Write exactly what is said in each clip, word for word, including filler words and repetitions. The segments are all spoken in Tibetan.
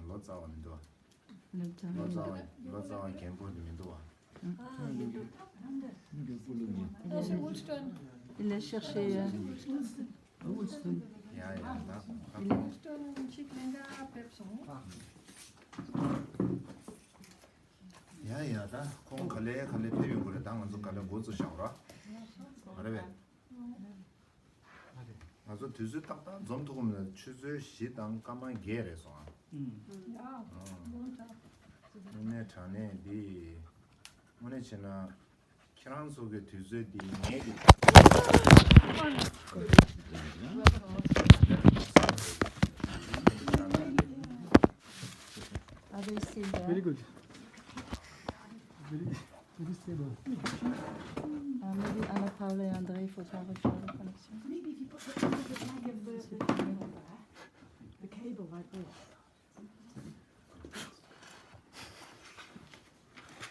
ལོ་ཙཱ་བ་མི་འདུག་བ། ལོ་ཙཱ་བ་ལོ་ཙཱ་བ་ལོ་ཙཱ་བ་རྒན་པོ་དེ་མི་འདུག་བ། Il a cherché. ཡ་ཡ་ད་ཁོང་ཁ་ཁོང་། ཡ་ཡ་ད་ཁོང་ག་ལེ་ག་ལེ་ཕེབས་ཡོང་གི་རེད། ད་ང་ཚོ་ག་ལེ་འགོ་ཚུགས་བཞག་ར། མ་རེད་པས། ང་ཚོ་དུས་ཚོད་ཏག་ཏག་འཛོམས་ཐུབ་ཀྱི་མི་འདུག་ཆུ་ཚོད་བཞི་དང་སྐར་མ་བརྒྱད་རེད་སོང་ཨ། དངོས་གནས་དྲང་གནས་འདི་དངོས་གནས་བྱས་ན་ཁྱེད་རང་ཚོ་གི་དུས་ཚོད་འདི་ངའི་གི། Are they still there? Very good. Very, very stable. Uh, maybe Anna Paula et André, il faudra refaire la connexion. Maybe if you put the, the flag of the, the cable like this.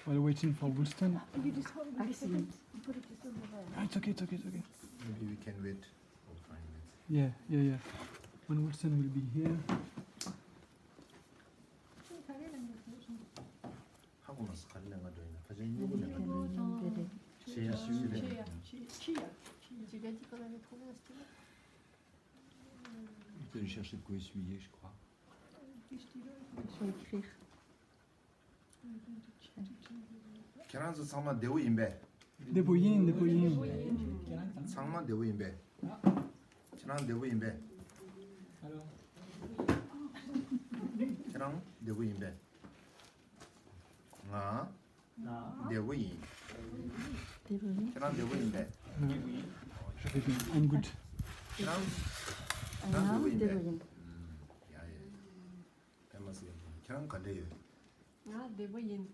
While waiting for Winston. You just hold it. Excellent. You put it just over there. Ah, it's okay, it's okay, it's okay. Maybe we can wait for five minutes. Yeah, yeah, yeah. When Winston will be here. ཧ་གོ་མ་སོང་། ག་རེ་ལབ་ང་འགྲོ་ཡིན་ན་ཁ་ཆེམས་སྨྱུ་གུ་ལབ་ང་འགྲོ་ཡིན་ན། ཆེ་ཡ་ཆེ་ཡ་ཆེ་ཡ། J'ai déjà dit qu'on avait trouvé un stylo. Il peut le chercher de quoi essuyer, je crois. Faut écrire. ཁྱེད་རང་ཚོ་ཚང་མ་བདེ་པོ་ཡིན་པས། བདེ་པོ་ཡིན། བདེ་པོ་ཡིན། ཚང་མ་བདེ་པོ་ཡིན་པས། ཁྱེད་རང་བདེ་པོ་ཡིན་པས། ཁྱེད་རང་བདེ་པོ་ཡིན་པས། ང་བདེ་པོ་ཡིན། བདེ་པོ་ཡིན། ཁྱེད་རང་བདེ་པོ་ཡིན་པས། I'm good. ཁྱེད་རང་ཁྱེད་རང་བདེ་པོ་ཡིན་པས། ང་བདེ་པོ་ཡིན། ཡ་ཡ་ཡ། ཕན་མ་སྲིད་ཡ། ཁྱེད་རང་ག་འདྲ་ཡོད། ང་བདེ་པོ་ཡིན།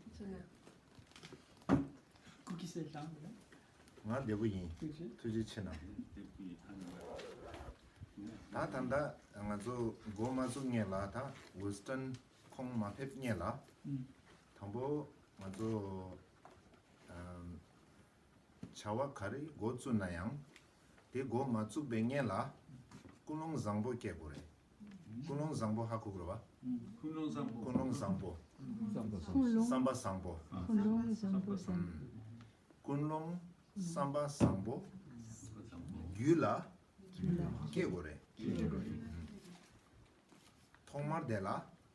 ཐུགས་རྗེ་གནང་། ང་བདེ་པོ་ཡིན། ཐུགས་རྗེ་ཆེ་གནང་། ད་ད་ལྟ་ང་ཚོ་འགོ་མ་བཙུགས་སྔོན་ལ། ད་ཝིལ་སི་ཊོན་ཁོང་མ་ཕེབས་སྔོན་ལ། དང་པོ་ང་ཚོ་བྱ་བ་ག་རེ་འགོ་བཙུགས་ན་ཡང་། དེ་འགོ་མ་བཙུགས་པའི་སྔོན་ལ་ཀུན་སློང་བཟང་པོ་སྐྱེ་དགོས་རེད། ཀུན་སློང་བཟང་པོ་ཧ་གོ་གི་རེད་པ། ཀུན་སློང་བཟང་པོ། ཀུན་སློང་བཟང་པོ། བསམ་པ་བཟང་པོ། བསམ་པ་བཟང་པོ། ཀུན་སློང་བཟང་པོ་བཟང་པོ། ཀུན་སློང་བསམ་པ་བཟང་པོ་རྒྱུད་ལ་སྐྱེ་དགོས་རེད། ཐོག་མར་དེ་ལ།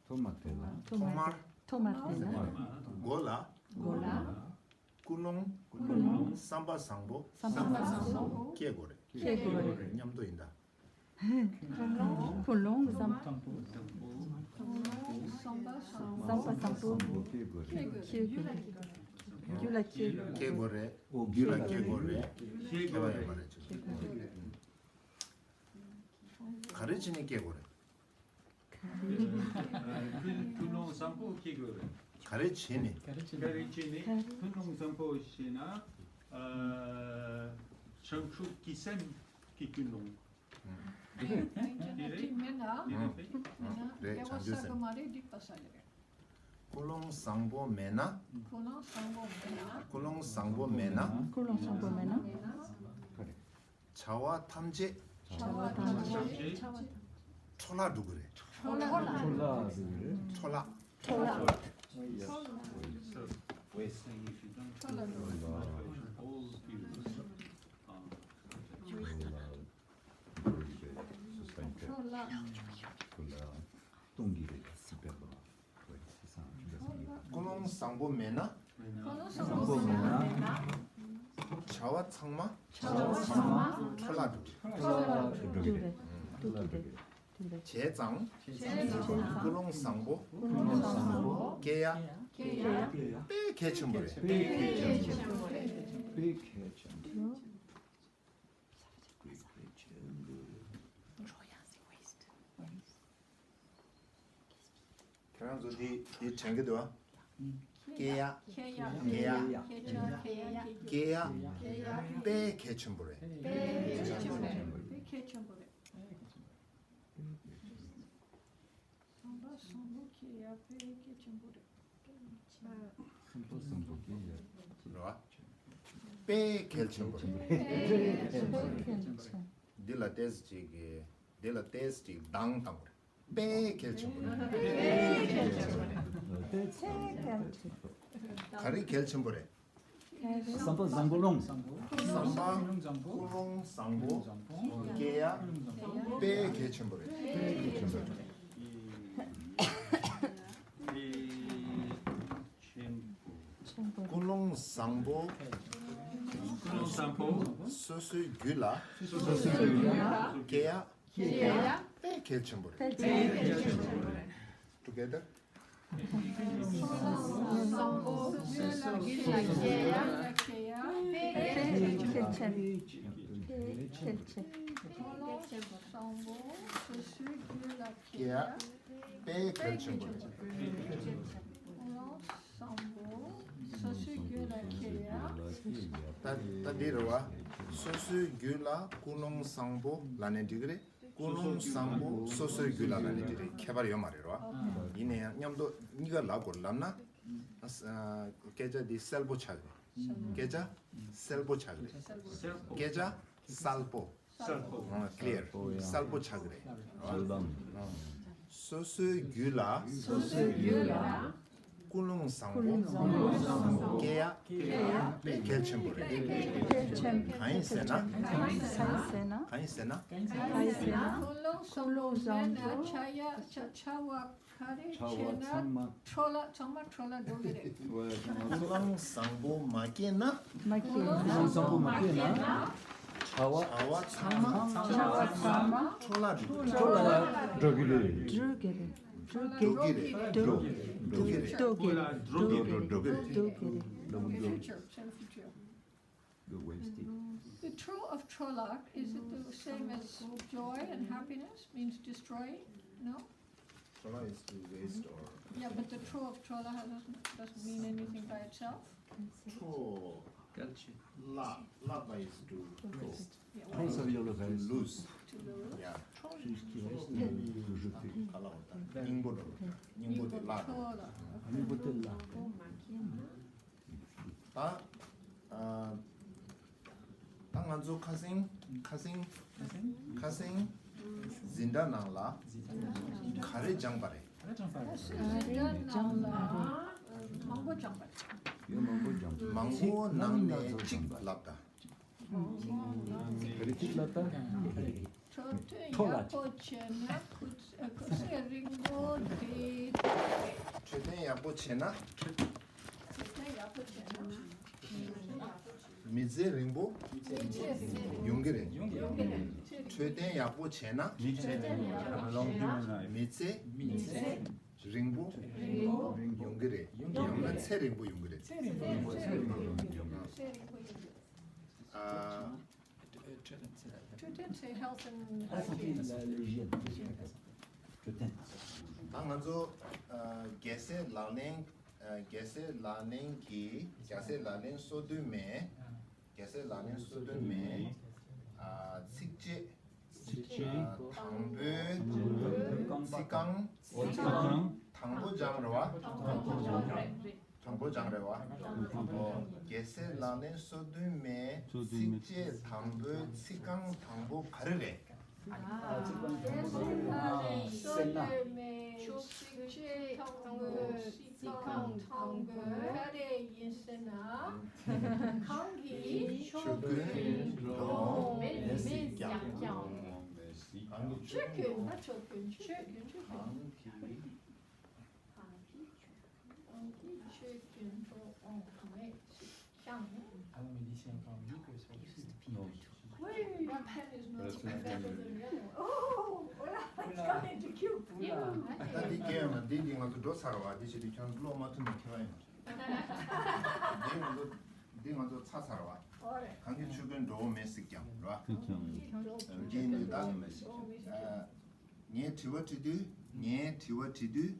ཐོག་མར་དེ་ལ། ཐོག་མར། ཐོག་མར་དེ་ལ། མགོ་ལ། མགོ་ལ། ཀུན་སློང་། ཀུན་སློང་། བསམ་པ་བཟང་པོ། བསམ་པ་བཟང་པོ། སྐྱེ་དགོས་རེད། སྐྱེ་དགོས་རེད། མཉམ་དུ་ཡིན་ད། ཀུན་སློང་བསམ། བསམ་པ་བཟང་པོ། སྐྱེ་དགོས་རེད། རྒྱུད་ལ་སྐྱེ། སྐྱེ་དགོས་རེད། རྒྱུད་ལ་སྐྱེ་དགོས་རེད། སྐྱེ་བ་ཡོད་མ་རེད། ག་རེ་བྱས་ནས་སྐྱེ་དགོས་རེད། ཀུན་ཀུན་སློང་བཟང་པོ་སྐྱེ་དགོས་རེད། ག་རེ་བྱས་ནས། ག་རེ་བྱས་ནས་ཀུན་སློང་བཟང་པོ་ཞེ་ན། ཨ། བྱང་ཆུབ་ཀྱི་སེམས་ཀྱི་ཀུན་སློང་། དེ་རེད། དེ་རེད། མེད་ན། དེ་རེད། རེད། བྱང་ཆུབ་སེམས། ཀུན་སློང་བཟང་པོ་མེད་ན། ཀུན་སློང་བཟང་པོ་མེད་ན། ཀུན་སློང་བཟང་པོ་མེད་ན། ཀུན་སློང་བཟང་པོ་མེད་ན། བྱ་བ་ཐམས་ཅད། བྱ་བ་ཐམས་ཅད། འཕྲོ་བརླག་འགྲོ་གི་རེད། འཕྲོ་བརླག་འགྲོ་གི་རེད། འཕྲོ་བརླག། འཕྲོ་བརླག། འཕྲོ་བརླག། འཕྲོ་བརླག་འགྲོ་གི་རེད། འཕྲོ་བརླག་འགྲོ་གི་རེད། སོ་སོའི་འཕྲོ་བརླག་གཏོང་གི་རེད། སྲིད་པའི་ལོ། ཀུན་སློང་བཟང་པོ་མེད་ན། ཀུན་སློང་བཟང་པོ་མེད་ན། བྱ་བ་ཚང་མ། བྱ་བ་ཚང་མ། འཕྲོ་བརླག་འགྲོ་གི་རེད། འཕྲོ་བརླག་འགྲོ་གི་རེད། འགྲོ་གི་རེད། བྱས་ཙང་། བྱས་ཙང་། ཀུན་སློང་བཟང་པོ། ཀུན་སློང་བཟང་པོ། སྐྱེ་ཡ། སྐྱེ་ཡ། དཔེ་གལ་ཆེན་པོ་རེད། དཔེ་གལ་ཆེན་པོ་རེད། དཔེ་གལ་ཆེན་པོ་རེད། ཁྱེད་རང་ཚོ་འདི་འདི་དྲན་གྱི་འདུག་ཨ། སྐྱེ་ཡ། སྐྱེ་ཡ། སྐྱེ་ཡ། སྐྱེ་ཡ། དཔེ་གལ་ཆེན་པོ་རེད། དཔེ་གལ་ཆེན་པོ་རེད། དཔེ་གལ་ཆེན་པོ་རེད། བསམ་པ་བཟང་པོ་སྐྱེ་ཡ་དཔེ་གལ་ཆེན་པོ་རེད། བསམ་པ་བཟང་པོ་སྐྱེ་ཡ། རེད་བ། དཔེ་གལ་ཆེན་པོ་རེད། འདི་ལ་ཏོག་ཙམ་ཅིག་གི་འདི་ལ་ཏོག་ཙམ་ཅིག་འདང་བཏང་དགོས་རེད། དཔེ་གལ་ཆེན་པོ་རེད། ག་རེ་གལ་ཆེན་པོ་རེད། བསམ་པ་བཟང་པོ་ཀུན་སློང་། བསམ་པ་ཀུན་སློང་བཟང་པོ་སྐྱེ་ཡ་དཔེ་གལ་ཆེན་པོ་རེད། ཀུན་སློང་བཟང་པོ། ཀུན་སློང་བཟང་པོ། སོ་སོའི་རྒྱུད་ལ། སོ་སོའི་རྒྱུད་ལ། སྐྱེ་ཡ། སྐྱེ་ཡ། དཔེ་གལ་ཆེན་པོ་རེད། དཔེ་གལ་ཆེན་པོ་རེད། Together. བཟང་པོ་སོ་སོའི་རྒྱུད་ལ་སྐྱེ་ཡ། དཔེ་གལ་ཆེན་པོ་རེད། དཔེ་གལ་ཆེན་པོ། ཀུན་སློང་བཟང་པོ་སོ་སོའི་རྒྱུད་ལ་སྐྱེ་ཡ། དཔེ་གལ་ཆེན་པོ་རེད། ཀུན་སློང་བཟང་པོ་སོ་སོའི་རྒྱུད་ལ་སྐྱེ་ཡ། ད་ད་འདི་རེད་བ། སོ་སོའི་རྒྱུད་ལ་ཀུན་སློང་བཟང་པོ་ལབ་ནས་འགྲིག་གི་རེད། ཀུན་སློང་བཟང་པོ་སོ་སོའི་རྒྱུད་ལ་ལབ་ནས་འགྲིག་གི་རེད། ཁྱད་པར་ཡོད་མ་རེད་བ། ཡིན་ན་ཡང་མཉམ་དུ་གཉིས་ཀ་ལབ་དགོས་ལབ་ན། ཨ་སྐད་ཆ་འདི་གསལ་པོ་ཆགས་གི་རེད། སྐད་ཆ་གསལ་པོ་ཆགས་གི་རེད། སྐད་ཆ་གསལ་པོ། གསལ་པོ། ཨ་clear། གསལ་པོ་ཡང་གསལ་པོ་ཆགས་ཀྱི་རེད། གསལ་བམ། སོ་སོའི་རྒྱུད་ལ། སོ་སོའི་རྒྱུད་ལ། ཀུན་སློང་བཟང་པོ། ཀུན་སློང་བཟང་པོ། སྐྱེ་ཡ། སྐྱེ་ཡ། དཔེ་གལ་ཆེན་པོ་རེད། གལ་ཆེན་པོ། གང་ཡིན་ཟེར་ན། གང་ཡིན་ཟེར་ན། གང་ཡིན་ཟེར་ན། གང་ཡིན་ཟེར་ན། ཀུན་སློང་བཟང་པོ་མེད་ན་བྱ་ཡ་བྱ་བྱ་བ། ག་རེ་བྱས་ན་འཕྲོ་བརླག་ཚང་མ་འཕྲོ་བརླག་འགྲོ་གི་རེད། ཀུན་སློང་བཟང་པོ་མ་སྐྱེས་ན། མ་སྐྱེས་ན། ཀུན་སློང་བཟང་པོ་མ་སྐྱེས་ན། བྱ་བ། བྱ་བ་ཚང་མ། བྱ་བ་ཚང་མ། འཕྲོ་བརླག་འགྲོ་གི་རེད། འཕྲོ་བརླག་འགྲོ་གི་རེད། འགྲོ་གི་རེད། འགྲོ་གི་རེད། འགྲོ་གི་རེད། འགྲོ་གི་རེད། འགྲོ་གི་རེད། འགྲོ་གི་རེད། The future, say the future. The waste it. The འཕྲོ་བརླག་འཕྲོ་བརླག, is it the same as joy and happiness? Means destroying? No? འཕྲོ་བརླག is to waste or Yeah, but the འཕྲོ་བརླག་འཕྲོ་བརླག has- doesn't, doesn't mean anything by itself. འཕྲོ་བརླག་བརླག་པ is to throw, Yeah, འཕྲོ་ཟེར་ཡོད་ལ་to lose. To lose. Yeah. འཕྲོ་ཟེར་ཡོད་ལ་ད་སྙིང་པོ་འགྲོ། སྙིང་པོ་དེ་བརླག་འཕྲོ་བརླག་སྙིང་པོ་དེ་བརླག་ད། ཨ། ད་ང་ཚོ་ཁ་སེང་ཁ་སེང་ཁ་སེང་འཛིན་གྲྭ་ནང་ལ་ག་རེ་སྦྱངས་པ་རེད། འཛིན་གྲྭ་ནང་ལ་མང་པོ་སྦྱངས་པ་རེད། མང་པོ་ནང་ནས་གཅིག་ལབ་དང་། ག་རེ་གཅིག་ལབ་དང་། འཕྲོད་བསྟེན་ཡག་པོ་བྱས་ན་ཁུ་ཁུ་ཚེ་རིང་པོ་དེ། འཕྲོད་བསྟེན་ཡག་པོ་བྱས་ན། འཕྲོད་བསྟེན་ཡག་པོ་བྱས་ན། མི་ཚེ་རིང་པོ་ཡོང་གི་རེད། འཕྲོད་བསྟེན་ཡག་པོ་བྱས་ན། མི་ཚེ་རིང་པོ་ཡོང་གི་རེད། ཡང་ན་ཚེ་རིང་པོ་ཡོང་གི་རེད། ཚེ་རིང་པོ་ཡོང་གི་རེད། ཨ། འཕྲོད་བསྟེན་ཟེར་health and hygiene. འཕྲོད་བསྟེན། ད་ང་ཚོ་ཨ་རྒྱལ་སྲས་ལག་ལེན། ཨ་རྒྱལ་སྲས་ལག་ལེན་གྱི་རྒྱལ་སྲས་ལག་ལེན་སོ་བདུན་མའི། རྒྱལ་སྲས་ལག་ལེན་སོ་བདུན་མའི་ཨ་ཚིགས་བཅད། ཚིགས་བཅད། ཨ་དང་པོའི་ཚིག་རྐང་། ཚིག་རྐང་། དང་པོ་སྦྱངས་རེད་བ། དང་པོ་སྦྱངས་རེད་བ། ཨོ། རྒྱལ་སྲས་ལག་ལེན་སོ་བདུན་མའི་ཚིགས་བཅད་དང་པོའི་ཚིག་རྐང་དང་པོ་ག་རེ་རེད། རྒྱལ་སྲས་ལག་ལེན་སོ་བདུན་མའི་ཚིགས་བཅད་དང་པོའི་ཚིག་རྐང་དང་པོ་ག་རེ་ཡིན་ཟེར་ན། གང་གིས་ཆོས་ཀུན་འགྲོ་འོང་མེད་ཟེར་ཀྱང་། གང་གིས་ཆོས་ཀུན་ན་ཆོས་ཀུན་ཆོས་ཀུན་ཆོས་ཀུན། གང་གིས་ཆོས་ཀུན་འགྲོ་འོང་མེད་ཟེར་ཀྱང་། Alors, mais d'ici encore mieux que ça aussi. Oui, one hand is not better than the other one. Oh, voilà, it's coming to cute. ད་འདི་སྐྱེ་ཡོད་མ་འདི་འདི་ང་ཚོ་འགྲོ་ཚར་བ་འདི་བྱེད་དུས་ཁྱོད་བློ་མ་ཐུབ་ན་ཁྱེད་རང་ཡིན། འདི་ང་ཚོ་འདི་ང་ཚོ་ཚར་ཚར་བ། གང་གིས་ཆོས་ཀུན་འགྲོ་འོང་མེད་ཟེར་ཀྱང་རེད་བ། ཟེར་ཀྱང་། རྒྱན་འདི་དག་ཨ། ངས་དྲི་བ་དྲི་དུས། ངས་དྲི་བ་དྲི་དུས།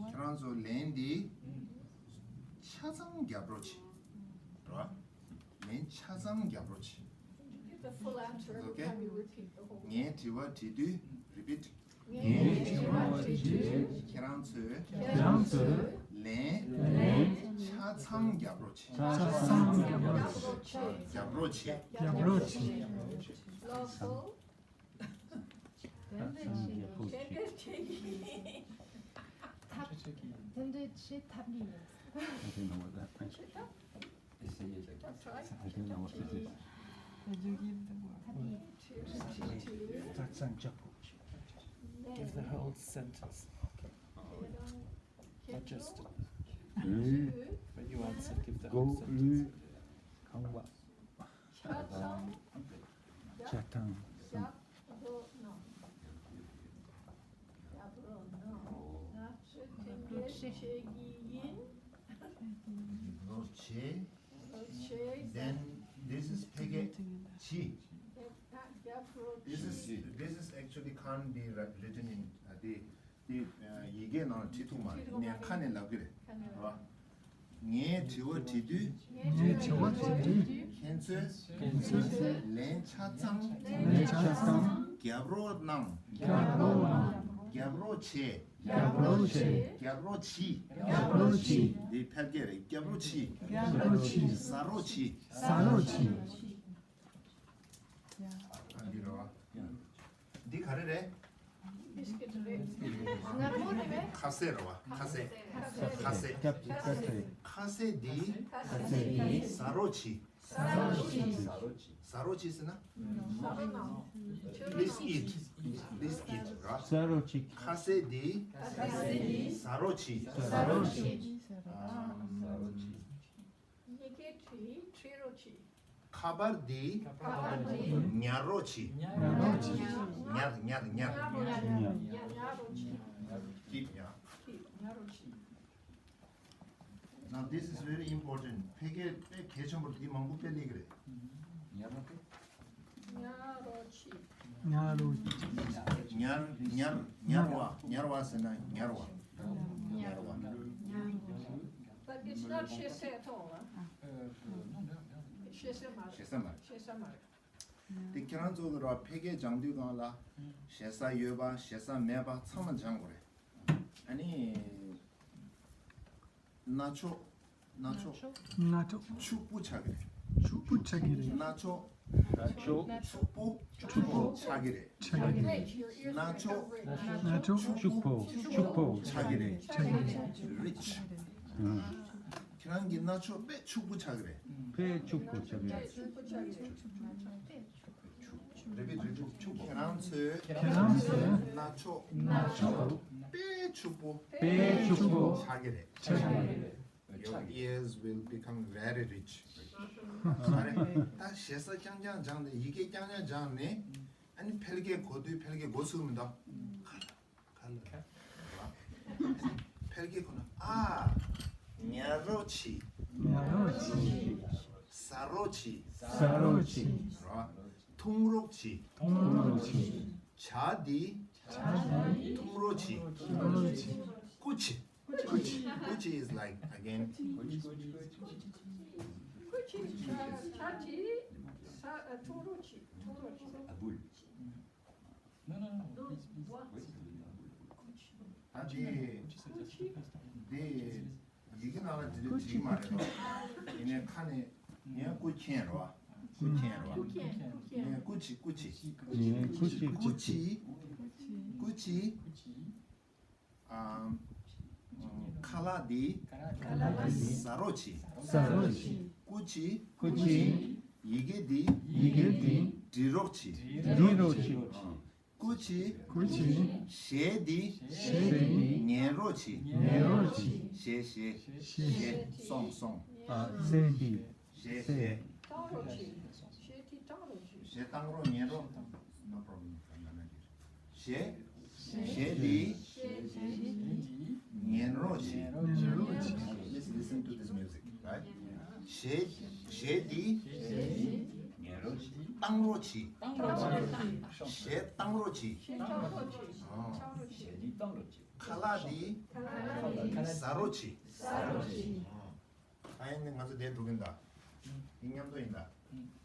ཁྱེད་རང་ཚོ་ལན་འདི་ཆ་ཚང་རྒྱབ་རོགས་བྱེད། རེད་བ། ལན་ཆ་ཚང་རྒྱབ་རོགས་བྱེད། Give the full answer every Okay. time you repeat the whole. ངས་དྲི་བ་དྲི་དུས། Repeat. ངས་དྲི་བ་དྲི་དུས། ཁྱེད་རང་ཚོས། ཁྱེད་རང་ཚོས། ལན། ལན། ཆ་ཚང་རྒྱབ་རོགས་བྱེད། ཆ་ཚང་རྒྱབ་རོགས་བྱེད། རྒྱབ་རོགས་བྱེད། རྒྱབ་རོགས་བྱེད། Lawful. ཐབས་ཆེན་པོ་ཆེ། ཐབས་དེ་འདྲ་བྱེད་ཐབས་ཀྱི་ཡིན། I don't know what that means. I don't know what that is. Did you give the word? ཐབས་ཀྱི། ཐབས་ཆེན་པོ་ཆེ། Give the whole sentence. Not just. But you answered, give the whole sentence. གང་བ། ཆ་ཚང་། ཆ་ཚང་། རྒྱབ་རོགས་གནང་། རྒྱབ་རོགས་གནང་། ང་ཚོས་དེ་འདྲ་བྱེད་ཀྱི་ཡིན། རོགས་བྱེད། རོགས་བྱེད། Then this is ཕ་གི་བྱེད། རྒྱབ་རོགས་This is, བྱེད། This is actually can't be written in, uh, the དེ་ཡི་གེ་ནང་བྲིས་ཐུབ་མ་རེད། ངས་ཁ་ནས་ལབ་ཀྱི་རེད། ཁ་ནས་ལབ། ངས་དྲི་བ་དྲི་དུས། ངས་དྲི་བ་དྲི་དུས། ཁྱེད་ཚོས། ཁྱེད་ཚོས། ལན་ཆ་ཚང་། ལན་ཆ་ཚང་། རྒྱབ་རོགས་གནང་། རྒྱབ་རོགས་གནང་། རྒྱབ་རོགས་བྱེད། རྒྱབ་རོགས་བྱེད། རྒྱབ་རོགས་གྱིས། རྒྱབ་རོགས་གྱིས། འདི་ཕལ་སྐད་རེད། རྒྱབ་རོགས་གྱིས། རྒྱབ་རོགས་གྱིས། ཟ་རོགས་གྱིས། ཟ་རོགས་གྱིས། ཨ་འདི་རེད་བ། འདི་ག་རེ་རེད། མངར་མོ་རེད་པས། ཁ་ཟས་རེད་བ། ཁ་ཟས། ཁ་ཟས། ཁ་ཟས། ཁ་ཟས་འདི། ཁ་ཟས་འདི། ཟ་རོགས་གྱིས། ཟ་རོགས་གྱིས། ཟ་རོགས་གྱིས་ཟེར་ན། Please eat. Please eat. ར། ཟ་རོགས་གྱིས། ཁ་ཟས་འདི། ཁ་ཟས་འདི། ཟ་རོགས་གྱིས། ཟ་རོགས་གྱིས། ཨམ། ཡི་གེ་བྲིས། བྲིས་རོགས་གྱིས། ཁ་པར་འདི། ཁ་པར་འདི། ཉར་རོགས་གྱིས། ཉར་རོགས་གྱིས། ཉར་ཉར་ཉར། ཉར་ཉར་ཉར་རོགས་གྱིས། Keep ཉར། Keep ཉར་རོགས་གྱིས། Now this is very important. ཕལ་སྐད་དཔེ་གལ་ཆེན་པོ་འདི་མང་པོ་དཔེ་སླེབས་ཀྱི་རེད། ཉར་རོགས་གྱིས། ཉར་རོགས་གྱིས། ཉར་ཉར་ཉར་བ། ཉར་བ་ཟེར་ན་ཉར་བ། ཉར་བ། But it's not ཞེ་ས་ཐོག་ལ། ཞེ་ས་མ་རེད། ཞེ་ས་མ་རེད། ཞེ་ས་མ་རེད། དེ་ཁྱེད་རང་ཚོ་གི་ར་ཕལ་སྐད་སྦྱང་དུས་སྒང་ལ་ཞེ་ས་ཡོད་པ་ཞེ་ས་མེད་པ་ཚང་མ་སྦྱང་དགོས་རེད། ཨ་ནི། སྣ་ཕྱོགས། སྣ་ཕྱོགས། སྣ་ཕྱོགས། ཕྱུག་པོ་ཆགས་ཀྱི་རེད། ཕྱུག་པོ་ཆགས་ཀྱི་རེད། སྣ་ཕྱོགས། སྣ་ཕྱོགས། ཕྱུག་པོ། ཕྱུག་པོ་ཆགས་ཀྱི་རེད། ཆགས་ཀྱི་རེད། སྣ་ཕྱོགས། སྣ་ཕྱོགས། ཕྱུག་པོ། ཕྱུག་པོ་ཆགས་ཀྱི་རེད། ཆགས་ཀྱི་རེད། Rich. ཁྱེད་རང་གི་སྣ་ཕྱོགས་དཔེ་ཕྱུག་པོ་ཆགས་ཀྱི་རེད། དཔེ་ཕྱུག་པོ་ཆགས་ཀྱི་རེད། Repeat, repeat. ཁྱེད་རང་ཚོའི། ཁྱེད་རང་ཚོའི། སྣ་ཕྱོགས། སྣ་ཕྱོགས། དཔེ་ཕྱུག་པོ། དཔེ་ཕྱུག་པོ། ཆགས་ཀྱི་རེད། ཆགས་ཀྱི་རེད། Your ears will become very rich. ད་ཞེ་ས་རྐྱང་རྐྱང་སྦྱངས་ནས་ཡི་གེ་རྐྱང་རྐྱང་སྦྱངས་ནས། ཨ་ནི་ཕལ་སྐད་གོ་དུས་ཕལ་སྐད་གོ་ཚུགས་མི་འདུག་ཁ་ལ། ཁ་ལ། ཕལ་སྐད་གོ་ན། ཨ། ཉར་རོགས་གྱིས། ཉར་རོགས་གྱིས། ཟ་རོགས་གྱིས། ཟ་རོགས་གྱིས། ར། འཐུང་རོགས་གྱིས། འཐུང་རོགས་གྱིས། ཇ་འདི། ཇ་འདི། འཐུང་རོགས་གྱིས། འཐུང་རོགས་གྱིས། སྐུ་མཁྱེན། སྐུ་མཁྱེན། སྐུ་མཁྱེན། Is like again. སྐུ་མཁྱེན། ཇ་ཇ་ཇི། ས་ཨ། འཐུང་རོགས་གྱིས། འཐུང་རོགས་གྱིས། ཨ་བུལ། No, no, no, no. Please, please. ད་དེ། དེ་ཡི་གེ་ནང་ལ་དེ་འདྲ་བྲིས་མ་རེད་པ། ཡིན་ནའི་ཁ་ནས་ངས་སྐུ་མཁྱེན་རེད་པ། སྐུ་མཁྱེན་རེད་པ། ངས་སྐུ་མཁྱེན། སྐུ་མཁྱེན། སྐུ་མཁྱེན། སྐུ་མཁྱེན། སྐུ་མཁྱེན། ཨམ། ཁ་ལག་འདི། ཁ་ལག་འདི། ཟ་རོགས་གྱིས། ཟ་རོགས་གྱིས། སྐུ་མཁྱེན། སྐུ་མཁྱེན། ཡི་གེ་འདི། ཡི་གེ་འདི། འབྲི་རོགས་གྱིས། འབྲི་རོགས་གྱིས། སྐུ་མཁྱེན། སྐུ་མཁྱེན། གཞས་འདི། གཞས་འདི། ཉན་རོགས་གྱིས། ཉན་རོགས་གྱིས། གཞས་གཞས། གཞས། གཞས། Song, song. ཨ། གཞས་འདི། གཞས་གཞས། བཏང་རོགས་གྱིས། གཞས་འདི་བཏང་རོགས་གྱིས། གཞས་བཏང་རོགས། ཉན་རོགས། No problem. གཞས། གཞས་འདི། ཉན་རོགས་གྱིས། ཉན་རོགས་གྱིས། Please listen to this music, right? གཞས། གཞས་འདི། ཉན་རོགས་གྱིས། བཏང་རོགས་གྱིས། བཏང་རོགས་གྱིས། གཞས་བཏང་རོགས་གྱིས། གཞས་བཏང་རོགས་གྱིས། ཨ། གཞས་འདི་བཏང་རོགས་གྱིས། ཁ་ལག་འདི། ཁ་ལག་འདི། ཟ་རོགས་གྱིས། ཟ་རོགས་གྱིས། ཨ། ཨ་ཡིན་ནི་ང་ཚོ་དེ་འགྲོ་གིན་ད། འདི་མཉམ་དུ་ཡིན་ད།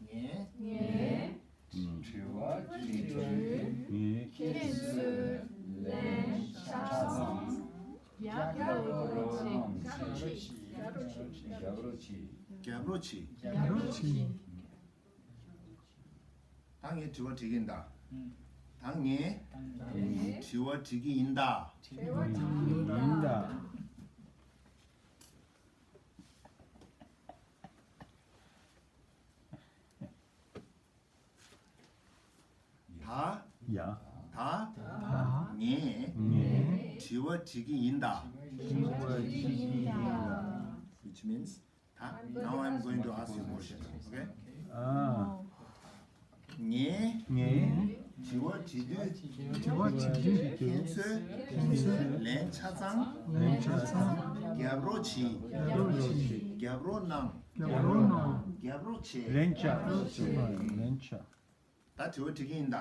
ངས། ངས། དྲི་བ་དྲི་དུས། ངས། ཁྱེད་ཚོས་ལན་ཆ་ཚང་། རྒྱབ་རོགས་གྱིས། རྒྱབ་རོགས་གྱིས། རྒྱབ་རོགས་གྱིས། རྒྱབ་རོགས་གྱིས། ད་ངས་དྲི་བ་དྲི་གིན་ད། ད་ངས་དྲི་བ་དྲི་གི་ཡིན་ད། ཡིན་ད། ད། ཡ། ད། ད། ངས། ངས། དྲི་བ་དྲི་གི་ཡིན་ད། དྲི་བ་དྲི་གི་ཡིན་ད། Which means, ད། Now I'm going to ask you a question. Okay? ཨ། ངས། ངས། དྲི་བ་དྲི་དུས། དྲི་བ་དྲི་དུས། ཁྱེད་ཚོས། ཁྱེད་ཚོས། ལན་ཆ་ཚང་། ལན་ཆ་ཚང་། རྒྱབ་རོགས་གྱིས། རྒྱབ་རོགས་གྱིས། རྒྱབ་རོགས་གནང་། རྒྱབ་རོགས་གནང་། རྒྱབ་རོགས་བྱེད། ལན་ཆ། ལན་ཆ། ད་དྲི་བ་དྲི་གི་ཡིན་ད།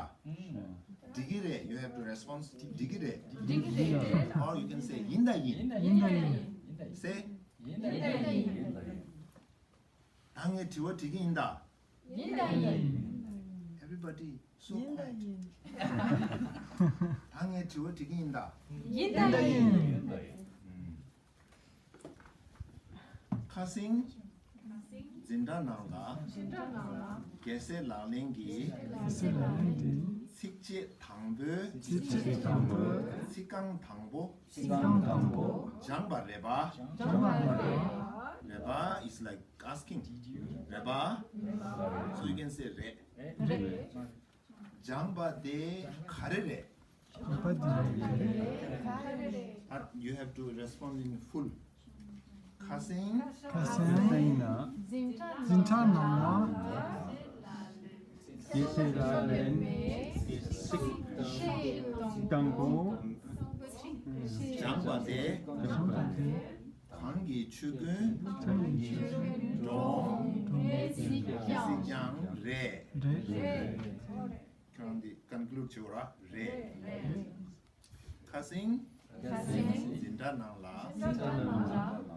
དྲི་གི་རེད། You have to respond. དྲི་གི་རེད། དྲི་གི་རེད། Or you can say ཡིན་ད་ཡིན། ཡིན་ད་ཡིན། Say. ཡིན་ད་ཡིན། ད་ངས་དྲི་བ་དྲི་གི་ཡིན་ད། ཡིན་ད་ཡིན། Everybody so quiet. ད་ངས་དྲི་བ་དྲི་གི་ཡིན་ད། ཡིན་ད་ཡིན། ཁ་སེང་། འཛིན་གྲྭ་ནང་ལ། འཛིན་གྲྭ་ནང་ལ། རྒྱལ་སྲས་ལག་ལེན་གྱི། རྒྱལ་སྲས་ལག་ལེན་གྱི། ཚིགས་བཅད་དང་པོའི། ཚིགས་བཅད་དང་པོའི། ཚིག་རྐང་དང་པོ། ཚིག་རྐང་དང་པོ། སྦྱངས་པ་རེད་པ། སྦྱངས་པ་རེད་པ། རེད་པ། It's like asking. རེད་པ། So you can say རེད། རེད། སྦྱངས་པ་དེ་ག་རེ་རེད། སྦྱངས་པ་དེ་ག་རེ་རེད། Uh, you have to respond in full. ཁ་སེང་། ཁ་སེང་། ཁ་སེང་ན། འཛིན་གྲྭ་འཛིན་གྲྭ་ནང་ལ། རྒྱལ་སྲས་ལག་ལེན་གྱི་ཚིག་དང་པོ། སྦྱངས་པ་དེ། སྦྱངས་པ་དེ། གང་གི་ཆོས་ཀུན། གང་གི་ཆོས་ཀུན། འགྲོ་འོང་། འགྲོ་འོང་། སྲིད་ཀྱང་རེད། རེད། ཁྱོད་རང་འདི་ཀོན་ཀུ་ལུཌ་བྱེད་དགོས་ར། རེད། ཁ་སེང་། ཁ་སེང་། འཛིན་གྲྭ་ནང་ལ། འཛིན་གྲྭ་ནང་ལ།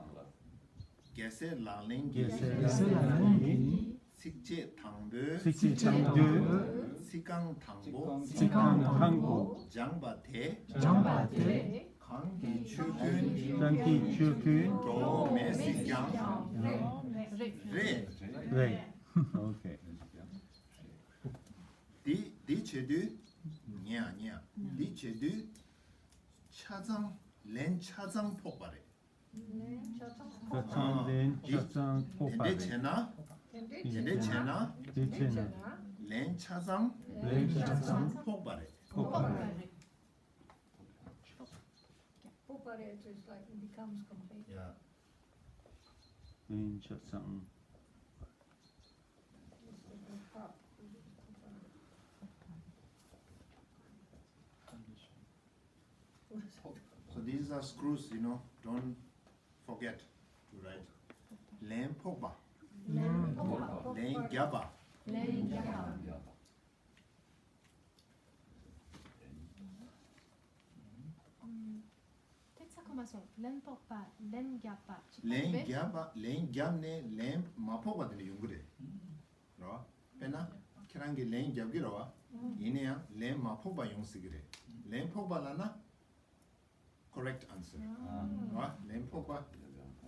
རྒྱལ་སྲས་ལག་ལེན་གྱི། རྒྱལ་སྲས་ལག་ལེན་གྱི། ཚིགས་བཅད་དང་པོའི། ཚིགས་བཅད་དང་པོའི། ཚིག་རྐང་དང་པོ། ཚིག་རྐང་དང་པོ། སྦྱངས་པ་དེ། སྦྱངས་པ་དེ། གང་གི་ཆོས་ཀུན། གང་གི་ཆོས་ཀུན། འགྲོ་འོང་མེད་སྲིད་ཀྱང་། རེད། རེད། ཨོ་ཁེ། འདི་འདི་བྱེད་དུས། ཉན་ཨ་ཉན་ཨ། འདི་བྱེད་དུས། ཆ་ཚང་། ལན་ཆ་ཚང་ཕོག་པ་རེད། ཆ་ཚང་། ལན་ཆ་ཚང་ཕོག་པ་རེད། དེ་འདྲས་བྱས་ན། དེ་འདྲས་བྱས་ན། དེ་བྱས་ན། ལན་ཆ་ཚང་། ལན་ཆ་ཚང་། ཕོག་པ་རེད། ཕོག་པ་རེད། ཕོག་པ་རེད། It's like it becomes complete. Yeah. ལན་ཆ་ཚང་། So these are screws, you know, don't forget to write. ལན་ཕོག་པ། ལན་ཕོག་པ། ལན་བརྒྱབ་པ། ལན་བརྒྱབ་པ། དེ་ཚ་ཁོ་མ་སོང་། ལན་ཕོག་པ། ལན་བརྒྱབ་པ་ཅིག་ལན་བརྒྱབ་པ། ལན་བརྒྱབ་ནས་ལན་མ་ཕོག་པ་དེ་འདྲ་ཡོང་གི་རེད། རོ། དཔེར་ན། ཁྱེད་རང་གིས་ལན་རྒྱབ་ཀྱི་རེད་བ། ཡིན་ན་ཡང་ལན་མ་ཕོག་པ་ཡོང་སྲིད་ཀྱི་རེད། ལན་ཕོག་པ་ལབ་ན། Correct answer. རོ། ལན་ཕོག་པ།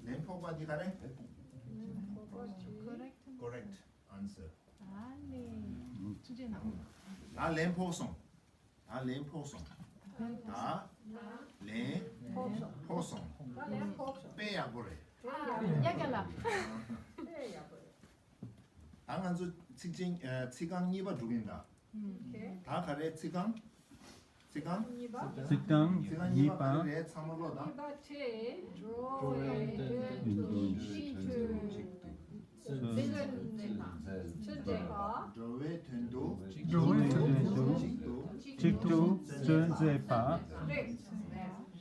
ལན་ཕོག་པ་འདི་ག་རེད། Correct. Correct answer. ཨ་ལེ། ཆུ་ཆེ་ན། ད་ལན་ཕོག་སོང་། ད་ལན་ཕོག་སོང་། ད་ལན་ཕོག་སོང་། དཔེ་ཡག་པོ་རེད། ཡ་ག་ལ། ད་ང་ཚོ་ཚིག་ཅན། ཚིག་རྐང་གཉིས་པ་འགྲོ་གི་ཡིན་ད། ད་ག་རེ་ཚིག་རྐང་། ཚིག་རྐང་། ཚིག་རྐང་། ཚིག་རྐང་གཉིས་པ་ག་རེ་རེད། ཚང་མ་ཀློག་དང་། གཉིས་པ་དེ་འགྲོ་བའི་དོན་དུ་གཅིག་ཏུ་བརྩོན་མཛད་པ། འགྲོ་བའི་དོན་དུ། འགྲོ་བའི་དོན་དུ། གཅིག་ཏུ། གཅིག་ཏུ་བརྩོན་མཛད་པ། རེད།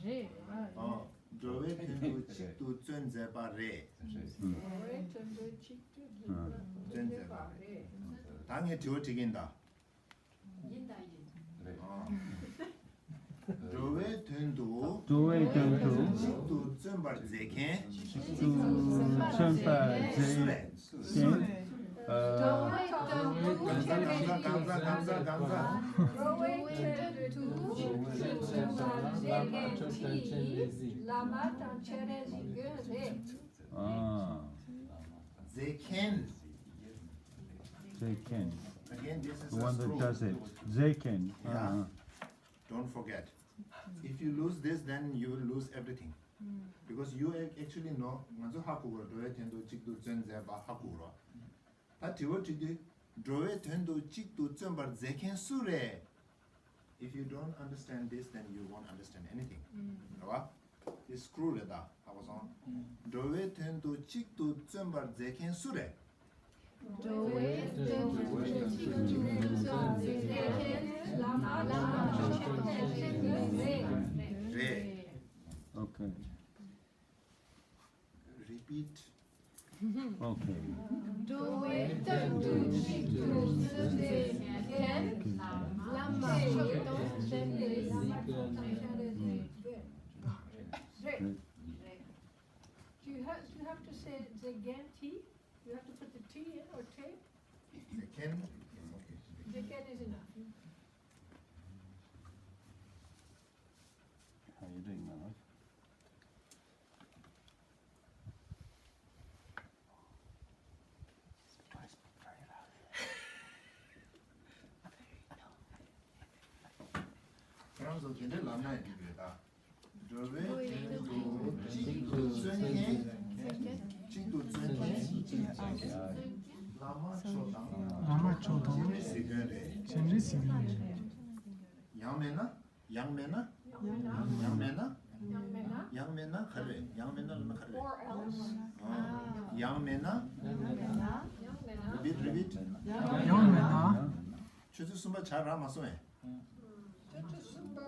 རེད། ཨོ། འགྲོ་བའི་དོན་དུ་གཅིག་ཏུ་བརྩོན་མཛད་པ་རེད། འགྲོ་བའི་དོན་དུ་གཅིག་ཏུ་བརྩོན་མཛད་པ་རེད། ད་ངས་དྲི་བ་དྲི་གི་ཡིན་ད། ཡིན་དང་ཡིན། རེད། ཨ། འགྲོ་བའི་དོན་དུ། འགྲོ་བའི་དོན་དུ། གཅིག་ཏུ་བརྩོན་པར་མཛད་མཁན། གཅིག་ཏུ་བརྩོན་པར་མཛད་མཁན། སུ་རེད། སུ་རེད། ཨ། འགྲོ་བའི་དོན་དུ། གང་ཟག་གང་ཟག་གང་ཟག་གང་ཟག་འགྲོ་བའི་དོན་དུ་གཅིག་ཏུ་བརྩོན་པར་མཛད་མཁན་དེ་བླ་མ་དང་སྤྱན་རས་གཟིགས་མགོན་རེད། ཨ། མཛད་མཁན། མཛད་མཁན། Again, this is the one that does it. མཛད་མཁན། Yeah. ཨ། Don't forget. If you lose this, then you will lose everything. Because you ac- actually know, ང་ཚོ་ཧ་གོ་གི་རེད། འགྲོ་བའི་དོན་དུ་གཅིག་ཏུ་བརྩོན་མཛད་པ་ཧ་གོ་གི་རེད། ད་དྲི་བ་དྲིས་དུས། འགྲོ་བའི་དོན་དུ་གཅིག་ཏུ་བརྩོན་པར་མཛད་མཁན་སུ་རེད། If you don't understand this, then you won't understand anything. རེད་བ། དེ་སྐྲུ་རེད་ད། ཧ་གོ་སོང་། འགྲོ་བའི་དོན་དུ་གཅིག་ཏུ་བརྩོན་པར་མཛད་མཁན་སུ་རེད། འགྲོ་བའི་དོན་དུ་གཅིག་ཏུ་བརྩོན་པར་མཛད་མཁན་བླ་མ་མཆོག་དང་མཆོད་པའི་དཔོན་རེད། Okay. Repeat. Okay. འགྲོ་བའི་དོན་དུ་གཅིག་ཏུ་བརྩོན་པའི་མཁན་བླ་མ་མཆོག་དང་མཆོད་པའི་དཔོན་རེད། Do you have, do you have to say the again T? You have to put the T in or T? They can. They can is enough. How are you doing, my love? ཁྱེད་རང་ཚོ་དེ་འདྲའི་ལབ་ན་ཡང་འགྲིག་རེད་ད། འགྲོ་བའི་དོན་དུ་གཅིག་ཏུ་བརྩོན་མཁན། གཅིག་ཏུ་བརྩོན་མཁན། བླ་མ་མཆོག་དང་། བླ་མ་མཆོག་དང་། སྤྱན་རས་གཟིགས་དཔོན་རེད། སྤྱན་རས་གཟིགས་དཔོན་རེད། ཡང་མེད་ན། ཡང་མེད་ན། ཡང་མེད་ན། ཡང་མེད་ན། ཡང་མེད་ན་ག་རེ་རེད། ཡང་མེད་ན་ལབ་ན་ག་རེ་རེད། Or else. ཨ། ཡང་མེད་ན། ཡང་མེད་ན། Repeat, repeat. ཡང་མེད་ན། ཆུ་ཚོད་གསུམ་པ་ཇ་རག་མ་སོང་ངས། ཆུ་ཚོད་གསུམ་པ།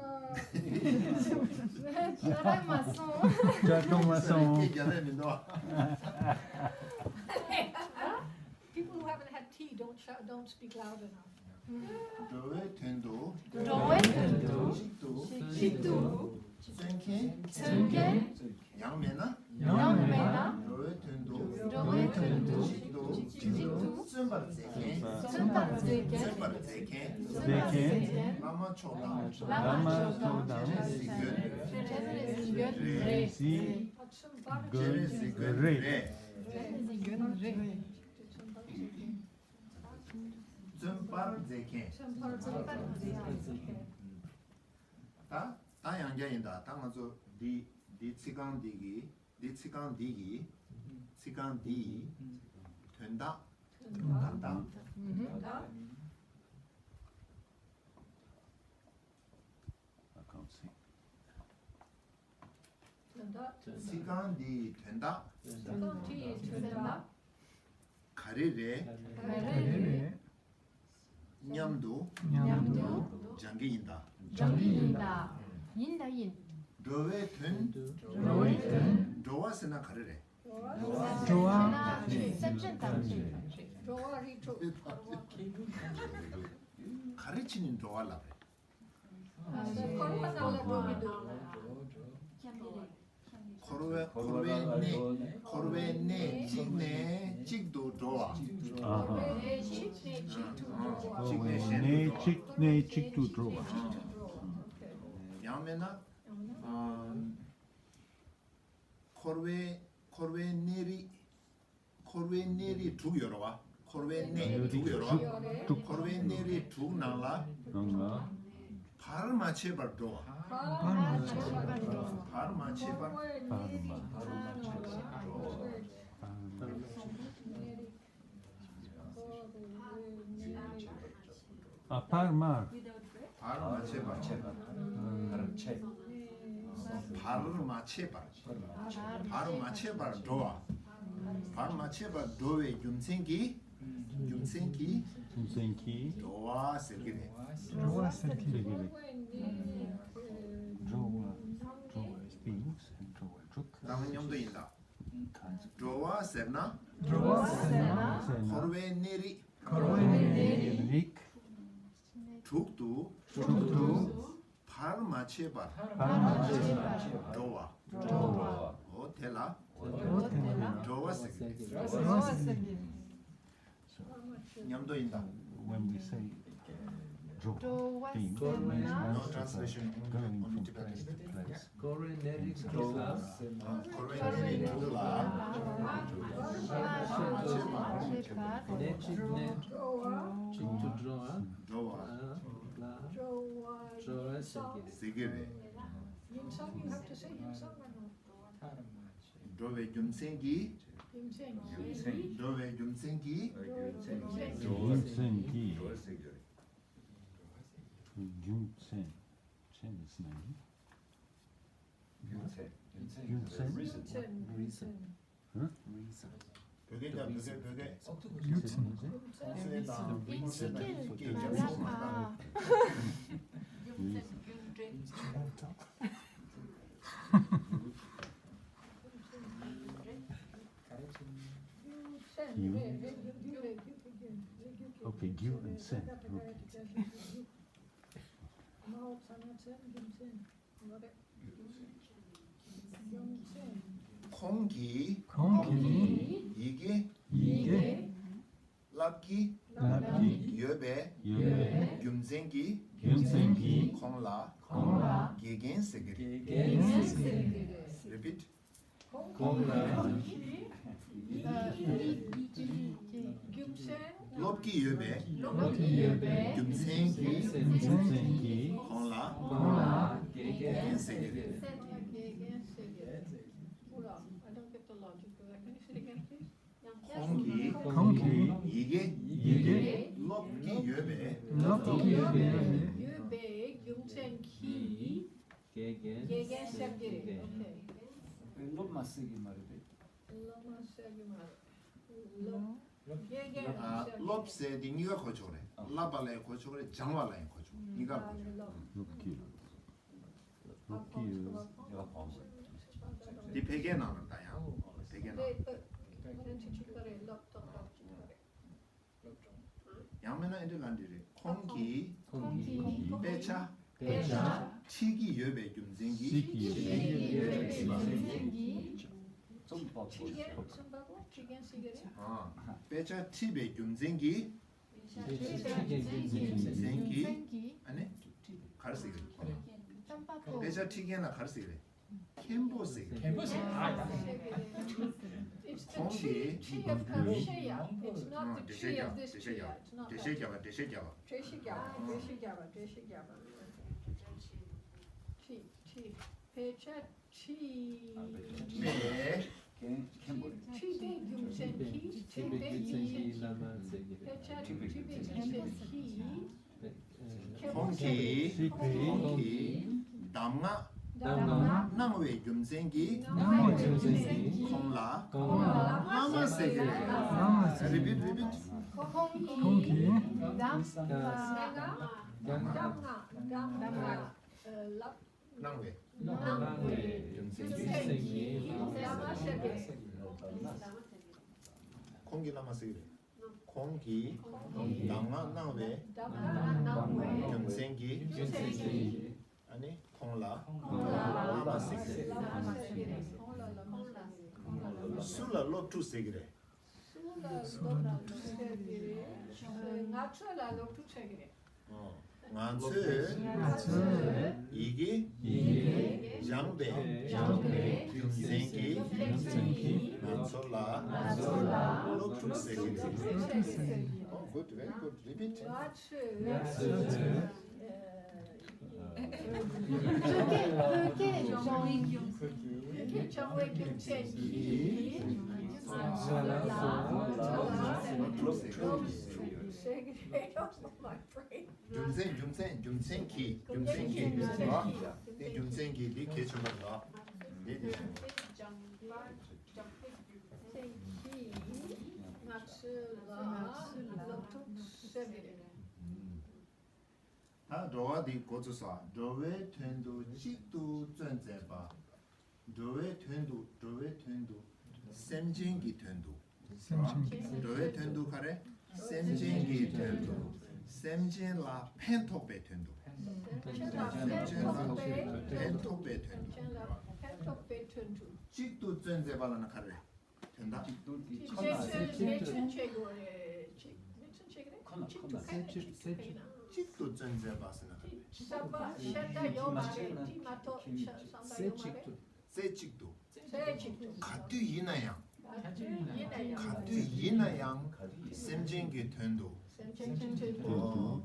ཇ་རག་མ་སོང་། ཇ་འཐུང་མ་སོང་། སྐད་རྒྱག་ཡས་མི་འདུག People who haven't had tea, don't shout, don't speak loud enough. འགྲོ་བའི་དོན་དུ། འགྲོ་བའི་དོན་དུ། གཅིག་ཏུ། གཅིག་ཏུ། བརྩོན་མཁན། བརྩོན་མཁན། ཡང་མེད་ན། ཡང་མེད་ན། འགྲོ་བའི་དོན་དུ། འགྲོ་བའི་དོན་དུ། གཅིག་ཏུ། གཅིག་ཏུ། བརྩོན་པར་མཛད་མཁན། བརྩོན་པར་མཛད་མཁན། བརྩོན་པར་མཛད་མཁན། བརྩོན་པར་མཛད་མཁན། བླ་མ་མཆོག་དང་། བླ་མ་མཆོག་དང་། སྤྱན་རས་གཟིགས་དཔོན། སྤྱན་རས་གཟིགས་དཔོན་རེད། རེད། སྤྱན་རས་གཟིགས་དཔོན་རེད། རེད། སྤྱན་རས་གཟིགས་དཔོན་རེད། བརྩོན་པར་མཛད་མཁན། བརྩོན་པར་མཛད་མཁན། ད་ད་ཡང་བསྐྱར་ཡིན་ད། ད་ང་ཚོ་འདི་འདི་ཚིག་རྐང་འདི་གི་འདི་ཚིག་རྐང་འདི་གི་ཚིག་རྐང་འདི་ཡི་དོན་དག་དོན་དག I can't see. དོན་དག་ཚིག་རྐང་འདི་ཡི་དོན་དག་ཚིག་རྐང་འདི་ཡི་དོན་དག་ག་རེ་རེད། ག་རེ་རེད། མཉམ་དུ། མཉམ་དུ། སྦྱང་གི་ཡིན་ད། སྦྱང་གི་ཡིན་ད། ཡིན་ད་ཡིན། འགྲོ་བའི་དོན། འགྲོ་བའི་དོན། འགྲོ་བ་ཟེར་ན་ག་རེ་རེད། འགྲོ་བ། སེམས་ཅན་ཐམས་ཅད། འགྲོ་བ་རིགས་དྲུག་ག་རེ་བྱས་ནས་འགྲོ་བ་ལབ་རེད། འཁོར་བ་ནང་ལ་འགྲོ་གི་འདུག་འཁོར་བའི་འཁོར་བའི་གནས། འཁོར་བའི་གནས་གཅིག་ནས་གཅིག་ཏུ་འགྲོ་བ། ཨ་ཧ། གཅིག་ནས་གཅིག་ཏུ་འགྲོ་བ། གཅིག་ནས་གཅིག་ཏུ་འགྲོ་བ། ཡང་མིན་ན། ཨ། འཁོར་བའི་འཁོར་བའི་གནས་རིས། འཁོར་བའི་གནས་རིས་དྲུག་ཡོད་རེད་བ། འཁོར་བའི་གནས་དྲུག་ཡོད་རེད་བ། འཁོར་བའི་གནས་རིས་དྲུག་ནང་ལ། ནང་ལ། བར་མ་ཆད་པར་འགྲོ་བ། བར་མ་ཆད་པར་འགྲོ་བ། བར་མ་ཆད་པར། བར་མ་ཆད་པར་འགྲོ་བ། ཨ། བར་མ། བར་མ་ཆད་པར། བར་ཆད། བར་མ་ཆད་པར། བར་མ་ཆད་པར་འགྲོ་བ། བར་མ་ཆད་པར་འགྲོ་བའི་རྒྱུ་མཚན་གྱིས། རྒྱུ་མཚན་གྱིས། རྒྱུ་མཚན་གྱིས། འགྲོ་བ་ཟེར་གྱི་རེད། འགྲོ་བ་ཟེར་གྱི་རེད། འགྲོ་བ། འགྲོ་བའི་དོན་དུ་འགྲོ་བའི་དྲུག་ད་མཉམ་དུ་ཡིན་ད། འགྲོ་བ་ཟེར་ན། འགྲོ་བ་ཟེར་ན། འཁོར་བའི་གནས་རིས། འཁོར་བའི་གནས་རིས། དྲུག་ཏུ། དྲུག་ཏུ། བར་མ་ཆད་པར། བར་མ་ཆད་པར། འགྲོ་བ། འགྲོ་བ། འོ་དེ་ལ། འོ་དེ་ལ། འགྲོ་བ་ཟེར་གྱི་རེད། འགྲོ་བ་ཟེར་གྱི་རེད། མཉམ་དུ་ཡིན་ད། When we say འགྲོ་བ། འགྲོ་བ་ཟེར་ན། No translation, only Tibetan. འཁོར་བའི་གནས་རིས་དྲུག་ལ། འཁོར་བའི་གནས་རིས་དྲུག་ལ། བར་མ་ཆད་པར། གནས་གཅིག་ནས་གཅིག་ཏུ་འགྲོ་བ། འགྲོ་བ། ལ། འགྲོ་བ་ཟེར་གྱི་རེད། ཟེར་གྱི་རེད། ཡིན་སོང་། You have to say ཡིན་སོང་མ་ནོ། འགྲོ་བའི་རྒྱུ་མཚན་གྱིས། རྒྱུ་མཚན་གྱིས། འགྲོ་བའི་རྒྱུ་མཚན་གྱིས། རྒྱུ་མཚན་གྱིས། རྒྱུ་མཚན་གྱིས། རྒྱུ་མཚན། མཚན་ནི་སྣང་གི། རྒྱུ་མཚན། རྒྱུ་མཚན། རྒྱུ་མཚན། རྒྱུ་མཚན། Reason. Reason. བོད་སྐད་རྒྱབ། བོད་སྐད། བོད་སྐད། རྒྱུ་མཚན། སུའི་དང་སྐད་རྒྱབ་སོང་མ་ལྟ། རྒྱུ་མཚན། རྒྱུ་འབྲས། Okay, རྒྱུ་མཚན། Okay. ཁོང་གིས། ཁོང་གིས། ཡི་གེ། ཡི་གེ། བསླབ་ཀྱི། བསླབ་ཀྱི། ཡོད་པའི། ཡོད་པའི། རྒྱུ་མཚན་གྱིས། རྒྱུ་མཚན་གྱིས། ཁོང་ལ། ཁོང་ལ། དགེ་རྒན་ཟེར་གྱི་རེད། དགེ་རྒན་ཟེར་གྱི་རེད། Repeat. ཁོང་ལ། ཡི་གེ། རྒྱུ་མཚན། སློབ་ཀྱི་ཡོད་པའི། སློབ་ཀྱི་ཡོད་པའི། རྒྱུ་མཚན་གྱིས། རྒྱུ་མཚན་གྱིས། ཁོང་ལ། ཁོང་ལ། དགེ་རྒན་ཟེར་གྱི་རེད། དགེ་རྒན་ཟེར་གྱི་རེད། Hold on, I don't get the logic of that. Can you say it again, please? ཁོང་གིས། ཁོང་གིས། ཡི་གེ། ཡི་གེ། སློབ་ཀྱི་ཡོད་པའི། སློབ་ཀྱི་ཡོད་པའི། ཡོད་པའི་རྒྱུ་མཚན་གྱིས། དགེ་རྒན། དགེ་རྒན་ཟེར་གྱི་རེད། Okay. སློབ་མ་ཟེར་གྱི་མ་རེད་པས། སློབ་མ་ཟེར་གྱི་མ་རེད། སློབ། དགེ་རྒན་ཟེར་གྱི། ཨ། སློབ་ཟེར་དེ་གཉིས་ཀ་གོ་ཆོག་རེད། བསླབ་པ་ལ་ཡང་གོ་ཆོག་རེད། སྦྱང་བ་ལ་ཡང་གོ་ཆོག་རེད། གཉིས་ཀ་གོ་ཆོག་རེད། སློབ་ཀྱི། སློབ་ཀྱི། འདི་ཕལ་སྐད་ནང་ལ་ད་ཡང་ཕལ་སྐད་ནང་། ཡང་མིན་ན་ཨེ་འདྲ་ལ་འདི་རེད། ཁོང་གིས། ཁོང་གིས། དཔེ་ཆ། དཔེ་ཆ། ཁྲིད་ཀྱི་ཡོད་པའི་རྒྱུ་མཚན་གྱིས། ཁྲིད་ཀྱི་ཡོད་པའི་རྒྱུ་མཚན་གྱིས། ཁྲིད་ཀྱི་ཡོད་པའི་རྒྱུ་མཚན་གྱིས། ཁྲིད་ཀྱི་ཡོད་པའི་རྒྱུ་མཚན་གྱིས། ཨ། དཔེ་ཆ་ཁྲིད་པའི་རྒྱུ་མཚན་གྱིས། རྒྱུ་མཚན་གྱིས། ཨ་ནི། ག་རེ་ཟེར་གྱི་རེད། དཔེ་ཆ་ཁྲིད་མཁན་ལ་ག་རེ་ཟེར་གྱི་རེད། མཁན་པོ་ཟེར་གྱི་རེད། མཁན་པོ་ཟེར་གྱི་རེད། It's the tree, tree of Karushaya. It's not the འགྲེལ་བཤད་རྒྱག་འགྲེལ་བཤད་རྒྱག་འགྲེལ་བཤད་རྒྱག་འགྲེལ་བཤད་རྒྱག་འགྲེལ་བཤད་རྒྱག་འགྲེལ་བཤད་རྒྱག་འགྲེལ་བཤད་རྒྱག་འགྲེལ་བཤད་རྒྱག tree, tree. དཔེ་ཆ་ཁྲིད། ཁྲིད་པའི་རྒྱུ་མཚན་གྱིས། ཁྲིད་པའི་རྒྱུ་མཚན་གྱིས། དཔེ་ཆ་ཁྲིད་པའི་རྒྱུ་མཚན་གྱིས། ཁོང་གིས། ཁོང་གིས་གདམས་ངག་གདམས་ངག་གནང་བའི་རྒྱུ་མཚན་གྱིས། གནང་བའི་རྒྱུ་མཚན་གྱིས། ཁོང་ལ། ཁོང་ལ། བླ་མ་ཟེར་གྱི་རེད། བླ་མ་ཟེར་གྱི་རེད། Repeat, repeat. ཁོང་གིས། གདམས་ངག་གདམས་ངག་གདམས་ངག་ལབ། གནང་བའི། གནང་བའི་རྒྱུ་མཚན་གྱིས། བླ་མ་ཟེར་གྱི་རེད། ཁོང་གིས་བླ་མ་ཟེར་གྱི་རེད། ཁོང་གིས་གདམས་ངག་གནང་བའི་རྒྱུ་མཚན་གྱིས། ཨ་ནི་ཁོང་ལ་བླ་མ་ཟེར་གྱི་རེད། སུ་ལ་སློབ་ཕྲུག་ཟེར་གྱི་རེད། སུ་ལ་སློབ་ཕྲུག་ཟེར་གྱི་རེད། ང་ཚོ་ལ་སློབ་ཕྲུག་ཟེར་གྱི་རེད། ང་ཚོས། ང་ཚོས། ཡི་གེ། ཡི་གེ། སྦྱངས་པའི། སྦྱངས་པའི། རྒྱུ་མཚན་གྱིས། རྒྱུ་མཚན་གྱིས། ང་ཚོ་ལ། ང་ཚོ་ལ། སློབ་ཕྲུག་ཟེར་གྱི་རེད། སློབ་ཕྲུག་ཟེར་གྱི་རེད། Oh, good, very good. Repeat. ང་ཚོས། ང་ཚོས། བོད་སྐད། བོད་སྐད་སྦྱང་བའི་རྒྱུ་མཚན། བོད་སྐད་སྦྱང་བའི་རྒྱུ་མཚན་གྱིས། ང་ཚོ་ལ། ང་ཚོ་ལ། སློབ་ཕྲུག་ཟེར་གྱི་རེད། Oh, my brain. རྒྱུ་མཚན། རྒྱུ་མཚན། རྒྱུ་མཚན་གྱིས། རྒྱུ་མཚན་གྱིས། རྒྱུ་མཚན་གྱིས། འོ། དེ་རྒྱུ་མཚན་གྱིས་འདི་གལ་ཆེན་པོ་རེད། འོ། དེ་དེ་བཞིན། ང་ཚོ་ལ་སློབ་ཕྲུག་ཟེར་གྱི་རེད། ད་འགྲོ་བ་འདི་འགོ་ཚུགས་སོ། འགྲོ་བའི་དོན་དུ་གཅིག་ཏུ་བརྩོན་མཛད་པ། འགྲོ་བའི་དོན་དུ། འགྲོ་བའི་དོན་དུ། སེམས་ཅན་གྱི་དོན་དུ། སེམས་ཅན་གྱི། འགྲོ་བའི་དོན་དུ་ག་རེ། སེམས་ཅན་གྱི་དོན་དུ། སེམས་ཅན་ལ་ཕན་ཐོགས་པའི་དོན་དུ། སེམས་ཅན་ལ་ཕན་ཐོགས་པའི་དོན་དུ། ཕན་ཐོགས་པའི་དོན་དུ། གཅིག་ཏུ་བརྩོན་མཛད་པ་ལབ་ན་ག་རེ། དོན་དག་གཅིག་ཏུ། གཅིག་ཏུ་བརྩོན་མཛད་པ་ལབ་ན་ག་རེ། བརྩོན་འགྲུས་བརྩོན་འགྲུས་བྱེད་དགོས་རེད། གཅིག་ཏུ་བརྩོན་འགྲུས་བྱེད་དགོས་རེད། གཅིག་ཏུ་བརྩོན་འགྲུས་བྱེད་དགོས་རེད། གཅིག་ཏུ་བརྩོན་འགྲུས་བྱེད་དགོས་རེད། བསམ་པ་ཤ་སྟག་ཡོད་མ་རེད། དེ་མ་གཏོགས་བསམ་པ་ཡོད་མ་རེད། རྩེ་གཅིག་ཏུ། རྩེ་གཅིག་ཏུ། ག་དུས་ཡིན་ན་ཡང་། ག་དུས་ཡིན་ན་ཡང་། ག་དུས་ཡིན་ན་ཡང་། སེམས་ཅན་གྱི་དོན་དུ། སེམས་ཅན་གྱི་དོན་དུ། འོ།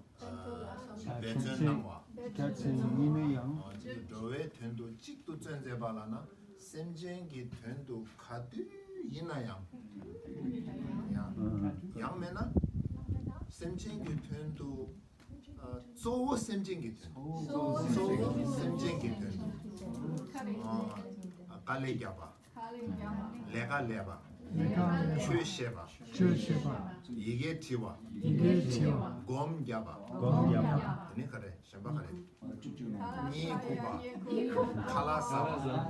འབད་བརྩོན་གནང་བ། རྒྱ་ཆེན་ཡིན་ན་ཡང་། འགྲོ་བའི་དོན་དུ་གཅིག་ཏུ་བརྩོན་མཛད་པ་ལབ་ན། སེམས་ཅན་གྱི་དོན་དུ་ག་དུས་ཡིན་ན་ཡང་། ཡང་། ཡང་མིན་ན། སེམས་ཅན་གྱི་དོན་དུ། ཨ། གཙོ་བོ་སེམས་ཅན་གྱི་དོན་དུ། གཙོ་བོ་སེམས་ཅན་གྱི་དོན་དུ། ཨ། དཀའ་ལས་བརྒྱབ་པ། ལས་ཀ་ལས་པ། ལས་ཀ་ལས་པ། ཆོས་བཤད་པ། ཆོས་བཤད་པ། ཡི་གེ་འབྲི་བ། ཡི་གེ་འབྲི་བ། སྒོམ་བརྒྱབ་པ། སྒོམ་བརྒྱབ་པ། དེ་ནི་ག་རེ། གཞན་པ་ག་རེ། གཉིད་ཁུག་པ། ཁ་ལག་ཟ་བ། བྱང་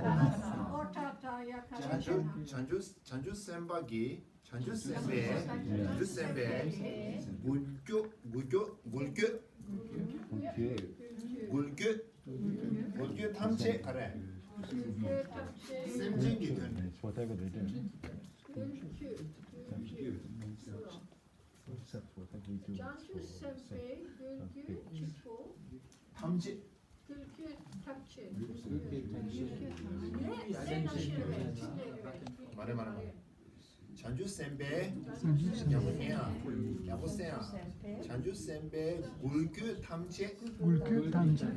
ཆུབ་བྱང་ཆུབ་བྱང་ཆུབ་སེམས་དཔའ་གིས། བྱང་ཆུབ་སེམས་དཔའི། བྱང་ཆུབ་སེམས་དཔའི། འགུལ་སྐྱོད། འགུལ་སྐྱོད། འགུལ་སྐྱོད། འགུལ་སྐྱོད། འགུལ་སྐྱོད་ཐམས་ཅད་ག་རེ། སེམས་ཅན་གྱི་དོན། འགུལ་སྐྱོད། འགུལ་སྐྱོད། བྱང་ཆུབ་སེམས་དཔའི་འགུལ་སྐྱོད་གཅིག་པོ། ཐམས་ཅད། འགུལ་སྐྱོད་ཐམས་ཅད། འགུལ་སྐྱོད་ཐམས་ཅད། མ་རེད་མ་རེད་མ་རེད། བྱང་ཆུབ་སེམས་དཔའི། བྱང་ཆུབ་སེམས་དཔའི། ཡག་པོ་ཉན་ཨ། ཡག་པོ་གསན་ཨ། བྱང་ཆུབ་སེམས་དཔའི་འགུལ་སྐྱོད་ཐམས་ཅད། འགུལ་སྐྱོད་ཐམས་ཅད།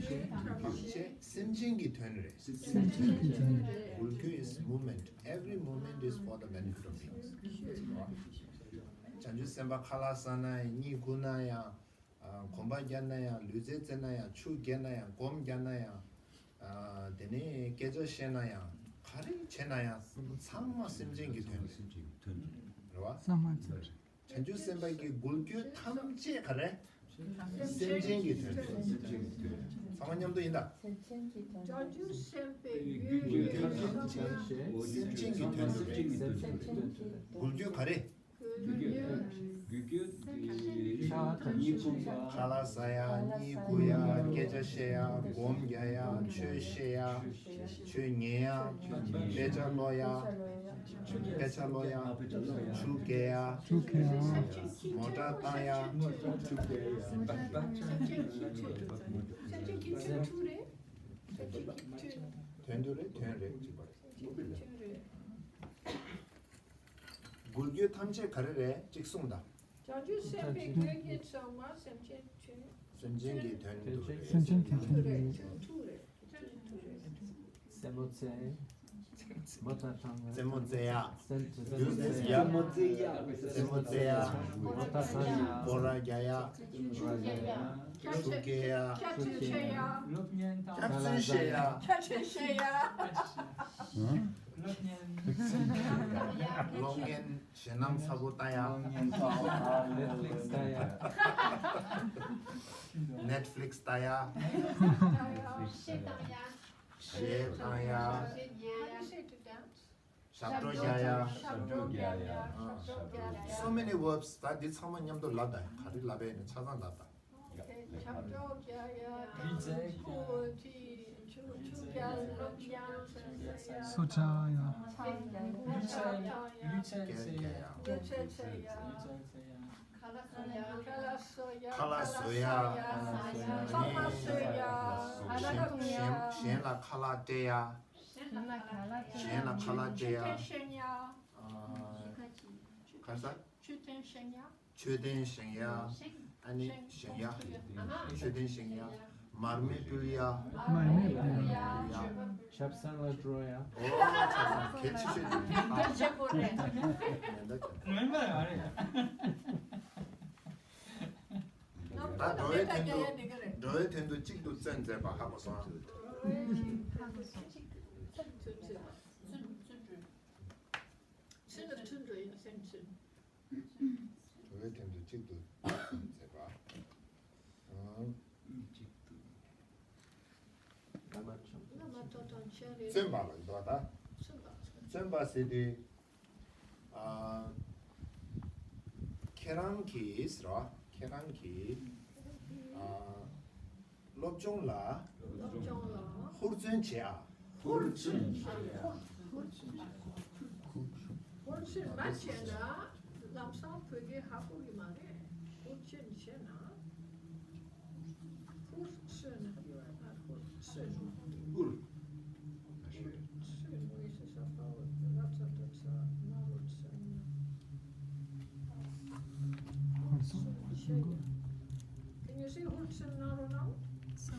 ཐམས་ཅད་སེམས་ཅན་གྱི་དོན་རེད། སེམས་ཅན་གྱི་དོན་རེད། འགུལ་སྐྱོད་is movement. Every movement is for the benefit of beings. བྱང་ཆུབ་སེམས་དཔའ་ཁ་ལག་ཟ་ན་ཡང་། གཉིད་ཁུག་ན་ཡང་། ཨ། གོམ་པ་རྒྱག་ན་ཡང་། ལུས་རྩལ་རྩེ་ན་ཡང་། ཆུ་རྐྱལ་ན་ཡང་། སྒོམ་རྒྱག་ན་ཡང་། ཨ། དེ་ནས་སྐད་ཆ་བཤད་ན་ཡང་། ག་རེ་བྱེད་ན་ཡང་། ཚང་མ་སེམས་ཅན་གྱི་དོན་རེད། རེད་བ། ཚང་མ་ཚང་། བྱང་ཆུབ་སེམས་དཔའ་གི་འགུལ་སྐྱོད་ཐམས་ཅད་ག་རེ། སེམས་ཅན་གྱི་དོན་རེད། ཚང་མ་མཉམ་དུ་ཡིན་ད། སེམས་ཅན་གྱི་དོན། བྱང་ཆུབ་སེམས་དཔའི་འགུལ་སྐྱོད་ཐམས་ཅད་སེམས་ཅན་གྱི་དོན་དུ་རེད། སེམས་ཅན་གྱི་དོན། འགུལ་སྐྱོད་ག་རེ། འགུལ་སྐྱོད། འགུལ་སྐྱོད་དེ། ཁ་ལག་ཟ་ཡ། གཉིད་ཁུག་ཡ། སྐད་ཆ་བཤད་ཡ། སྒོམ་རྒྱག་ཡ། ཆོས་བཤད་ཡ། ཆོས་ཉན་ཡ། དཔེ་ཆ་ཀློག་ཡ། དཔེ་ཆ་ཀློག་ཡ། ཆུ་རྐྱལ་ཡ། ཆུ་རྐྱལ་ཡ། མོ་ཊ་བཏང་ཡ། ཆུ་རྐྱལ་ཡ། སེམས་ཅན་གྱི་དོན་དུ་རེད། དོན་དུ་རེད། དོན་རེད། ཅིག་པ་རེད། འགུལ་སྐྱོད་ཐམས་ཅད་ག་རེ་རེད། གཅིག་གསུངས་དང་། བྱང་ཆུབ་སེམས་དཔའི་འགུལ་སྐྱོད་ཚང་མ་སེམས་ཅན་དོན། སེམས་ཅན་གྱི་དོན་དུ་རེད། སེམས་ཅན་གྱི་དོན་དུ་རེད། དོན་དུ་རེད། དོན་དུ་རེད། རྩེད་མོ་རྩེ། མོ་ཊ་བཏང་། རྩེད་མོ་རྩེ་ཡ། རྩེད་མོ་རྩེ་ཡ། རྩེད་མོ་རྩེ་ཡ། མོ་ཊ་བཏང་ཡ། སྐོར་ར་རྒྱག་ཡ། ཆུ་རྐྱལ་ཡ། ཆུ་རྐྱལ་ཡ། སློབ་གཉེར་བཏང་། སྐྱག་རྫུན་བཤད་ཡ། ཆ་ཆེ་བཤད་ཡ། སློབ་གཉེར། གློག་བརྙན་ཞེད་སྣང་ཚ་པོ་ལྟ་ཡ། Netflix ལྟ་ཡ། Netflix ལྟ་ཡ། གཞས་བཏང་ཡ། གཞས་བཏང་ཡ། གཞས་ཉན་ཡ། ཞབས་བྲོ་རྒྱག་ཡ། ཞབས་བྲོ་རྒྱག་ཡ། ཞབས་བྲོ་རྒྱག་ཡ། So many verbs. ད་འདི་ཚང་མ་མཉམ་དུ་ལབ་དང་། ག་རེ་ལབ་པ་ཡིན་ན་ཆ་ཚང་ལབ་དང་། ཞབས་བྲོ་རྒྱག་ཡ། ལུས་རྩལ། ཆུ་ཆུ་རྒྱག་སློབ་སྦྱོང་བྱེད་ཡ། སོ་ཆ་ཡ། ལུས་རྩལ། ལུས་རྩལ་རྒྱག་ཡ། ལུས་རྩལ་རྩེ་ཡ། ལུས་རྩལ་རྩེ་ཡ། ཁ་ལག་བཟོ་ཡ། ཁ་ལག་བཟོ་ཡ། ཁ་ལག་བཟོ་ཡ། ཚོད་མ་བཟོ་ཡ། གཞན་གཞན་གཞན་ལ་ཁ་ལག་སྤྲད་ཡ། གཞན་ལ་ཁ་ལག་སྤྲད་ཡ། གཞན་ལ་ཁ་ལག་སྤྲད་ཡ། ཆོས་ཐུན་བཞེངས་ཡ། ཨ། ག་རེ་ཟེར། ཆོས་ཐུན་བཞེངས་ཡ། མཆོད་རྟེན་བཞེངས་ཡ། ཨ་ནི་བཞེངས་ཡ། མཆོད་རྟེན་བཞེངས་ཡ། མར་མེ་ཕུལ་ཡ། མར་མེ་ཕུལ་ཡ། ཕུལ་ཡ། ཆབ་གསང་ལ་འགྲོ་ཡ། ཨོ་ཆབ་གསང་གལ་ཆེ་ཤོས་དེ། གལ་ཆེ་པོ་རེད། ངན་པ་རེད། ད་འགྲོ་བའི་དོན་དུ། འགྲོ་བའི་དོན་དུ་གཅིག་ཏུ་བརྩོན་མཛད་པ་ཧ་གོ་སོང་། ཧ་གོ་སོང་། ཚུལ་ལ་མཐུན་འགྲོ་ཡིན་སེམས་ཚུལ། འགྲོ་བའི་དོན་དུ་གཅིག་ཏུ་བརྩོན་མཛད་པ། ཨང་། གཅིག་ཏུ། བླ་མ་ཐོབ་ཐང་ཆེན་རེད། བརྩོན་པ་ལ་འདོད་ད། བརྩོན་པ། བརྩོན་པ་ཟེར་དུས། ཨ། ཁྱེད་རང་གིས་ཟེར་བ། ཁྱེད་རང་གིས། ཨ། སློབ་སྦྱོང་ལ། སློབ་སྦྱོང་ལ། ཧུར་བརྩོན་བྱེད་ཨ། ཧུར་བརྩོན་བྱེད། ཧུར་བརྩོན་བྱེད། ཧུར་བརྩོན་མ་བྱས་ན་ལམ་སང་བོད་སྐད་ཧ་གོ་གི་མ་རེད། ཧུར་བརྩོན་བྱས་ན། ཧུར་བརྩོན་ཡོད་ན་ཧུར་བརྩོན། ཧུར། ཧུར་བརྩོན་དངོས་སུ་ས་པའོ་ར་ཙ་ཏ་ཙ་ན་རོ་བརྩོན། ཧུར་བརྩོན་བྱས་ཡོད། Can you say ཧུར་བརྩོན་གནང་རོགས་གནང་། So,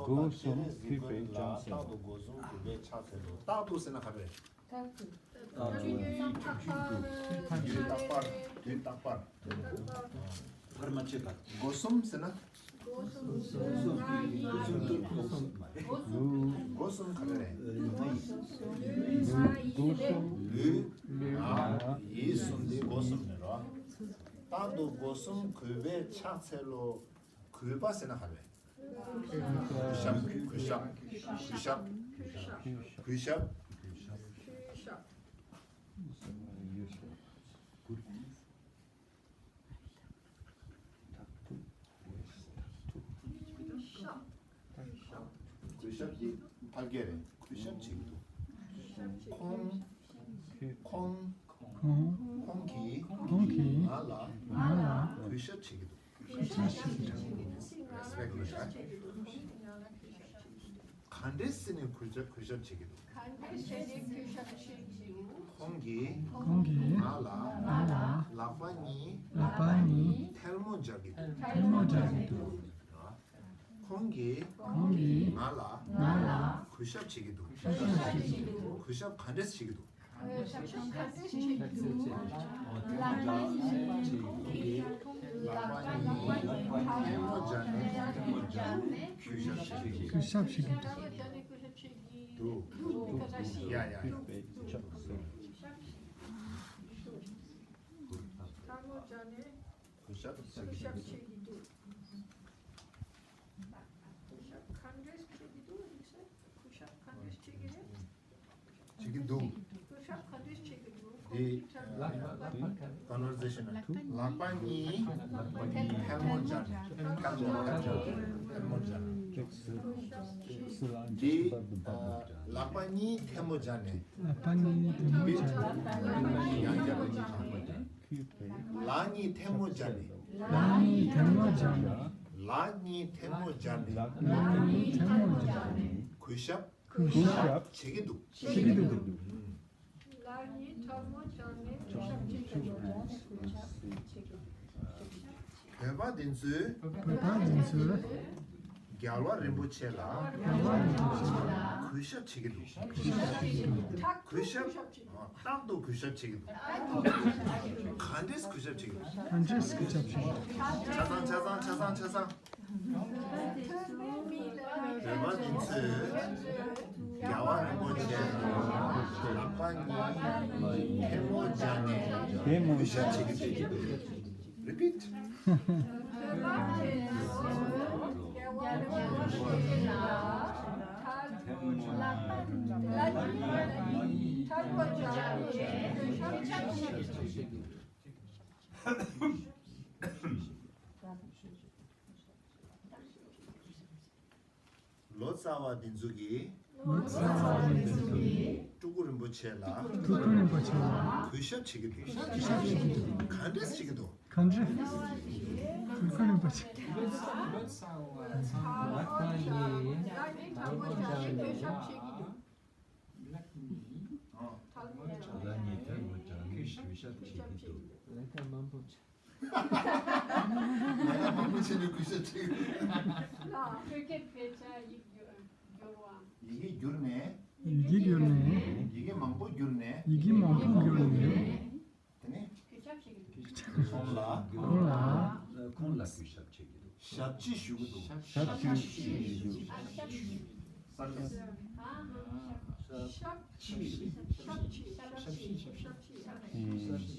ཚོགས་དང་སྤྱན་རས་གཟིགས་མགོན་ལ། རྟག་ཏུ་སྒོ་གསུམ་གུས་པས་ཕྱག་འཚལ་ལོ། རྟག་ཏུ་ཟེར་ན་ག་རེ་རེད། རྟག་ཏུ། དུས་རྟག་པར། དུས་རྟག་པར། བར་མ་ཆད་པར། སྒོ་གསུམ་ཟེར་ན། སྒོ་གསུམ་ག་རེ་རེད། ལུས་ངག་ཡིད་གསུམ་དེ་སྒོ་གསུམ་རེད་རོ། རྟག་ཏུ་སྒོ་གསུམ་གུས་པས་ཕྱག་འཚལ་ལོ། གུས་པ་ཟེར་ན་ག་རེ་རེད། གུས་ཞབས། གུས་ཞབས། གུས་ཞབས། གུས་ཞབས། གུས་ཞབས་ཀྱི་ཕལ་སྐད་རེད། གུས་ཞབས་བྱེད་ཀྱི་འདུག་ཁོང་། ཁོང་། ཁོང་། ཁོང་གིས། ཁོང་གིས། ང་ལ། ང་ལ། གུས་ཞབས་བྱེད་ཀྱི་འདུག་གུས་ཞབས་བྱེད་ཀྱི་འདུག་རེ་སི་པེག་ལ་བྱ། ག་འདྲས་ཟེར་ནས་གུས་ཞབས་གུས་ཞབས་བྱེད་ཀྱི་འདུག་ག་འདྲས་བྱས་ནས་གུས་ཞབས་བྱེད་ཀྱི་འདུག་ཁོང་གིས། ཁོང་གིས། ང་ལ། ང་ལ། ལག་པ་གཉིས། ལག་པ་གཉིས། ཐལ་མོ་སྦྱར་གྱི་འདུག་ཐལ་མོ་སྦྱར་གྱི་འདུག་ཁོང་གིས། ཁོང་གིས། ང་ལ། ང་ལ། གུས་ཞབས་བྱེད་ཀྱི་འདུག་གུས་ཞབས་བྱེད་ཀྱི་འདུག་གུས་ཞབས་ག་འདྲས་བྱེད་ཀྱི་འདུག་གུས་ཞབས་ག་འདྲས་བྱེད་ཀྱི་འདུག་ལག་པ་གཉིས། ལག་པ་གཉིས། ཐལ་མོ་སྦྱར་ནས། ཐལ་མོ་སྦྱར་ནས། གུས་ཞབས་བྱེད་ཀྱི་འདུག་གུས་ཞབས་བྱེད་ཀྱི་འདུག་འདུག་ཡ་ཡ་ཡ། ཐལ་མོ་སྦྱར་ནས། གུས་ཞབས་བྱེད་ཀྱི་འདུག་གུས་ཞབས་བྱེད་ཀྱི་འདུག་གུས་ཞབས་ག་འདྲས་བྱེད་ཀྱི་འདུག་གུས་ཞབས་ག་འདྲས་བྱེད་ཀྱི་རེད། བྱེད་ཀྱི་འདུག་གུས་ འདི་conversation། ལག་པ་གཉིས་ཐལ་མོ་སྦྱར་ནས། ཐལ་མོ་སྦྱར་ནས། ཐལ་མོ་སྦྱར་ནས། འདི་ལག་པ་གཉིས་ཐལ་མོ་སྦྱར་ནས། ལག་པ་གཉིས་ཐལ་མོ་སྦྱར་ནས། ཡང་བསྐྱར། ལག་གཉིས་ཐལ་མོ་སྦྱར་ནས། ལག་གཉིས་ཐལ་མོ་སྦྱར་ནས། ལག་གཉིས་ཐལ་མོ་སྦྱར་ནས། ལག་གཉིས་ཐལ་མོ་སྦྱར་ནས། གུས་ཞབས། གུས་ཞབས། བྱེད་ཀྱི་འདུག་བྱེད་ཀྱི་འདུག་ལག་གཉིས་ཐལ་མོ་སྦྱར་ནས་གུས་ཞབས་བྱེད་ཀྱི་འདུག་བོད་པ་འདི་ཚོས། བོད་པ་འདི་ཚོས། རྒྱལ་བ་རིན་པོ་ཆེ་ལ། རྒྱལ་བ་རིན་པོ་ཆེ་ལ། གུས་ཞབས་བྱེད་ཀྱི་འདུག་གུས་ཞབས། རྟག་ཏུ་གུས་ཞབས་བྱེད་ཀྱི་འདུག་ག་འདྲས་གུས་ཞབས་བྱེད་ཀྱི་འདུག་ག་འདྲས་གུས་ཞབས་བྱེད་ཀྱི་འདུག་ག་འདྲས་གུས་ཞབས་བྱེད་ཀྱི་འདུག་ཆ་ཚང་ཆ་ཚང་ཆ་ཚང་ཆ་ཚང་། བོད་པ་འདི་ཚོས་རྒྱལ་བ་རིན་པོ་ཆེ་ལ་ལག་པ་གཉིས་ཐལ་མོ་སྦྱར་ནས་གུས་ཞབས་བྱེད་ཀྱི་འདུག Repeat. ལོ་ཙཱ་བ་འདི་ཚོ་གིས། ལོ་ཙཱ་བ་འདི་ཚོ་གིས། སྤྲུལ་སྐུ་རིན་པོ་ཆེ་ལ། སྤྲུལ་སྐུ་རིན་པོ་ཆེ་ལ། གུས་ཞབས་བྱེད་ཀྱི་འདུག་གུས་ཞབས་བྱེད་ཀྱི་འདུག་ག་འདྲས་བྱེད་ཀྱི་འདུག་ག་འདྲས། སྤྲུལ་སྐུ་རིན་པོ་ཆེ། ལོ་ཙཱ་བ་ཚང་མ་ལག་པ་གཉིས་ཐལ་མོ་སྦྱར་ནས། ལག་གཉིས་ཐལ་མོ་སྦྱར་ནས་གུས་ཞབས་བྱེད་ཀྱི་འདུག་ལས་ཀ་མང་པོ་བྱ། ང་ཡང་མང་པོ་བྱས་ནས་གུས་ཞབས་བྱེད་ཀྱི་འདུག་བོད་སྐད་དཔེ་ཆ་ཡིག་བསྒྱུར་བ། ཡི་གེ་བསྒྱུར་ནས། ཡི་གེ་བསྒྱུར་ནས། ཡི་གེ་མང་པོ་བསྒྱུར་ནས། ཡི་གེ་མང་པོ་བསྒྱུར་ནས། དེ་ནས། གུས་ཞབས་བྱེད་ཀྱི་འདུག་ཁོང་ལ། ཁོང་ལ། ཁོང་ལ་གུས་ཞབས་བྱེད་ཀྱི་འདུག་ཞབས་ཕྱི་ཞུ་གི་འདུག་ཞབས་ཕྱི་ཞུ་གི་འདུག་ཞབས་ཕྱི་ཞུ་གི་འདུག་ཞབས་ཕྱི་ཞབས་ཕྱི་ཞབས་ཕྱི་ཞབས་ཕྱི་ཞབས་ཕྱི་ཞབས་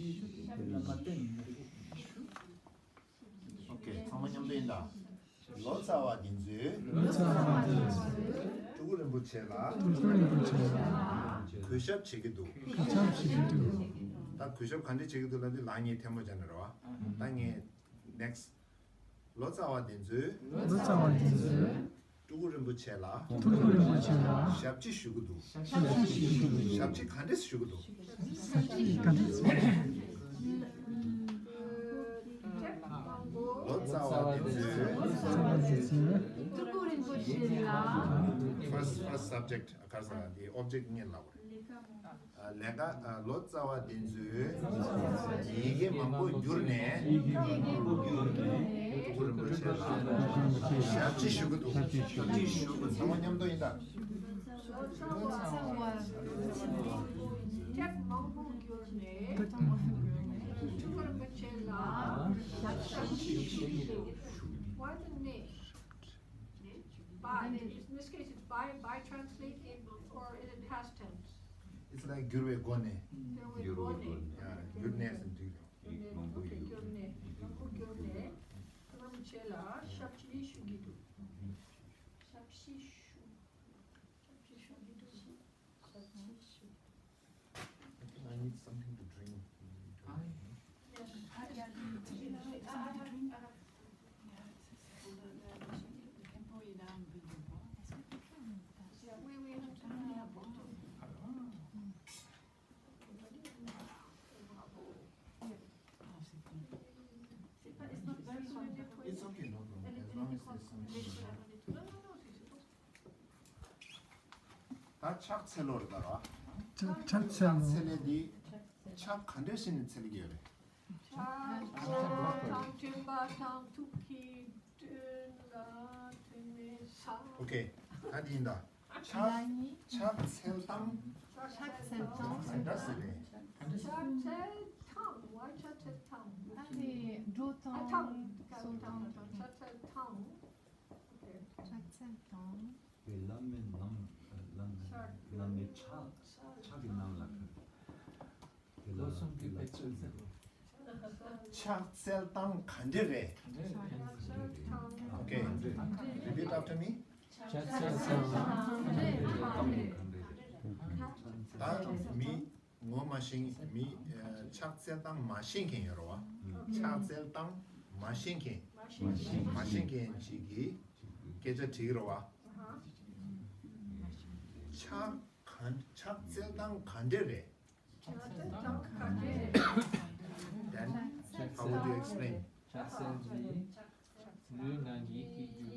ཕྱི། ཨོ་ཁེ། ཚང་མ་མཉམ་དུ་ཡིན་ད། ལོ་ཙཱ་བ་འདི་ཚོས། ལོ་ཙཱ་བ་འདི་ཚོས། སྤྲུལ་སྐུ་རིན་པོ་ཆེ་ལ། སྤྲུལ་སྐུ་རིན་པོ་ཆེ་ལ། གུས་ཞབས་བྱེད་ཀྱི་འདུག་གུས་ཞབས་བྱེད་ཀྱི་འདུག་ད་གུས་ཞབས་ག་འདྲས་བྱེད་ཀྱི་འདུག་ལབ་དུས་ལག་གཉིས་ཐལ་མོ་སྦྱར་ནས་རེད་བ། ད་ངས་next། ལོ་ཙཱ་བ་འདི་ཚོས། ལོ་ཙཱ་བ་འདི་ཚོས། སྤྲུལ་སྐུ་རིན་པོ་ཆེ་ལ། སྤྲུལ་སྐུ་རིན་པོ་ཆེ་ལ། ཞབས་ཕྱི་ཞུ་གི་འདུག་ཞབས་ཕྱི་ཞུ་གི་འདུག་ཞབས་ཕྱི་ག་འདྲས་ཞུ་གི་འདུག་ཞབས་ཕྱི་ག་འདྲས་ཞུ་གི་འདུག་ལོ་ཙཱ་བ་འདི་ཚོས། ལོ་ཙཱ་བ་འདི་ཚོས། སྤྲུལ་སྐུ་རིན་པོ་ཆེ་ལ། First, first subject ག་རེ་ཟེར་དེ་object ངས་ལབ་པ་རེད། ལས་ཀ་མང་པོ། ལས་ཀ་ལོ་ཙཱ་བ་འདི་ཚོས་ཡི་གེ་མང་པོ་བསྒྱུར་ནས། ཡི་གེ་མང་པོ་བསྒྱུར་ནས། སྤྲུལ་སྐུ་རིན་པོ་ཆེ་ལ་ཞབས་ཕྱི་ཞུ་གི་འདུག་ཞབས་ཕྱི་ཞུ་གི་འདུག་ཚང་མ་མཉམ་དུ་ཡིན་ད། ལོ་ཙཱ་བ་དེབ་མང་པོ་བསྒྱུར་ནས་སྤྲུལ་སྐུ་རིན་པོ་ཆེ་ལ་ཞབས་ཕྱི་ཞུ་གི་འདུག What the name? By, in this case, it's by, by translate in, or is it past tense? It's like བསྒྱུར་བའི་སྒོ་ནས། བསྒྱུར་བའི་སྒོ་ནས། ཡ། བསྒྱུར་ནས་ཟེར་འགྲིག་རེད། བསྒྱུར་ནས། མང་པོ་ཨོ་ཁེ། བསྒྱུར་ནས། མང་པོ་བསྒྱུར་ནས། རིན་པོ་ཆེ་ལ་ཞབས་ཕྱི་ཞུ་གི་འདུག་ཞབས་ཕྱི་ཞུ། ཞབས་ཕྱི་ཞུ་གི་འདུག་ཞབས་ཕྱི་ཞུ། I think I need something to drink. Yes. Yeah, we, we have to have water. C'est pas, it's not very hard. It's okay, no problem. As long as there's some sugar. ད་ཕྱག་འཚལ་ལོ་རེད་ད་ར། ཕྱག་ཕྱག་འཚལ་ལོ། ཕྱག་འཚལ་ལེ་འདི་ཕྱག་འཚལ། ཕྱག་ག་འདྲས་བྱས་ནས་འཚལ་གྱི་ཡོད་རེད། ཕྱག་འཚལ་དང་། མཆོད་པ་དང་ཐུགས་ཀྱི་དྲིན་ལ་དྲིན་ལན་ཟ། ཨོ་ཁེ། ད་འདི་ཡིན་ད། ཕྱག་ཕྱག་འཚལ་དང་། ཕྱག་འཚལ་དང་། ག་འདྲ་ཟེར་རེད། ཕྱག་འཚལ་དང་། Why ཕྱག་འཚལ་དང་། ཨ་ནི་འགྲོ་དང་། ཨ། དང་། སོ་དང་། ཕྱག་འཚལ་དང་། ཨོ་ཁེ། ཕྱག་འཚལ་དང་། བླ་མའི་ནང་། བླ་མའི་བླ་མའི་ཕྱག་ཕྱག་གི་ནང་ལ་ཕྱག་འཚལ་དང་ག་འདྲ་རེད། ཕྱག་འཚལ་དང་། Okay. Repeat after me. ཕྱག་འཚལ་དང་། ད་མི། ངོ་མ་ཤེས་མི་ཨ་ཕྱག་འཚལ་སྟངས་མ་ཤེས་མཁན་ཡོད་རེད་བ། ཕྱག་འཚལ་སྟངས་མ་ཤེས་མཁན། མ་ཤེས་མཁན་ཅིག་གིས་སྐད་ཆ་དྲིས་རེད་བ། ཕྱག་ག་ཕྱག་འཚལ་སྟངས་ག་འདྲ་རེད། Then, how would you explain? ཕྱག་འཚལ་གྱི་ལུས་ངག་ཡིད་ཀྱི་རྒྱུད་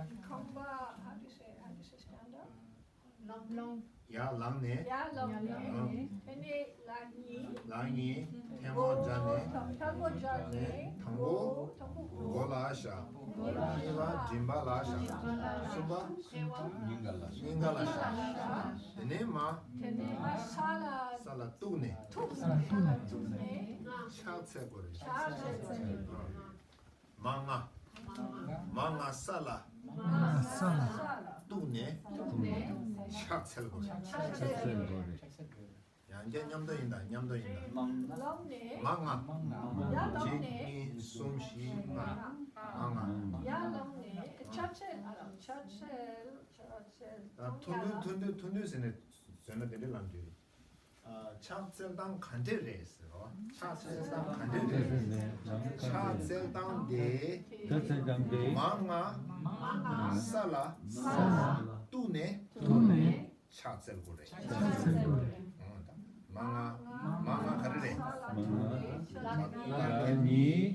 པའི་ཁང་པ། How do you say, how do you say stand up? ཡར་ལངས་ནས། ཡར་ལངས་ནས། དེ་ནས་ལག་གཉིས། ལག་གཉིས་ཐལ་མོ་སྦྱར་ནས། ཐལ་མོ་སྦྱར་ནས། དང་པོ་མགོ་ལ་བཞག་གཉིས་པ་མགྲིན་པ་ལ་བཞག་གསུམ་པ་སྙིང་ག་ལ་བཞག་དེ་ནས་མར། དེ་ནས་མར་ས་ལ། ས་ལ་གཏུགས་ནས། ཐུག་ས་ལ་གཏུགས་ནས། ཕྱག་འཚལ་དགོས་རེད། ཕྱག་འཚལ་དགོས་རེད། མ་ང་། མ་ང་ས་ལ། ས་ལ། གཏུགས་ནས། ཕྱག་འཚལ་དགོས་རེད། ཕྱག་འཚལ་དགོས་རེད། ཡང་བསྐྱར་མཉམ་དུ་ཡིན་ད། མཉམ་དུ་ཡིན་ད། མ་ང་། གཅིག་གཉིས། གསུམ། བཞི། ལྔ། མ་ང་། ཡར་ལངས་ནས་ཕྱག་འཚལ། ཨ་ལ་ཕྱག་འཚལ། ཕྱག་འཚལ། ཐུང་ཐུང་ཐུང་ཐུང་ཐུང་ཐུང་ཟེར་ནས་བཟོས་ན་དེ་འདྲ་ལབ་འདོད། ཨ་ཕྱག་འཚལ་སྟངས་ག་འདྲས་རེད་ཟེར་རོ། ཕྱག་འཚལ་སྟངས་ག་འདྲས་རེད། ཕྱག་འཚལ་སྟངས་དེ། ཕྱག་འཚལ་སྟངས་དེ། མ་ང་། མ་ང་། ས་ལ། ས་ལ། གཏུགས་ནས། གཏུགས་ནས། ཕྱག་འཚལ་དགོས་རེད། ཕྱག་འཚལ་དགོས་རེད། ཨོ་ད། མ་ང་། མ་ང་ག་རེ་རེད། མ་ང་། ལག་གཉིས།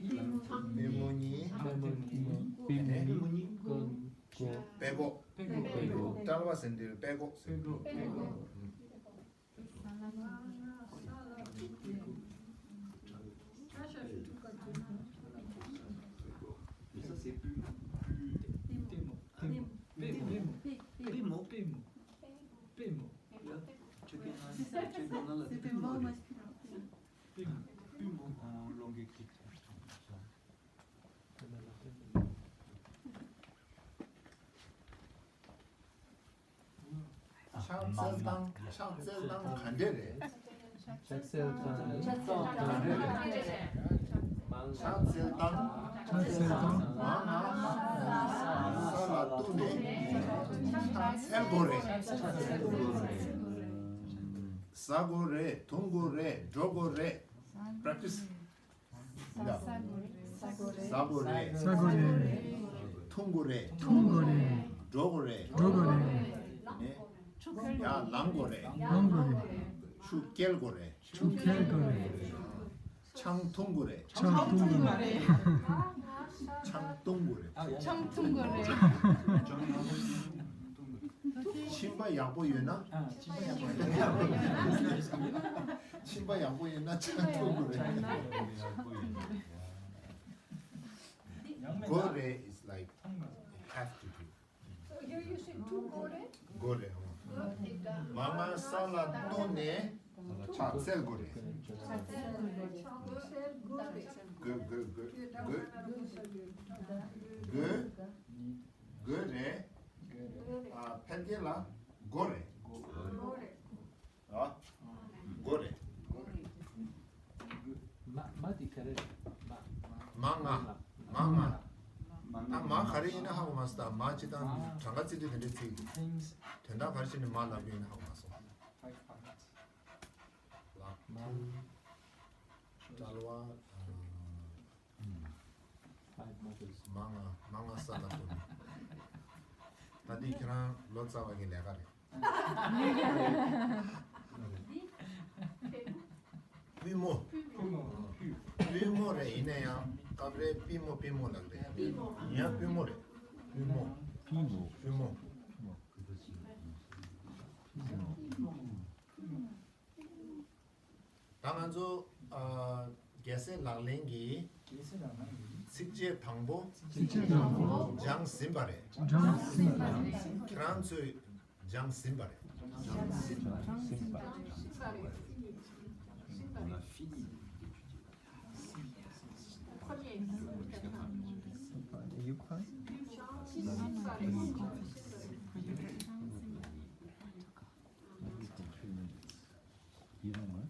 པུས་མོ་གཉིས། པུས་མོ་གཉིས། པད་ཀོ། པད་ཀོ། དཔྲལ་བ་ཟེར་འདིར་པད་ཀོ། པད་ཀོ། Mais ça, c'est pu, pu, pemo, pemo, pemo, pemo, pemo. Pemo. Là, check it, check it, on a la pemo. Pemo, pemo en langue écrite. ཕྱག་འཚལ་སྟངས། ཕྱག་འཚལ་སྟངས་ག་འདྲས་རེད། ཕྱག་འཚལ་སྟངས། ཕྱག་འཚལ་སྟངས་ག་འདྲས་རེད། ཕྱག་འཚལ་སྟངས། ཕྱག་འཚལ་སྟངས། མ་ང་ས་ལ་གཏུགས་ནས་ཕྱག་འཚལ་དགོས་རེད། ཟ་དགོས་རེད། འཐུང་དགོས་རེད། འགྲོ་དགོས་རེད། Practice. ཟ་དགོས་རེད། ཟ་དགོས་རེད། ཟ་དགོས་རེད། འཐུང་དགོས་རེད། འཐུང་དགོས་རེད། འགྲོ་དགོས་རེད། འགྲོ་དགོས་རེད། ནས་ཡར་ལངས་དགོས་རེད། ལངས་དགོས་རེད། ཆུ་བསྐྱལ་དགོས་རེད། ཆུ་བསྐྱལ་དགོས་རེད། ཆང་འཐུང་དགོས་རེད། ཆང་འཐུང་དགོས་རེད། ཆང་འཐུང་དགོས་རེད། ཆང་འཐུང་དགོས་རེད། མཆིན་པ་ཡག་པོ་ཡོད་ན། ཨ། མཆིན་པ་ཡག་པོ་ཡོད་ན། མཆིན་པ་ཡག་པོ་ཡོད་ན་ཆང་འཐུང་དགོས་རེད། དགོས་རེད། It's like you have to do. So you, you say འཐུང་དགོས་རེད། དགོས་རེད། ཨོ། མ་ང་ས་ལ་གཏུགས་ནས་ཕྱག་འཚལ་དགོས་རེད། ཕྱག་འཚལ་དགོས་རེད། དགོས་དགོས་དགོས་དགོས། དགོས། དགོས་རེད། ཨ། ཕལ་སྐད་ལ་དགོས་རེད། དགོས་རེད། ཨ། དགོས་རེད། མ། མ་དེ་ག་རེ་རེད། མ། མ་ང་། མ་ང་། ད་མ་ག་རེ་ཡིན་ན་ཧ་གོ་མ་སོང་། ད་མ་སྤྱིར་བཏང་གྲངས་ཀ་རྩིས་དུས་དེ་འདྲའི་ཚིག་དོན་དག་ག་རེ་བྱས་ནས་མ་ལབ་ཀྱི་ཡིན་ན་ཧ་གོ་མ་སོང་། ལག་མཐིལ། དཔྲལ་བ། Five muscles. མ་ང་། མ་ང་ས་ལ་གཏུགས་ནས། ད་འདི་ཁྱེད་རང་ལོ་ཙཱ་བ་གི་ལས་ཀ་རེད། པུས་མོ། པུས་མོ། པུས་མོ་རེད། ཡིན་ན་ཡང་སྐབས་རེ་པུས་མོ། པུས་མོ་ལབ་རེད། ཡིན་ཡང་པུས་མོ་རེད། པུས་མོ། པུས་མོ། པུས་མོ། ད་ང་ཚོ་ཨ་རྒྱལ་སྲས་ལག་ལེན་གྱི་རྒྱལ་སྲས་ལག་ལེན་གྱི་ཚིགས་བཅད་དང་པོ། ཚིགས་བཅད་དང་པོ། སྦྱངས་ཟིན་པ་རེད། སྦྱངས་ཟིན་པ་རེད། ཁྱེད་རང་ཚོས་སྦྱངས་ཟིན་པ་རེད། སྦྱངས་ཟིན་པ་རེད། On a fini d'étudier. You cry? You don't mind?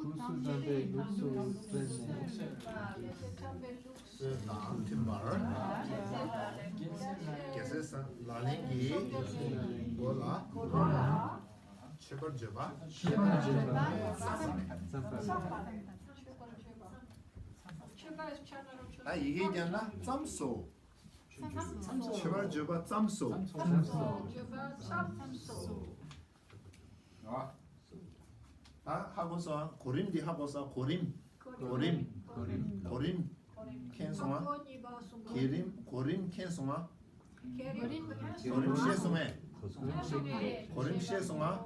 ཁུ་ཚུར་དམ་པའི་ལུགས་སུ་བརྩོན་ནས། ཁུ་ཚུར་དམ་པའི་ལུགས་སུ་བརྩོན་ནས། ཁུ་ཚུར་དམ་པའི་ལུགས་སུ་བརྩོན་ནས། རྒྱལ་སྲས་ལག་ལེན་གྱི་སྒོ་ལ། སྒོ་ལ། མཆོད་པར་བརྗོད་པ། མཆོད་པར་བརྗོད་པ། བརྩམ་པ་རེད། བརྩམ་པ་རེད། མཆོད་པར་བརྗོད་པ། མཆོད་པར་བརྗོད་པ། ད་ཡི་གེ་བརྒྱབ་ན་བརྩམས་སོ། མཆོད་པར་བརྗོད་པ་བརྩམས་སོ། བརྩམས་སོ། མཆོད་པར་བརྗོད་པ་བརྩམས་སོ། རེད་བ། ད་ཧ་གོ་སོང་། གོ་རིམ་འདི་ཧ་གོ་སོང་། གོ་རིམ། གོ་རིམ། གོ་རིམ། གོ་རིམ། མཁྱེན་སོང་ང་། གོ་རིམ། གོ་རིམ་མཁྱེན་སོང་ང་། གོ་རིམ་ཤེས་སོང་ངས། གོ་རིམ་ཤེས་སོང་ང་།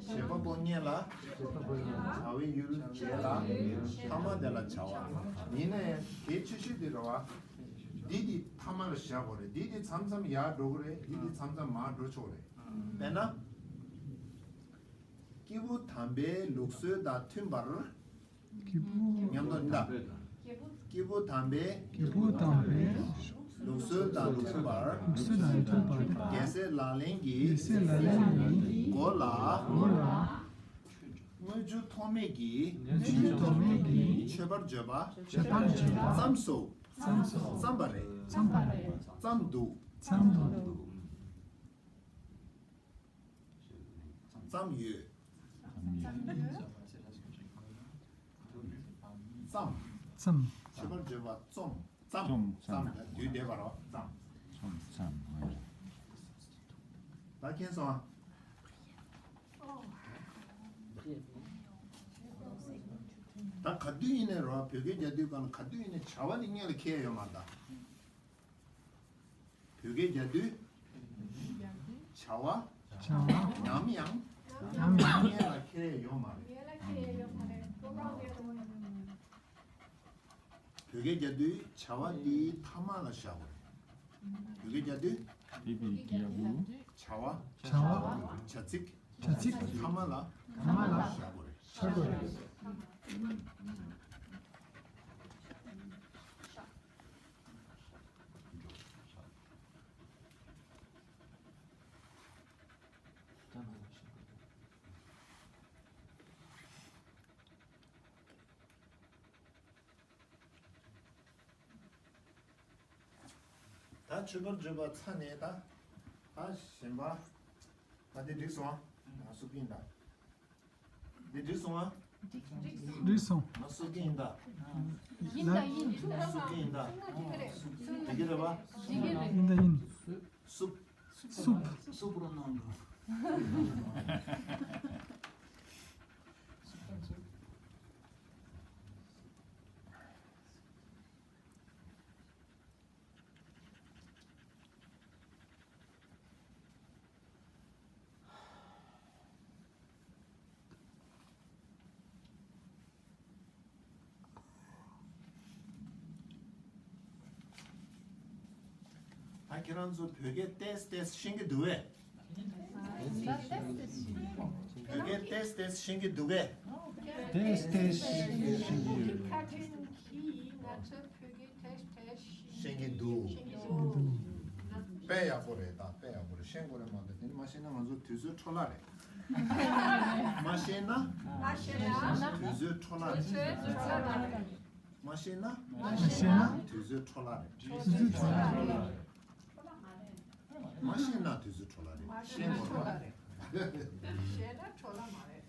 བྱེད་པ་པོ་སྔོན་ལ། བྱ་བའི་ཡུལ་རྗེས་ལ། ཐ་མ་དེ་ལ་བྱ་བ། ཡིན་ནའི་གལ་ཆེ་ཤོས་དེ་རེད་བ། འདི་དེ་ཐ་མ་ལ་བཞག་དགོས་རེད། འདི་དེ་མཚམས་མཚམས་ཡར་འགྲོ་གི་རེད། འདི་དེ་མཚམས་མཚམས་མར་འགྲོ་ཆོག་རེད། དཔེར་ན། སྐྱེས་བུ་དམ་པའི་ལུགས་སྲོལ་དང་མཐུན་པར། སྐྱེས་བུ། མཉམ་དུ་ཡིན་ད། སྐྱེས་བུ་དམ་པའི། སྐྱེས་བུ་དམ་པའི། ལུགས་སྲོལ་དང་མཐུན་པར། ལུགས་སྲོལ་དང་མཐུན་པར། རྒྱལ་སྲས་ལག་ལེན་གྱི། རྒྱལ་སྲས་ལག་ལེན་གྱི། སྒོ་ལ། སྒོ་ལ། དངུལ་ཆུ་ཐོགས་མེད་ཀྱིས། དངུལ་ཆུ་ཐོགས་མེད་ཀྱིས། མཆོད་པར་བརྗོད་པ། མཆོད་པར་བརྗོད་པ། བརྩམས་སོ། བརྩམས་སོ། བརྩམས་པ་རེད། བརྩམས་པ་རེད། བརྩམས་འདུག། བརྩམས་འདུག། བརྩམས་ཡོད། བརྩམས། བརྩམས། མཆོད་པར་བརྗོད་པ་བརྩམས། བརྩམས། བརྩམས། བརྩམས། ད་དུས་འདས་པ་རེད་བ། བརྩམས། བརྩམས། བརྩམས། ད་མཁྱེན་སོང་ཨ། ད་ག་དུས་ཡིན་ནའི་རེད་བ། བོད་སྐད་རྒྱག་དུས་སྒང་ལ་ག་དུས་ཡིན་ནའི་བྱ་བ་ནི་སྔོན་ལ་འཁེལ་ཡོད་མ་རེད་ད། བོད་སྐད་རྒྱག་དུས། བྱ་བ། བྱ་བ། ནམ་ཡང་། ནམ་ཡང་། སྔོན་ལ་འཁེལ་ཡོད་མ་རེད། སྔོན་ལ་འཁེལ་ཡོད་མ་རེད། བོད་སྐད་རྒྱག་དུས་བྱ་བ་འདིའི་ཐ་མ་ལ་བཞག་དགོས་རེད། བོད་སྐད་རྒྱག་དུས། བྱ་བ། བྱ་བ། བྱ་ཚིག་བྱ་ཚིག་ཐ་མ་ལ། ཐ་མ་ལ། བཞག་དགོས་རེད། བཞག་དགོས་རེད། ད་མཆོད་པར་བརྗོད་པ་ཚར་ནས་ད། ད་གཞན་པ། ད་འདི་འགྲིག་སོང་ཨ། ང་སུབ་ཀྱི་ཡིན་ད། འདི་འགྲིག་སོང་ཨ། འགྲིག་སོང་། ང་སུབ་ཀྱི་ཡིན་ད། ཡིན་ད་ཡིན། སུབ་ཀྱི་ཡིན་ད། འགྲིག་གི་རེད་པ། འགྲིག་གི་རེད། ཡིན་ད་ཡིན། སུབ། སུབ། སུབ་རོགས་གནང་། ད་ཁྱེད་རང་ཚོ་བོད་སྐད་ཏོག་ཙམ་ཤེས་ཀྱི་འདུག་གས། བོད་སྐད་ཏོག་ཙམ་ཤེས་ཀྱི་འདུག་གས། ཏོག་ཙམ་ཤེས་ཀྱི་ཡོད། ཁ་ཐུན་གྱིས་ང་ཚོ་བོད་སྐད་ཏོག་ཙམ་ཤེས་ཀྱི་འདུག། ཤེས་ཀྱི་འདུག། དཔེ་ཡག་པོ་རེད། ད་དཔེ་ཡག་པོ་རེད། ཤེས་དགོས་རེད་མ་གཏོགས། དེ་ནི་མ་ཤེས་ན་ང་ཚོ་དུས་ཚོད་འཕྲོ་བརླག་རེད། མ་ཤེས་ན། མ་ཤེས་ན། དུས་ཚོད་འཕྲོ་བརླག་རེད། དུས་ཚོད་འཕྲོ་བརླག་རེད། མ་ཤེས་ན། མ་ཤེས་ན། དུས་ཚོད་འཕྲོ་བརླག་རེད། དུས་ཚོད་འཕྲོ་བརླག་རེད། མ་ཤེས་ན་དུས་ཚོད་འཕྲོ་བརླག་རེད། མ་ཤེས་ན་འཕྲོ་བརླག་རེད། ཤེས་ན་འཕྲོ་བརླག་མ་རེད།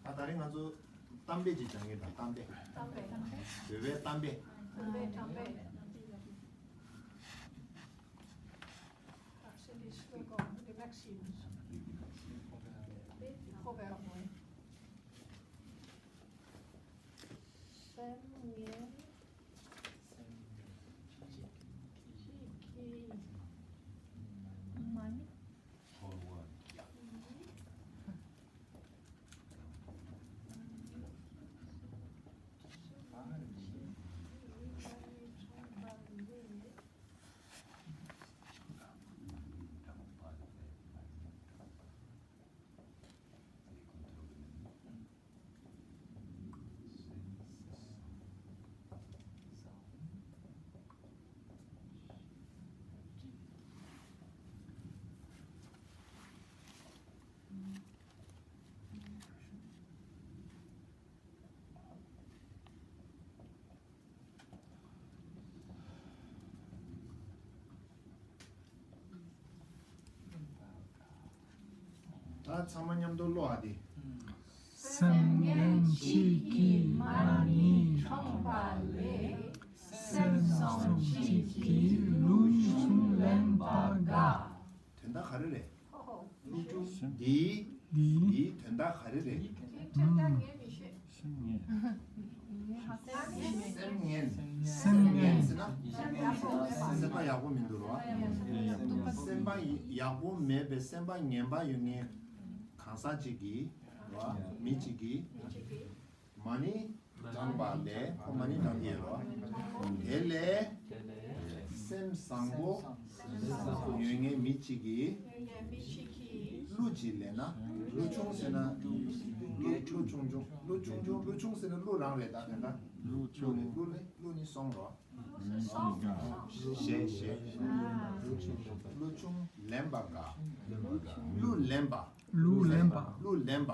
ད་ད་རིང་ང་ཚོ་གཏམ་དཔེ་ཅིག་སྦྱང་གི་ཡིན་ད། གཏམ་དཔེ། གཏམ་དཔེ། བོད་པའི་གཏམ་དཔེ། གཏམ་དཔེ། གཏམ་དཔེ། Actually, slogan, the maxims. Proverbe, oui. སེམས་ངན། གཅིག་གིས་མ་ཉེས། ཚང་མ་མཉམ་དུ་ཀློག་ཨ་དེ། སེམས་ངན་གཅིག་གིས་མ་ཎི་དྲངས་པ་ལས། སེམས་བཟང་གཅིག་གིས་ཀླུ་ཆུང་ལེན་པ་དགའ། དོན་དག་ག་རེ་རེད། ཀླུ་ཆུང་འདིའི་འདིའི་འདིའི་དོན་དག་ག་རེ་རེད། དོན་དག་ངས་མི་ཤེས། སེམས་ངན། སེམས་ངན། སེམས་ངན་ཟེར་ན། སེམས་པ་ཡག་པོ་མི་འདུག་རོ། སེམས་པ་ཡག་པོ་མེད་པའི་སེམས་པ་ངན་པ་ཡོད་མཁན་གང་ཟག་ཅིག་གིས་རོ། མི་ཅིག་གིས་མ་ཎི་བགྲངས་པ་ལས། ཁོ་མ་ཎི་བགྲངས་ཡོད་རོ། དེ་ལས་སེམས་བཟང་པོ་ཡོད་མཁན་མི་གཅིག་གིས་ཀླུ་གཅིག་ལེན་ན། ཀླུ་ཆུང་ཟེར་ན། ཀླུ་ཆུང་ཆུང་། ཀླུ་ཆུང་ཆུང་། ཀླུ་ཆུང་ཆུང་ཟེར་ན་ཀླུ་རང་རེད། ད་དེ་འདྲ་ཀླུ་ཆུང་། ཀླུ་ནི་ཀླུ་ནི་སོང་རོ། ཞེས་ཞེས། ཀླུ་ཆུང་ལེན་པ་དགའ། ཀླུ་ལེན་པ། ཀླུ་ལེན་པ། ཀླུ་ལེན་པ།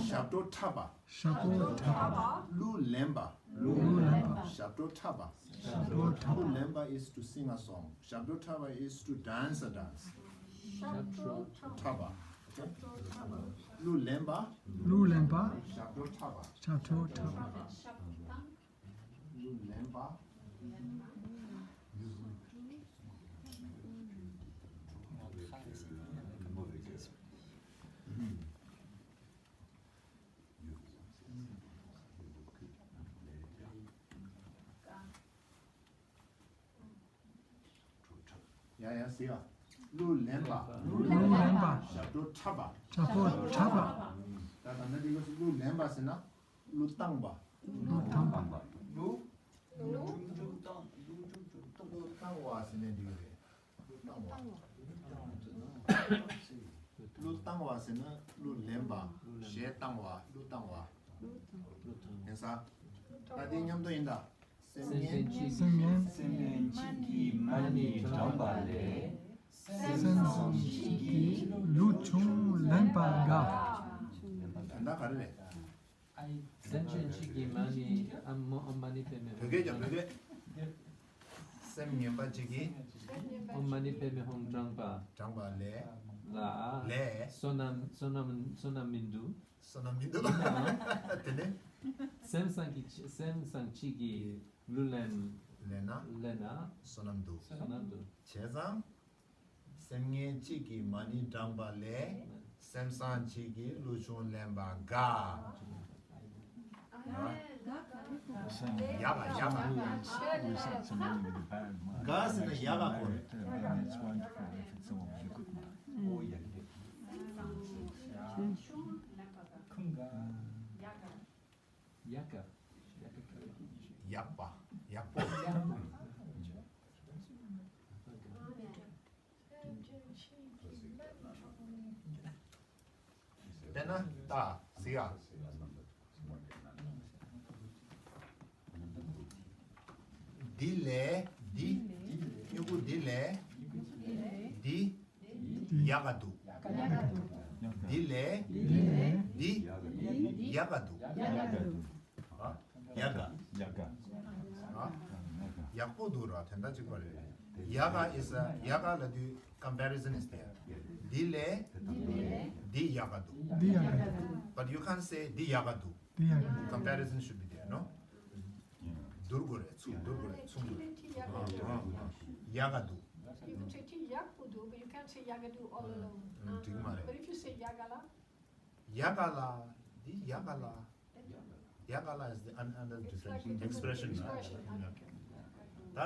ཞབས་བྲོ་འཁྲབ་པ། ཞབས་བྲོ་འཁྲབ་པ། ཀླུ་ལེན་པ། ཀླུ་ལེན་པ། ཞབས་བྲོ་འཁྲབ་པ། ཞབས་བྲོ་འཁྲབ་པ། ཀླུ་ལེན་པ་is to sing a song. ཞབས་བྲོ་འཁྲབ་པ་is to dance a dance. ཞབས་བྲོ་འཁྲབ་པ། ཀླུ་ལེན་པ། ཀླུ་ལེན་པ། ཞབས་བྲོ་འཁྲབ་པ། ཞབས་བྲོ་འཁྲབ་པ། ཀླུ་ལེན་པ། ཡ་ཡ་ཟེར་ཡ། ཀླུ་ལེན་པ། ཀླུ་ལེན་པ། ཞབས་བྲོ་འཁྲབ་པ། ཞབས་བྲོ་འཁྲབ་པ། ད་ད་ནི་འདི་ག་ཀླུ་ལེན་པ་ཟེར་ན། ཀླུ་བཏང་བ། ཀླུ་བཏང་བ། ཀླུ། ཀླུ་བཏང་བ་ཟེར་ནས་འགྲིག་གི་རེད། ཀླུ་བཏང་བ། ཀླུ་བཏང་བ་ཟེར་ན་ཀླུ་ལེན་པ། གཞས་བཏང་བ། ཀླུ་བཏང་བ། ཡིན་ས། ད་དེ་མཉམ་དུ་ཡིན་ད། སེམས་ངན་གཅིག་སེམས་ངན། སེམས་ངན་གཅིག་གིས་མ་ཎི་བགྲངས་པ་ལས། སེམས་བཟང་གཅིག་གིས་ཀླུ་ཆུང་ལེན་པ་དགའ། དོན་དག་ག་རེ་རེད། སེམས་ཅན་གཅིག་གིས་མ་ཎི། ཨ་མ་ཨོཾ་མ་ཎི་པདྨེ་བོད་སྐད་ཀྱང་བོད་སྐད། སེམས་ངན་པ་གཅིག་གིས། ཨོཾ་མ་ཎི་པདྨེ་ཧཱུྃ་བགྲངས་པ། བགྲངས་པ་ལས། ལ། ལས། བསོད་ནམས་བསོད་ནམས་བསོད་ནམས་མི་འདུག་བསོད་ནམས་མི་འདུག་དེ་ནས། སེམས་བཟང་གི་སེམས་བཟང་གཅིག་གིས་ཀླུ་ལེན། ལེན་ན། ལེན་ན། བསོད་ནམས་འདུག་བསོད་ནམས་འདུག་བྱས་ཙང་། སེམས་ངན་གཅིག་གིས་མ་ཎི་བགྲངས་པ་ལས། སེམས་བཟང་གཅིག་གིས་ཀླུ་ཆུང་ལེན་པ་དགའ། ཡག་ག་ཡག་ག་དགའ་ཟེར་ན་ཡག་ག་གོ་རེད། ཡག་ག་ཡག་པ། ཡག་པོ། དཔེར་ན་ད་ཟིག་ཨ། འདི་ལས་འདི། སྨྱུ་གུ་འདི་ལས་འདི། ཡག་ག་འདུག་འདི་ལས་འདི་ཡག་ག་འདུག་ཡག་ག་ཡག་ག་ཡག་པོ་འདུག་ར། དོན་དག་གཅིག་པ་རེད། ཡག་ག is a ཡག་ག་ལབ་དུས་comparison is there. འདི་ལས་འདི་ཡག་ག་འདུག་འདི་ཡག་ག་འདུག But you can't say འདི་ཡག་ག་འདུག་འདི་ཡག་ག་འདུག Comparison should be there, no? བསྡུར་དགོས་རེད། ཚུར་བསྡུར་དགོས་རེད། ཚུར་བསྡུར། ཡག་ག་འདུག You can say འདི་ཡག་པོ་འདུག but you can't say ཡག་ག་འདུག all alone. འགྲིག་མ་རེད། But if you say ཡག་ག་ལ། ཡག་ག་ལ། འདི་ཡག་ག་ལ། ཡག་ག་ལ is the an- another different expression. ད་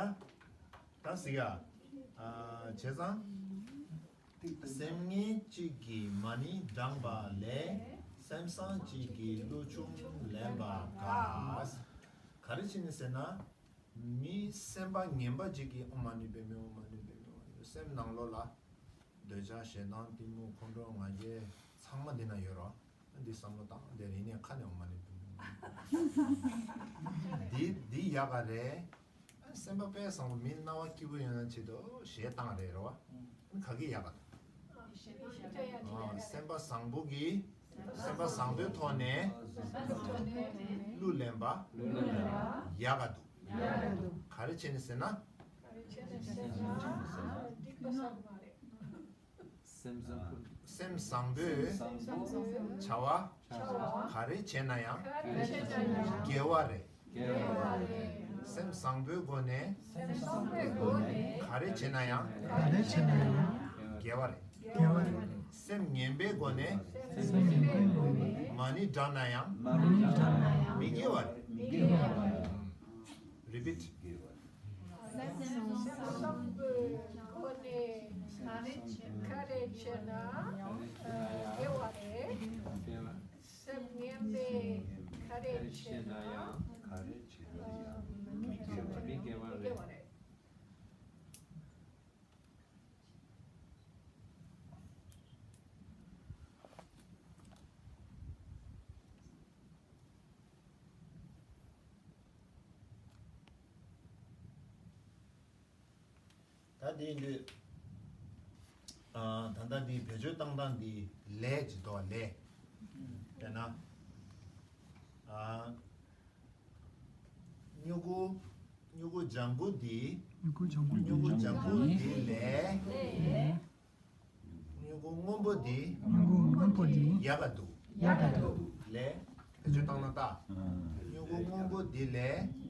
ད་ཟིག་ཡ། བྱས་ཙང་། སེམས་ངན་གཅིག་གིས་མ་ཎི་བགྲངས་པ་ལས། སེམས་བཟང་གཅིག་གིས་ཀླུ་ཆུང་ལེན་པ་དགའ། ག་རེ་བྱས་ནས་ཟེར་ན། མི་སེམས་པ་ངན་པ་གཅིག་གིས་ཨོཾ་མ་ཎི་པདྨེ་ཧཱུྃ། ཨོཾ་མ་ཎི་པདྨེ་ཧཱུྃ། སེམས་ནང་ལོགས་ལ། འདོད་ཆགས་ཞེ་སྡང་གཏི་མུག་ཁོང་ཁྲོ་ང་རྒྱལ་ཚང་མ་འདི་ན་ཡོད་རོ། འདི་བསམ་བློ་བཏང་། འདི་རིང་ནས་ཁ་ནས་ཨོཾ་མ་ཎི་པདྨེ་ཧཱུྃ། འདི་འདི་ཡག་ག་རེད། སེམས་པ་དཔེ་བཟང་པོ། མི་སྣང་བ་སྐྱིད་པོ་ཡོང་ཡ་ཆེད་དུ་ཞེ་སྡང་རེད་རོ། ག་གི་ཡག་ག་འདུག་སེམས་པ་བཟང་པོ་གིས་སེམས་པ་བཟང་པོའི་ཐོག་ནས་ཀླུ་ལེན་པ་ཡག་ག་འདུག་ག་རེ་བྱས་ནས་ཟེར་ན། སེམས་བཟང་པོ། སེམས་བཟང་པོས་བྱ་བ་ག་རེ་བྱས་ན་ཡང་དགེ་བ་རེད། སེམས་བཟང་པོའི་སྒོ་ནས་ག་རེ་བྱས་ན་ཡང་དགེ་བ་རེད། སེམས་ངན་པའི་སྒོ་ནས་མ་ཎི་བགྲངས་ན་ཡང་མི་དགེ་བ་རེད། Repeat. སེམས་བཟང་པོའི་སྒོ་ནས་ག་རེ་བྱས་ན་དགེ་བ་རེད། སེམས་ངན་པས་ག་རེ་བྱས་ན་མི་དགེ་བ་རེད། ད་དེ་ཡིན་དུས། ཨ། ད་ལྟ་འདི་བེད་སྤྱོད་བཏང་སྟངས་འདི་ལས་ཀྱི་དོ་ལས། དཔེར་ན། ཨ། མྱུ་གུ། མྱུ་གུ་ལྗང་གུ་འདི། མྱུ་གུ་ལྗང་གུ་མྱུ་གུ་ལྗང་གུ་འདི་ལས། མྱུ་གུ་སྔོན་པོ་འདི། མྱུ་གུ་སྔོན་པོ་འདི། ཡག་ག་འདུག་ཡག་ག་འདུག་ལས། བེད་སྤྱོད་བཏང་ན་ད། མྱུ་གུ་སྔོན་པོ་འདི་ལས།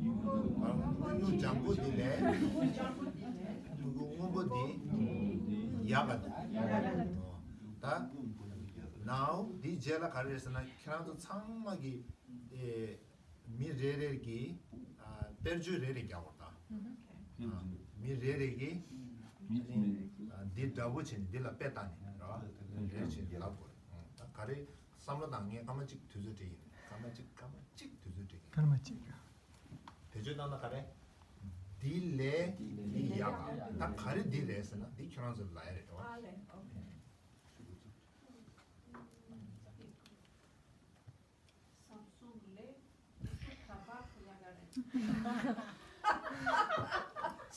མྱུ་གུ། ཨ། མྱུ་གུ་ལྗང་གུ་འདི་ལས། མྱུ་གུ་སྔོན་པོ་འདི། ཡག་ག་འདུག་ད། Now འདི་རྗེས་ལ་ག་རེ་རེད་ཟེར་ན་ཁྱེད་རང་ཚོ་ཚང་མ་གི། ཨེ། མི་རེ་རེ་གིས། ཨ། དཔེར་བརྗོད་རེ་རེ་རྒྱག་དགོས་ད། ཨ། མི་རེ་རེ་གིས། ཨ། འདི་འདྲ་པོ་བྱས་ནས་འདི་ལ་དཔེ་བལྟས་ནས་ར། རེ་རེ་བྱས་ནས་ལབ་དགོས། ཨ། ད་ག་རེ་བསམ་བློ་བཏང་། ངས་སྐར་མ་གཅིག་དུས་ཚོད་སྤྲད་ཀྱི་ཡིན། སྐར་མ་གཅིག་སྐར་མ་གཅིག་དུས་ཚོད་སྤྲད་ཀྱི་ཡིན། སྐར་མ་གཅིག་བེད་སྤྱོད་བཏང་ན་ག་རེ། འདི་ལས་འདི་ཡག་ག་ད་ག་རེ་འདི་རེད་ཟེར་ན་འདི་ཁྱོད་རང་ཚོ་ལ་ཡ་རེད་དོ། Samsung ལས་ཀུ་ཤུ་ཁ་པར་ཡག་ག་རེད།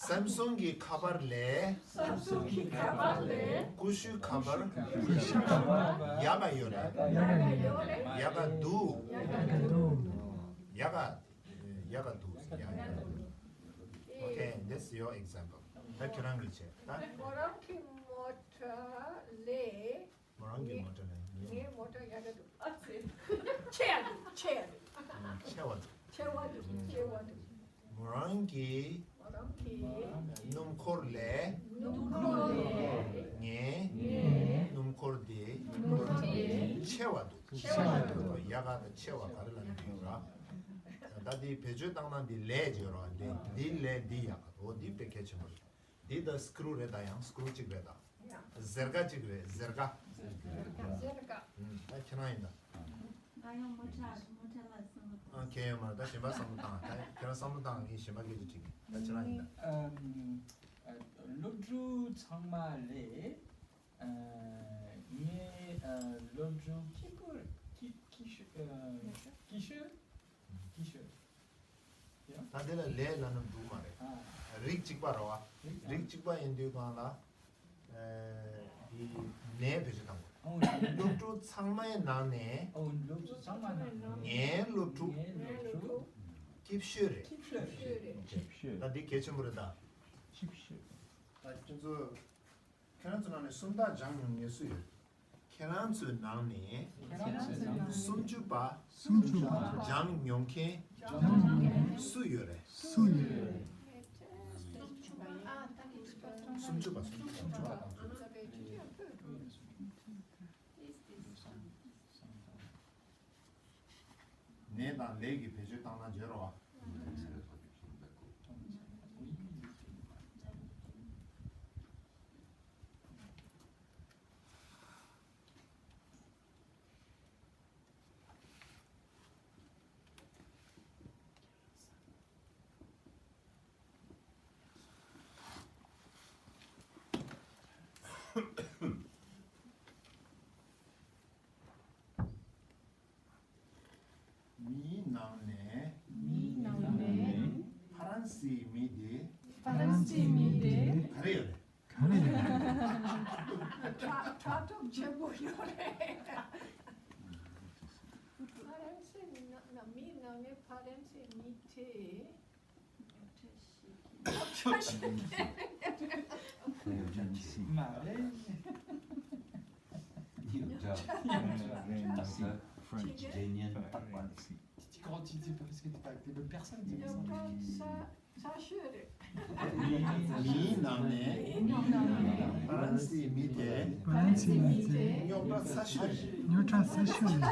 Samsung གི་ཁ་པར་ལས། Samsung གི་ཁ་པར་ལས། ཀུ་ཤུ་ཁ་པར། ཀུ་ཤུ་ཁ་པར། ཡག་ག་ཡོད་རེད། ཡག་ག་ཡོད་རེད། ཡག་ག་འདུག་ཡག་ག་འདུག་ཡག་ག་ཡག་ག་འདུག་ཡག་ག་འདུག Okay, that's your example. ད་ཁྱོད་རང་གིས་བྱས། ད་མོ་རང་གི་མོ་ཊ་ལས། མོ་རང་གི་མོ་ཊ་ལས། ངའི་མོ་ཊ་ཡག་ག་འདུག་ཨ་ཙི། ཆེ་ཡ་འདུག་ཆེ་ཡ་འདུག་ཆེ་བ་འདུག་ཆེ་བ་འདུག་ཆེ་བ་འདུག་མོ་རང་གི་མོ་རང་གི་སྣུམ་འཁོར་ལས། སྣུམ་འཁོར་ལས། ངའི་ངའི་སྣུམ་འཁོར་དེ་སྣུམ་འཁོར་དེ་ཆེ་བ་འདུག་ཆེ་བ་འདུག་ཡག་ག་དང་ཆེ་བ་ག་རེ་ལབ་ནས་འདུག་ར། ད་འདི་བེད་སྤྱོད་བཏང་ན་འདི་ལས་བརྗོད་རོགས། འདི་འདི་ལས་འདི་ཡག་ག་འོ་འདི་དཔེ་གལ་ཆེན་པོ་རེད། འདི་ད་སྐུ་རུ་རེད། ད་ཡང་སྐུ་རུ་གཅིག་རེད། ད་ཡ། ཟེར་ཀ་གཅིག་རེད། ཟེར་ཀ་ཟེར་ཀ་ཟེར་ཀ་ཨུམ། ད་ཁྱེད་རང་ཡིན་ད། ང་ཡང་མོ་ཊ་མོ་ཊ་ལ་བསམ་བློ་ཨ། བཏང་། ཁྱེད་ཡོད་མ་རེད། ད་གཞན་པ་བསམ་བློ་བཏང་། ད་ཁྱེད་རང་བསམ་བློ་བཏང་། ངས་གཞན་པ་སྐད་ཆ་དྲིས་ཀྱི། ད་ཁྱེད་རང་ཡིན་ད། ཨམ། ཨ། སློབ་ཕྲུག་ཚང་མ་ལས། ཨ། ངའི། ཨ། སློབ་ཕྲུག་སྐྱིད་པོ། སྐྱིད་སྐྱིད་ཤོས། ཨ། སྐྱིད་ཤོས། སྐྱིད་ཤོས། ད་དེ་ལ་ལས་ལབ་ན་འགྲིག་མ་རེད། ཨ། རིགས་གཅིག་པ་རེད་བ། རིགས་གཅིག་པ་ཡིན་དུས་སྒང་ལ། ཨ། དེ་ནས་བེད་སྤྱོད་བཏང་དགོས། ཨོ། སློབ་ཕྲུག་ཚང་མའི་ནང་ནས། ཨོ། སློབ་ཕྲུག་ཚང་མ་ནང་ནས། ངའི་སློབ་ཕྲུག་ངའི་སློབ་ཕྲུག་སྐྱིད་ཤོས་རེད། སྐྱིད་ཤོས་རེད། སྐྱིད་ཤོས། ད་འདི་གལ་ཆེན་པོ་རེད་ད། སྐྱིད་ཤོས། ད་ཁྱོད་ཚོ། ཁྱེད་རང་ཚོ་ནང་ནས་སུམ་རྟགས་སྦྱང་མྱོང་མཁན་སུ་ཡོད། ཁྱེད་རང་ཚོའི་ནང་ནས་ཁྱེད་རང་ཚོའི་ནང་ནས་སུམ་ཅུ་པ། སུམ་ཅུ་པ། སྦྱང་མྱོང་མཁན། སྦྱང་མྱོང་མཁན། སུ་ཡོད་རེད། སུ་ཡོད་རེད། སུམ་ཅུ་པ། སུམ་ཅུ་པ། སུམ་ཅུ་པ། ནས་དང་ལས་ཀྱི་བེད་སྤྱོད་བཏང་ན་བརྗོད་རོགས། མིའི་ནང་ནས། མིའི་ནང་ནས། ཕ་རན་སིའི་མི་དེ། ཕ་རན་སིའི་མི་དེ། ག་རེ་ཡོད་རེད། ག་རེ་ཡོད་རེད། དྲ་དྲ་གྲོགས་ཆེན་པོ་ཡོད་རེད། ཕ་རན་སིའི་མི་ནང་ན། མིའི་ནང་ནས་ཕ་རན་སིའི་མི་དེ། ཉོ་ཆ་ཞིག་གི། ཉོ་ཆ་ཞིག་གི། མ་རེད། French. French. T'es grand, tu dis parce que t'es pas avec des bonnes personnes, c'est pour ça. མིའི་ནང་ནས་ཧྥ་རན་སིའི་མི་དེ་ཧྥ་རན་སིའི་མི་དེ་རྙོག་དྲ་ཚ་ཤོས་རེད། རྙོག་དྲ་ཚ་ཤོས་རེད།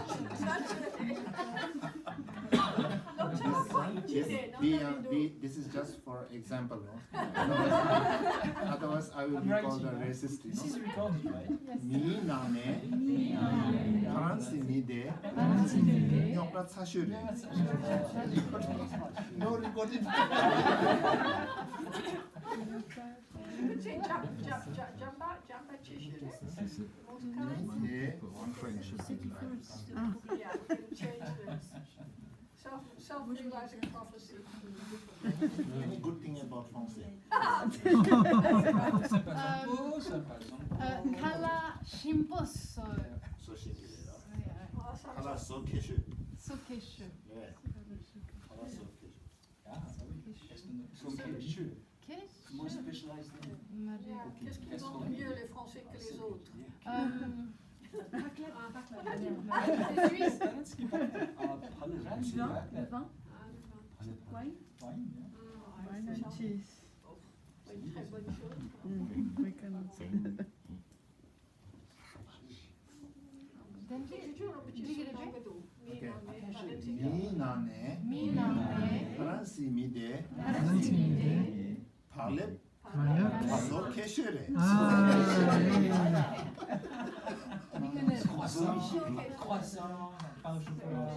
འདི་ཡང་འདི། This is just for example, no? Otherwise, I will be called a racist, you know? This is recorded, right? མིའི་ནང་ནས་ཧྥ་རན་སིའི་མི་དེ་རྙོག་དྲ་ཚ་ཤོས་རེད། No recording. You could say jump, jump, jump, jump out, jump out, cheshire. Most kinds. Yeah. Yeah, we can change this. Self, self-realizing prophecy. Any good thing about français? C'est pas un pot, ça, par exemple. Euh, ཁ་ལག་ཞིམ་པོ་བཟོ། བཟོ་ཤེས་ཀྱི་རེད་ལ། ཁ་ལག་བཟོ་མཁས་ཤོས། བཟོ་མཁས་ཤོས། Yeah. ཁ་ལག་བཟོ་མཁས་ཤོས། Ah, bah oui. Gastronomie. Gastronomie. More spécialisé. Marie. Qu'est-ce qu'ils ont de mieux, les Français, que les autres? Euh, raclette, raclette. Ah, les Suisses. Ah, pas le raclette. Le vin, le vin. Ah, le vin. Wine. Wine, yeah. Wine and cheese. Oh, une très bonne chose. Mm, we can. Okay. མིའི་ནང་ནས། མིའི་ནང་ནས། ཧྥ་རན་སིའི་མི་དེ། ཧྥ་རན་སིའི་མི་དེ། བག་ལེབ། བག་ལེབ། བཟོ་མཁས་ཤོས་རེད། ཨ། Croissant, croissant, pain au chocolat.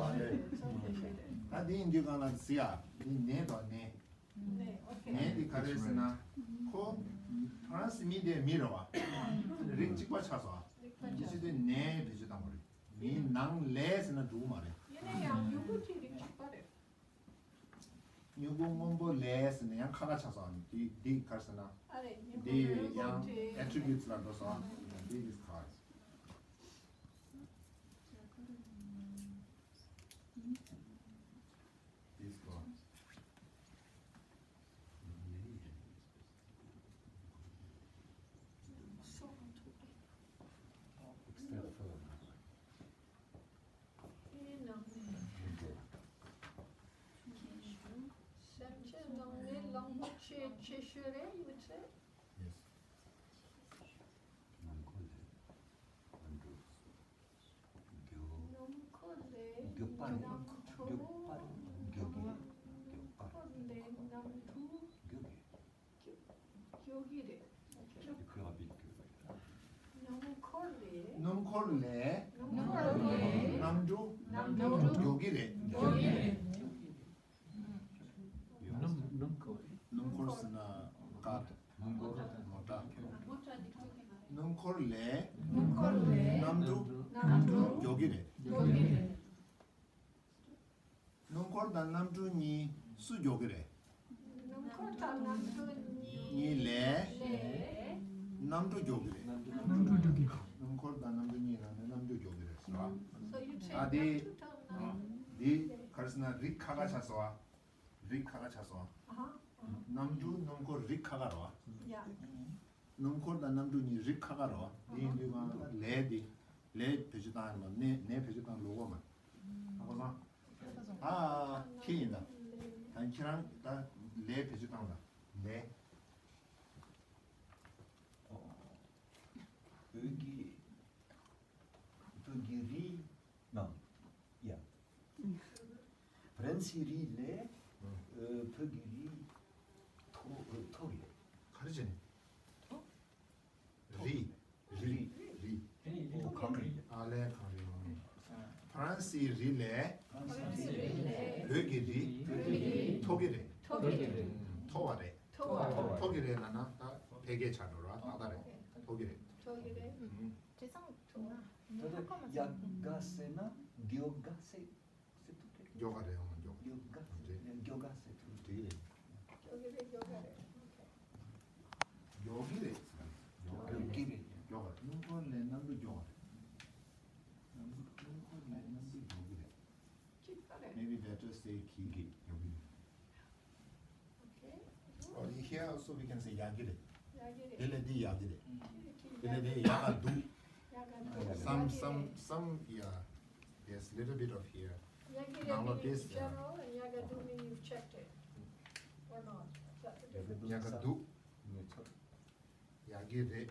ད་འདི་ཡིན་དུས་གང་ལ་ཟི་ཡ། འདི་ནས་དང་ནས། ནས་འདི་ག་རེ་ཟེར་ན། ཁོ་ཧྥ་རན་སི་མི་དེ་མི་རེད་བ། རིགས་གཅིག་པ་ཆགས་སོང་། འདི་ཚོ་དེ་ནས་བེད་སྤྱོད་བཏང་བ་རེད། མིའི་ནང་ལས་ཟེར་ན་འགྲིག་མ་རེད། ཡིན་ན་ཡང་མྱུ་གུ་དེ་རིགས་གཅིག་པ་རེད། མྱུ་གུ་སྔོན་པོ་ལས་ཟེར་ན་ཡང་ཁ་ཁ་ཆགས་སོང་། འདི་འདི་ག་རེ་ཟེར་ན། ཨ་རེད། མྱུ་གུ་འདི་སྔོན་པོ་ཡང་དེ་attributes ལ་འགྲོ་སོང་། འདི་is cars. This one. སེམས་ཅན་ནང་ནས་གླང་པོ་ཆེ་ཆེ་ཤོས་རེད། You would say? Yes. ནམ་མཁའ་ལས། ནམ་གྲུ། མགྱོགས། ནམ་མཁའ་ལས། མགྱོགས་པར། ནམ་གྲུ། མགྱོགས་པར། མགྱོགས་ཀྱི་རེད། མགྱོགས་པར། ནམ་མཁའ་ལས་ནམ་གྲུ། མགྱོགས་ཀྱི། མགྱོགས་ཀྱི་རེད། Plus rapide que. ནམ་མཁའ་ལས། ནམ་མཁའ་ལས། ནམ་མཁའ་ལས། གནམ་གྲུ། གནམ་གྲུ། མགྱོགས་ཀྱི་རེད། མགྱོགས་ཀྱི་རེད། ནམ་ནམ་མཁའ། ནམ་མཁའ་ཟེར་ན་ཀར། མོ་ཊ། ནམ་མཁའ་ལས། ནམ་མཁའ་ལས། གནམ་གྲུ། གནམ་གྲུ། མགྱོགས་ཀྱི་རེད། མགྱོགས་ཀྱི་རེད། ནམ་མཁའ་དང་གནམ་གྲུ་གཉིས་སུ་མགྱོགས་ཀྱི་རེད། ནམ་མཁའ་དང་གནམ་གྲུ་གཉིས་ལས། ལས། གནམ་གྲུ་མགྱོགས་ཀྱི་རེད། གནམ་གྲུ་མགྱོགས་ཀྱི་རེད། ནམ་མཁའ་དང་གནམ་གྲུ་གཉིས་ནང་ནས་གནམ་གྲུ་མགྱོགས་ཀྱི་རེད་ཟེར་བ། So you take ཨ་དེ། གནམ་གྲུ་དང་གནམ། འདི་ག་རེ་ཟེར་ན་རིགས་ཁ་ཁ་ཆགས་སོང་ཨ། རིགས་ཁ་ཁ་ཆགས་སོང་ཨ། ཨ་ཧ། གནམ་གྲུ་གནམ་མཁའ་རིགས་ཁ་ཁ་རེད་བ། ཡ། གནམ་མཁའ་དང་གནམ་གྲུ་གཉིས་རིགས་ཁ་ཁ་རེད་བ། འདི་ཡིན་དུས་གང་ལ་ལས་འདི། ལས་བེད་སྤྱོད་བཏང་ཡིན་པ། ནས་ནས་བེད་སྤྱོད་བཏང་ལོ་གོ་མ། ཧ་གོ་སོང་། ཨ། ཁྱེད་ཡིན་ད། ད་ཁྱེད་རང་ད་ལས་བེད་སྤྱོད་བཏང་ད། ལས། བོད་ཀྱི། བོད་ཀྱི་རིགས་ནང་ཡ། ཧྥ་རན་སི་རིགས་ལས། ཨ། བོད་ཀྱི་རིགས་མཐོ་མཐོ་གི་རེད། ག་རེ་བྱས་ནས། མཐོ། རིགས། རིགས། རིགས། རིགས། ཨོ་གངས་རི། ཨ་ལས་གངས་རི། ཧྥ་རན་སིའི་རིགས་ལས། ཧྥ་རན་སིའི་རིགས་ལས། བོད་ཀྱི་རིགས། བོད་ཀྱི་རིགས། མཐོ་གི་རེད། མཐོ་གི་རེད། མཐོ་བ་རེད། མཐོ་བ་རེད། མཐོ་གི་རེད་ལབ་ན་ད་འཕེལ་རྒྱས་ཆགས་འགྲོ་ར། ཏག་ཏག་རེད། མཐོ་གི་རེད། མཐོ་གི་རེད། ཨུམ། བྱས་ཙང་མཐོ་ན། ད་ལྟ་ཡ་ག་ཟེར་ན་མགྱོགས་ག་ཟེར། མགྱོགས་ག་རེད། ཨང་མགྱོགས། མགྱོགས་ག་ཟེར། མགྱོགས་ག་ཟེར། འགྲིག་གི་རེད། མགྱོགས་གི་རེད། མགྱོགས་ག་རེད། མགྱོགས་གི་རེད། མགྱོགས་གི་རེད། མགྱོགས་ག་རེད། གནམ་མཁའ་ལས་གནམ་གྲུ་མགྱོགས་ག་རེད། གནམ་གནམ་མཁའ་ལས་གནམ་གྲུ་མགྱོགས་གི་རེད། གཅིག་པ་རེད། Maybe better say གི་གི་མགྱོགས་གི་རེད། Okay. Or here also we can say ཡག་གི་རེད། ཡག་གི་རེད། དེ་ལས་འདི་ཡག་གི་རེད། དེ་ལས་འདི་ཡག་ག་འདུག་ཡག་ག་ Some, some, some, yeah. Yes, little bit of here. Yagire mean is general and Yagadu mean you've checked it or not. That's a different. Yagadu. Yagire.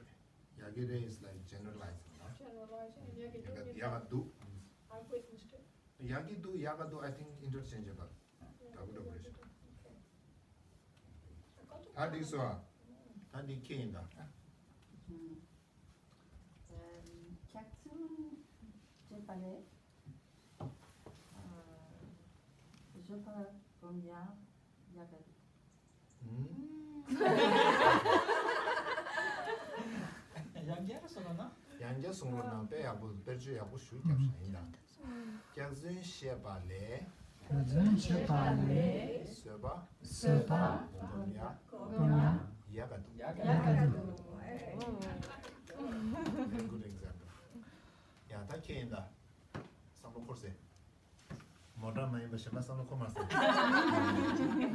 Yagire is like generalizing, no? Generalizing and Yagadu means Yagadu. I've witnessed it. Yagadu, Yagadu, I think interchangeable. Double operation. ད་འགྲིག་སོང་། ད་འདི་ཁྱེད་ཡིན་ད། ཁྱག་ཚུན་བྱེད་པ་ལས། བཟོད་པ་སྒོམ་ཡ་ཡག་ག་འདུག་ཡང་བསྐྱར་གསུང་རོགས་གནང་། ཡང་བསྐྱར་གསུང་རོགས་གནང་། དཔེ་ཡག་པོ། དཔེར་བརྗོད་ཡག་པོ་ཞུ། རྒྱབ་ཤ་ཡིན་ད། སྐྱག་རྫུན་བཤད་པ་ལས། སྐྱག་རྫུན་བཤད་པ་ལས། བཟོད་པ། བཟོད་པ། སྒོམ་ཡ། སྒོམ་ཡ། ཡག་ག་འདུག་ཡག་ག་འདུག Very good example. ཡ་ད་ཁྱེད་ཡིན་ད། བསམ་བློ་འཁོར་སེ། མོ་ཊ་མ་ཡིན་པ་གཞན་པ་བསམ་བློ་འཁོར་མ་སོང་། ཡིན་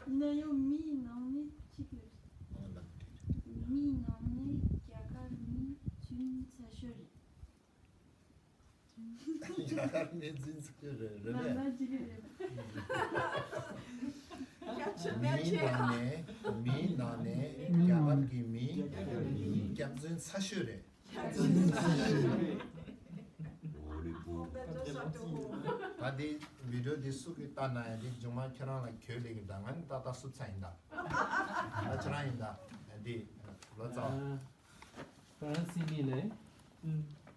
ན་ཡང་མིའི་ནང་ནས་གཅིག་རེད། ཨང་ལགས་བྲིས། མིའི་ནང་ནས་རྒྱ་གར་མི་རྫུན་ཚ་ཤོས་རེད། རྒྱ་གར་མི་རྫུན་ཚ་ཤོས་རེད། རེད་པས། མིའི་ནང་ནས། མིའི་ནང་ནས་རྒྱ་གར་གྱི་མི་སྐྱག་རྫུན་ཚ་ཤོས་རེད། ད་འདི་བི་ཌིའོ་འདི་སུ་གིས་ལྟ་ན་ཡང་འདི་མཇུག་མ་ཁྱེད་རང་ལ་གྱོད་སླེབས་ཀྱི་འདུག་ང་ནི་ཏག་ཏག་བསུབ་ཚར་ཡིན་ད། ད་ཁྱེད་རང་ཡིན་ད། འདི་ལོ་ཙཱ་བ། ཧྥ་རན་སི་མི་ལས་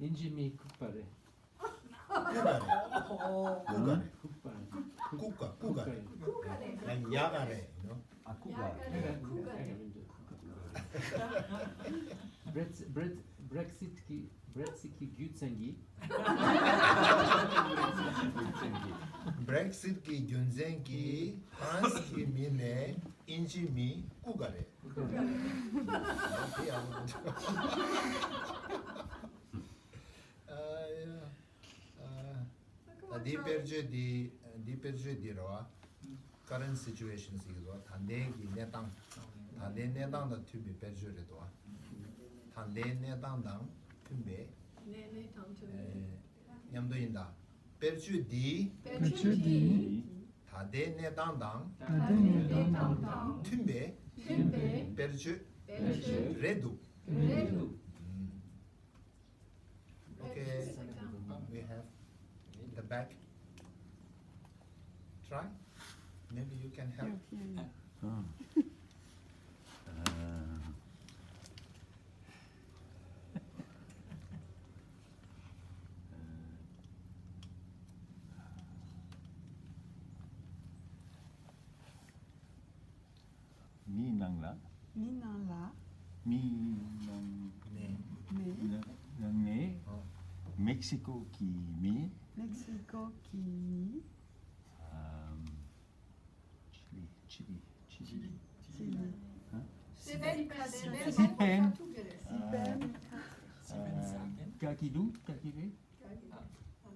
ཨིན་ཇི་མི་ལྐུགས་པ་རེད། ལྐུགས་པ་རེད། ལྐུགས་པ་རེད། ལྐུགས་པ། ལྐུགས་པ་རེད། ལྐུགས་པ་རེད། ཡག་ག་རེད། ཡ་ག་རེད། ལྐུགས་པ་རེད། ལྐུགས་པ་རེད། བྷྲེག་སི་བྷྲེག་བྷྲེག་སིད་ཀྱི་བྷྲེག་སིད་ཀྱི་རྒྱུ་མཚན་གྱིས། བྷྲེག་སིད་ཀྱི་རྒྱུ་མཚན་གྱིས་ཧྥ་རན་སི་གི་མི་ལས་ཨིན་ཇི་མི་ལྐུགས་ག་རེད། ལྐུགས་ག་རེད། དེ་ཡག་པོ་འདུག་ཨ་ཡ། ཨ། ད་འདི་དཔེར་བརྗོད་འདི། འདི་དཔེར་བརྗོད་འདི་རེད་བ། Current situation ཟེར་གྱི་འདུག་ད་ལྟའི་གི་གནས་སྟངས། ད་ལྟའི་གནས་སྟངས་དང་མཐུན་པའི་དཔེར་བརྗོད་རེད་འདུག་ད་ལྟའི་གནས་སྟངས་དང་མཐུན་པའི། གནས་གནས་དང་མཐུན་པའི། ཨེ། མཉམ་དུ་ཡིན་ད། དཔེར་བརྗོད་འདི། དཔེར་བརྗོད་འདི། ད་ལྟའི་གནས་སྟངས་དང་། ད་ལྟའི་གནས་སྟངས་དང་། མཐུན་པའི། མཐུན་པའི། དཔེར་བརྗོད། དཔེར་བརྗོད། རེད་འདུག་རེད་འདུག་ཨུམ། Okay, we have the back. Try. Maybe you can help. མིའི་ནང་ལ། མིའི་ནང་ལ། མིའི་ནང་ནས། ནས། ནང་ནས། ཨ། མེག་སི་ཀོ་གི་མི། མེག་སི་ཀོ་གི་མི། ཨམ། ཆི་ལི། ཆི་ལི། ཆི་ལི། ཆི་ལི། ཨ། སི་པན། སི་པན། སི་པན། ཨ། ག་གི་འདུག་ག་གི་རེད། ག་གི།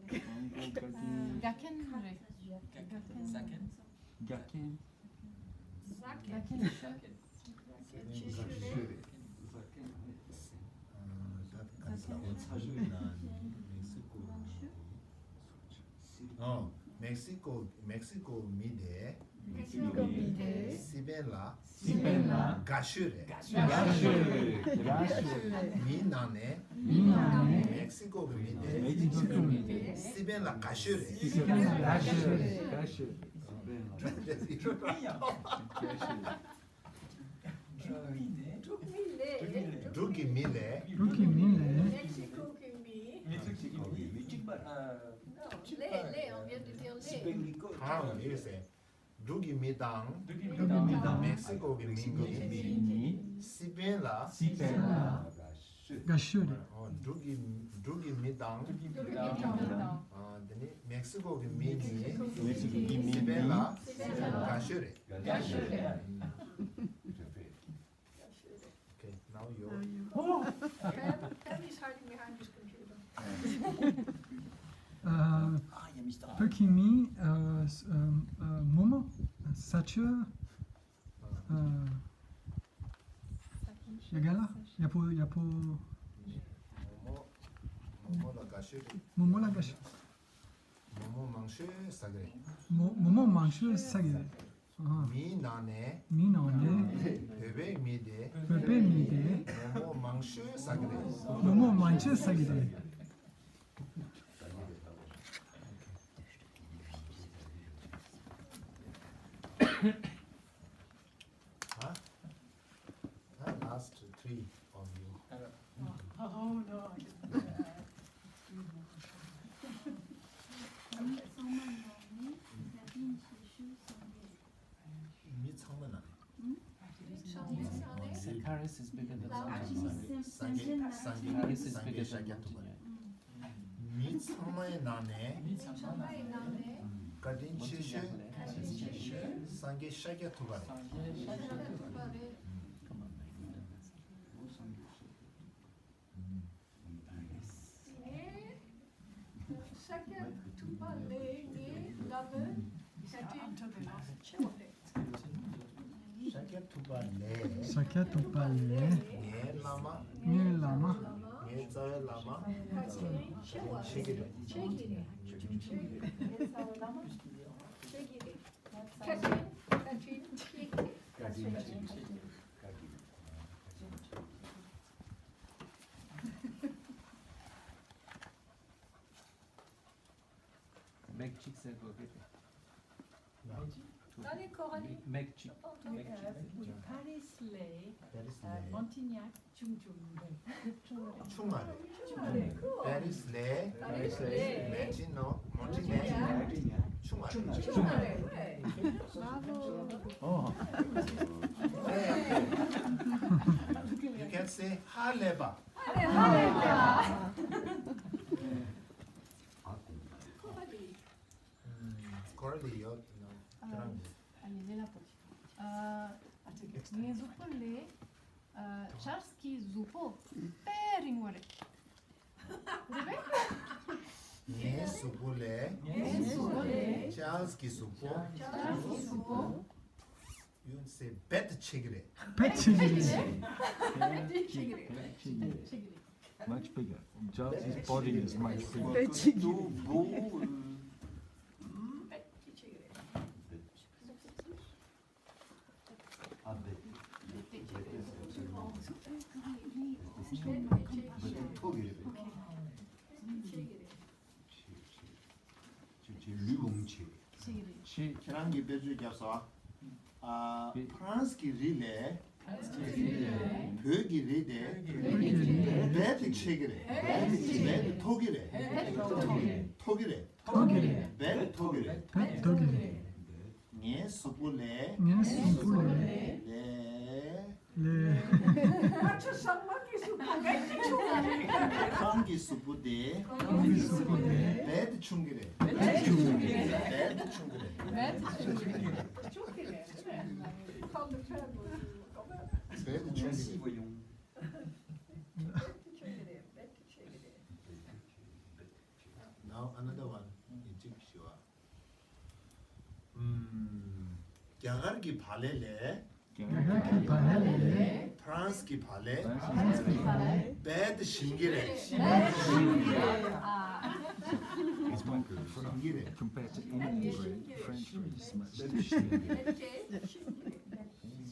ག་གི། རྒྱ་རྒྱ་ཁན་རེད། རྒྱ་རྒྱ་ཁན། རྒྱ་རྒྱ་ཁན། རྒྱ་རྒྱ་ཁན། རྒྱ་རྒྱ་ཁན། ཨ། ད་ག་ས་འོ་ཚ་ཞུ་ན་མེག་སི་ཀོ་ནང་དེ། ཨོ། མེག་སི་ཀོ། མེག་སི་ཀོ་མི་དེ། མེག་སི་ཀོ་མི་དེ། སི་པན་ལ། སི་པན་ལ། དགའ་ཤོས་རེད། དགའ་ཤོས་རེད། དགའ་ཤོས་རེད། མིའི་ནང་ནས། མིའི་ནང་ནས། མེག་སི་ཀོ་གི་མི་དེ། མེག་སི་ཀོ་གི་མི་དེ། སི་པན་ལ་དགའ་ཤོས་རེད། སི་པན་ལ་དགའ་ཤོས་རེད། དགའ་ཤོས་རེད། སི་པན་ལ་དགའ་ཤོས་རེད། འབྲུག་མི་ལས། འབྲུག་གི་མི་ལས། འབྲུག་གི་མི་ལས། མེག་སི་ཀོ་གི་མི། མེག་སི་ཀོ་གི་མི་གཅིག་པ། ལས། ལས། On vient de dire ལས། ཧང་ཡོད་ཟེར། འབྲུག་གི་མི་དང་། འབྲུག་གི་མི་དང་། མེག་སི་ཀོ་གི་མི་གཉིས། མི་གཉིས། སི་པན་ལ། སི་པན་ལ། དགའ་ཤོས་རེད། ཨོ། འབྲུག་གི། འབྲུག་གི་མི་དང་། འབྲུག་གི་མི་དང་། ཨ། དེ་ནི་མེག་སི་ཀོ་གི་མི་གཉིས། མེག་སི་ཀོ་གི་མི་གཉིས། སི་པན་ལ། སི་པན་ལ། དགའ་ཤོས་རེད། དགའ་ཤོས་རེད། Okay, now you. Pam, Pam is hiding behind his computer. ཨ། བོད་ཀྱི་མི། ཨ། ཨ། མོག་མོག་ས་ཆུ། ཨ། ཡ་ག་ལ་ཡ་པོ། ཡ་པོ། མོག་མོག་ མོ་མོ་ལ་དགའ་ཤོས་རེད། མོ་མོ་ལ་དགའ་ཤོས། མོ་མོ་མང་ཤོས་ཟ་གི་རེད། མོ་མོ་མོ་མང་ཤོས་ཟ་གི་རེད། ཨ། མིའི་ནང་ནས། མིའི་ནང་ནས། བོད་པའི་མི་དེ། བོད་པའི་མི་དེ། མོ་མོ་མང་ཤོས་ཟ་གི་རེད། མོ་མོ་མང་ཤོས་ཟ་གི་རེད། Huh? Huh? Last three of you. Oh, no, I didn't do that. མི་ཚང་མ་ནང་ནས། Caris is bigger than Sanjay. Caris is bigger than Montignac. མི་ཚང་མའི་ནང་ནས། མི་ཚང་མའི་ནང་ནས། བཀའ་དྲིན་ཆེ་ཤོས། བཀའ་དྲིན་ཆེ་ཤོས། སངས་རྒྱས་ཤཱཀྱ་ཐུབ་པ་རེད། སངས་རྒྱས་ཤཱཀྱ་ཐུབ་པ་རེད། ཤཱཀྱ་ཐུབ་པ་ལས་ངའི་བླ་མའི་བཀའ་དྲིན་ཆེ་བ་རེད། ཤཱཀྱ་ཐུབ་པ་ལས། ཤཱཀྱ་ཐུབ་པ་ལས། ངའི་བླ་མ། ངའི་བླ་མ། ངའི་རྩ་བའི་བླ་མ། བཀའ་དྲིན་ཆེ་བ་ཆེ་གི་རེད། ཆེ་གི་རེད། ཆེ་གི་རེད། ངའི་རྩ་བའི་བླ་མ་ཆེ་གི་རེད། བཀའ་དྲིན། བཀའ་དྲིན་ཆེ་གི་རེད། བཀའ་དྲིན་ཆེ་གི་རེད། མིག་གཅིག་ཟེར་དགོས་ཀྱི་རེད། ད་ལེ་ཁོ་ག་ནི། མིག་གཅིག་མིག་གཅིག་ཟེར། ཕ་རི་སི་ལས་ཕ་རི་སི་ལས་མོན་ཏི་ཉག་ཆུང་ཆུང་རེད། ཆུང་མ་རེད། ཆུང་མ་རེད། ཕ་རི་སི་ལས་ཕ་རི་སི་ལས་མེ་ཅི་ནོ་མོན་ཏི་ཉག་ཆུང་མ་རེད། ཆུང་མ་རེད། ཨོ། You can say ཧ་ལས་པ། ཧ་ལས་པ། ཁོ་ར་ལི་ཡོད་ན་ཁྱེད་རང་གི། ཨ་ནི་ལས་སླ་པོ་ཅིག་ཨ། ངའི་གཟུགས་པོ་ལས། ཨ། ཆཱལ་སི་གི་གཟུགས་པོ་དཔེ་རིང་བོ་རེད། རེད་པས། ངའི་གཟུགས་པོ་ལས། ངའི་གཟུགས་པོ་ལས། ཆཱལ་སི་གི་གཟུགས་པོ། ཆཱལ་སི་གི་གཟུགས་པོ། You say རྦད་དེ་ཆེ་གི་རེད། རྦད་དེ་ཆེ་གི་རེད། རྦད་དེ་ཆེ་གི་རེད། རྦད་དེ་ཆེ་གི་རེད། Much bigger. Charles' body is much bigger. རྦད་དེ་ཆེ་གི་རེད། རྦད་དེ་ཆེ་གི་རེད། ཨ་རྦད། རྦད་དེ་ཆེ་གི་རེད། རྦད་དེ་མཐོ་གི་རེད། ཆེ་གི་རེད། ཆེ་ཆེ། ཆེ་ཆེ་ལུས་བོངས་ཆེ། ཆེ་གི་རེད། ཆེ། ཁྱེད་རང་གིས་དཔེ་བརྗོད་བརྒྱབ་སོང་ཨ། ཕ་རན་སི་གི་རི་ལས། ཕ་རན་སི་གི་རི་ལས། བོད་ཀྱི་རི་དེ། བོད་ཀྱི་རི་དེ། རྦད་དེ་ཆེ་གི་རེད། རྦད་དེ་ཆེ་གི་རེད། རྦད་དེ་མཐོ་གི་རེད། རྦད་དེ་མཐོ་གི་རེད། མཐོ་གི་རེད། མཐོ་གི་རེད། རྦད་དེ་མཐོ་གི་རེད། རྦད་དེ་མཐོ་གི་རེད། ངའི་གཟུགས་པོ་ལས། ངའི་གཟུགས་པོ་ལས། ལས། ལས། ཁམས་ཀྱི་གཟུགས་པོ་དེ། ཁམས་ཀྱི་གཟུགས་པོ་དེ། རྦད་དེ་ཆུང་གི་རེད། རྦད་དེ་ཆུང་གི་རེད། རྦད་དེ་ཆུང་གི་རེད། རྦད་དེ་ཆུང་གི་རེད། རྦད་དེ་ཆུང་གི་རེད། Now another one. ཡིན་གཅིག་ཞུ་བ། ཨུམ། རྒྱ་གར་གྱི་བག་ལེབ་ལས། རྒྱ་གར་གྱི་བག་ལེབ་ལས། ཕ་རན་སི་གི་བག་ལེབ། ཕ་རན་སི་གི་བག་ལེབ། རྦད་དེ་ཞིམ་གི་རེད། རྦད་དེ་ཞིམ་གི་རེད། It's one good. ཞིམ་གི་རེད། Compared to any other bread, French bread is much tasty.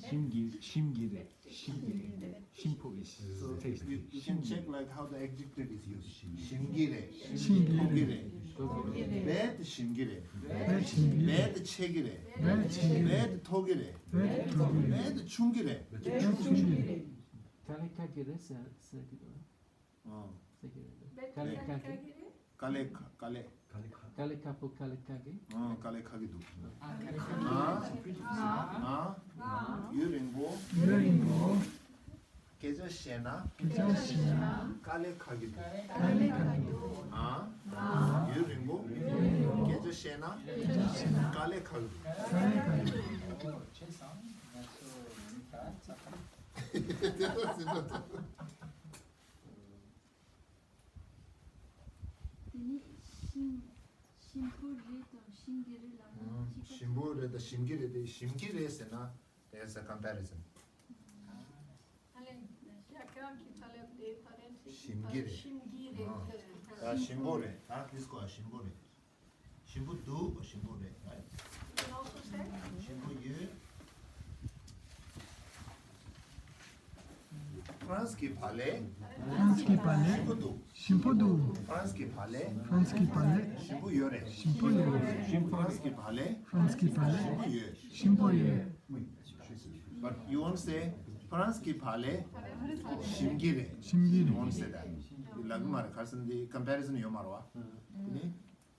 ཞིམ་གི་ཞིམ་གི་རེད། ཞིམ་གི་རེད། Shimpo is So you, tasty. You can check like how the adjective is used. ཞིམ་གི་རེད། ཞིམ་གི་རེད། མཐོ་གི་རེད། རྦད་དེ་ཞིམ་གི་རེད། རྦད་དེ་ཞིམ་གི་རེད། རྦད་དེ་ཆེ་གི་རེད། རྦད་དེ་ཆེ་གི་རེད། རྦད་དེ་མཐོ་གི་རེད། རྦད་དེ་མཐོ་གི་རེད། རྦད་དེ་ཆུང་གི་རེད། རྦད་དེ་ཆུང་གི་རེད། ཀ་ལེ་ཀ་གི་རེད་ཟེར་ཟེར་གི་འདུག་ཨ། ཟེར་གི་རེད། ཀ་ལེ་ཀ་གི། ཀ་ལེ་ཀ་ཀ་ལེ། ཀ་ལེ་ཀ་པོ་ཀ་ལེ་ཀ་གི། ཨ། ཀ་ལེ་ཀ་གི་འདུག་ཨ། ཡུན་རིང་པོ། ཡུན་རིང་པོ། སྐད་ཆ་བཤད་ན། སྐད་ཆ་བཤད་ན། ཀ་ལེ་ཁ་གི་འདུག་ཀ་ལེ་ཁ་གི་འདུག་ཨ། ཡུན་རིང་པོ། སྐད་ཆ་བཤད་ན། ཀ་ལེ་ཁ་གི་འདུག་ཀ་ལེ་ཁ་གི་འདུག་བྱས་ཙང་ང་ཚོ་ཉིན་ལྟར་ཚ་ཁ། དེ་ནས་ཞིམ་ཞིམ་པོ་རེད་དང་ཞིམ་གི་རེད་ལབ་ན་ཨང་། གཅིག་པ། ཞིམ་པོ་རེད་དང་ཞིམ་གི་རེད་དེ། ཞིམ་གི་རེད་ཟེར་ན། There's a comparison. ཨ་ལེ། རྒྱ་གར་གྱི་བག་ལེབ་དེ་ཕ་རན་ ཞིམ་གྱི་རེད། ཞིམ་གྱི་རེད། ཨ། ཨ། ཞིམ་པོ་རེད། ད་དེ་སྐོར་ཞིམ་པོ་རེད། ཞིམ་པོ་འདུག་ཞིམ་པོ་རེད། ཞིམ་པོ་ཡོད། ཧྥ་རན་སི་གི་བག་ལེབ། ཧྥ་རན་སི་གི་བག་ལེབ། ཞིམ་པོ་འདུག་ཞིམ་པོ་འདུག་ཧྥ་རན་སི་གི་བག་ལེབ། ཧྥ་རན་སི་གི་བག་ལེབ། ཞིམ་པོ་ཡོད་རེད། ཞིམ་པོ་ཡོད་རེད། ཧྥ་རན་སི་གི་བག་ལེབ། ཧྥ་རན་སི་གི་བག་ལེབ། ཞིམ་པོ་ཡོད། ཞིམ་པོ་ཡོད། But you won't say ཧྥ་རན་སི་གི་བག་ལེབ་ཞིམ་གྱི་རེད། ཞིམ་གྱི་རེད། You won't say that. ལབ་གི་མ་རེད། ག་རེ་ཟེར་ན་འདི་comparison ཡོད་མ་རེད་བ། དེ་ནི་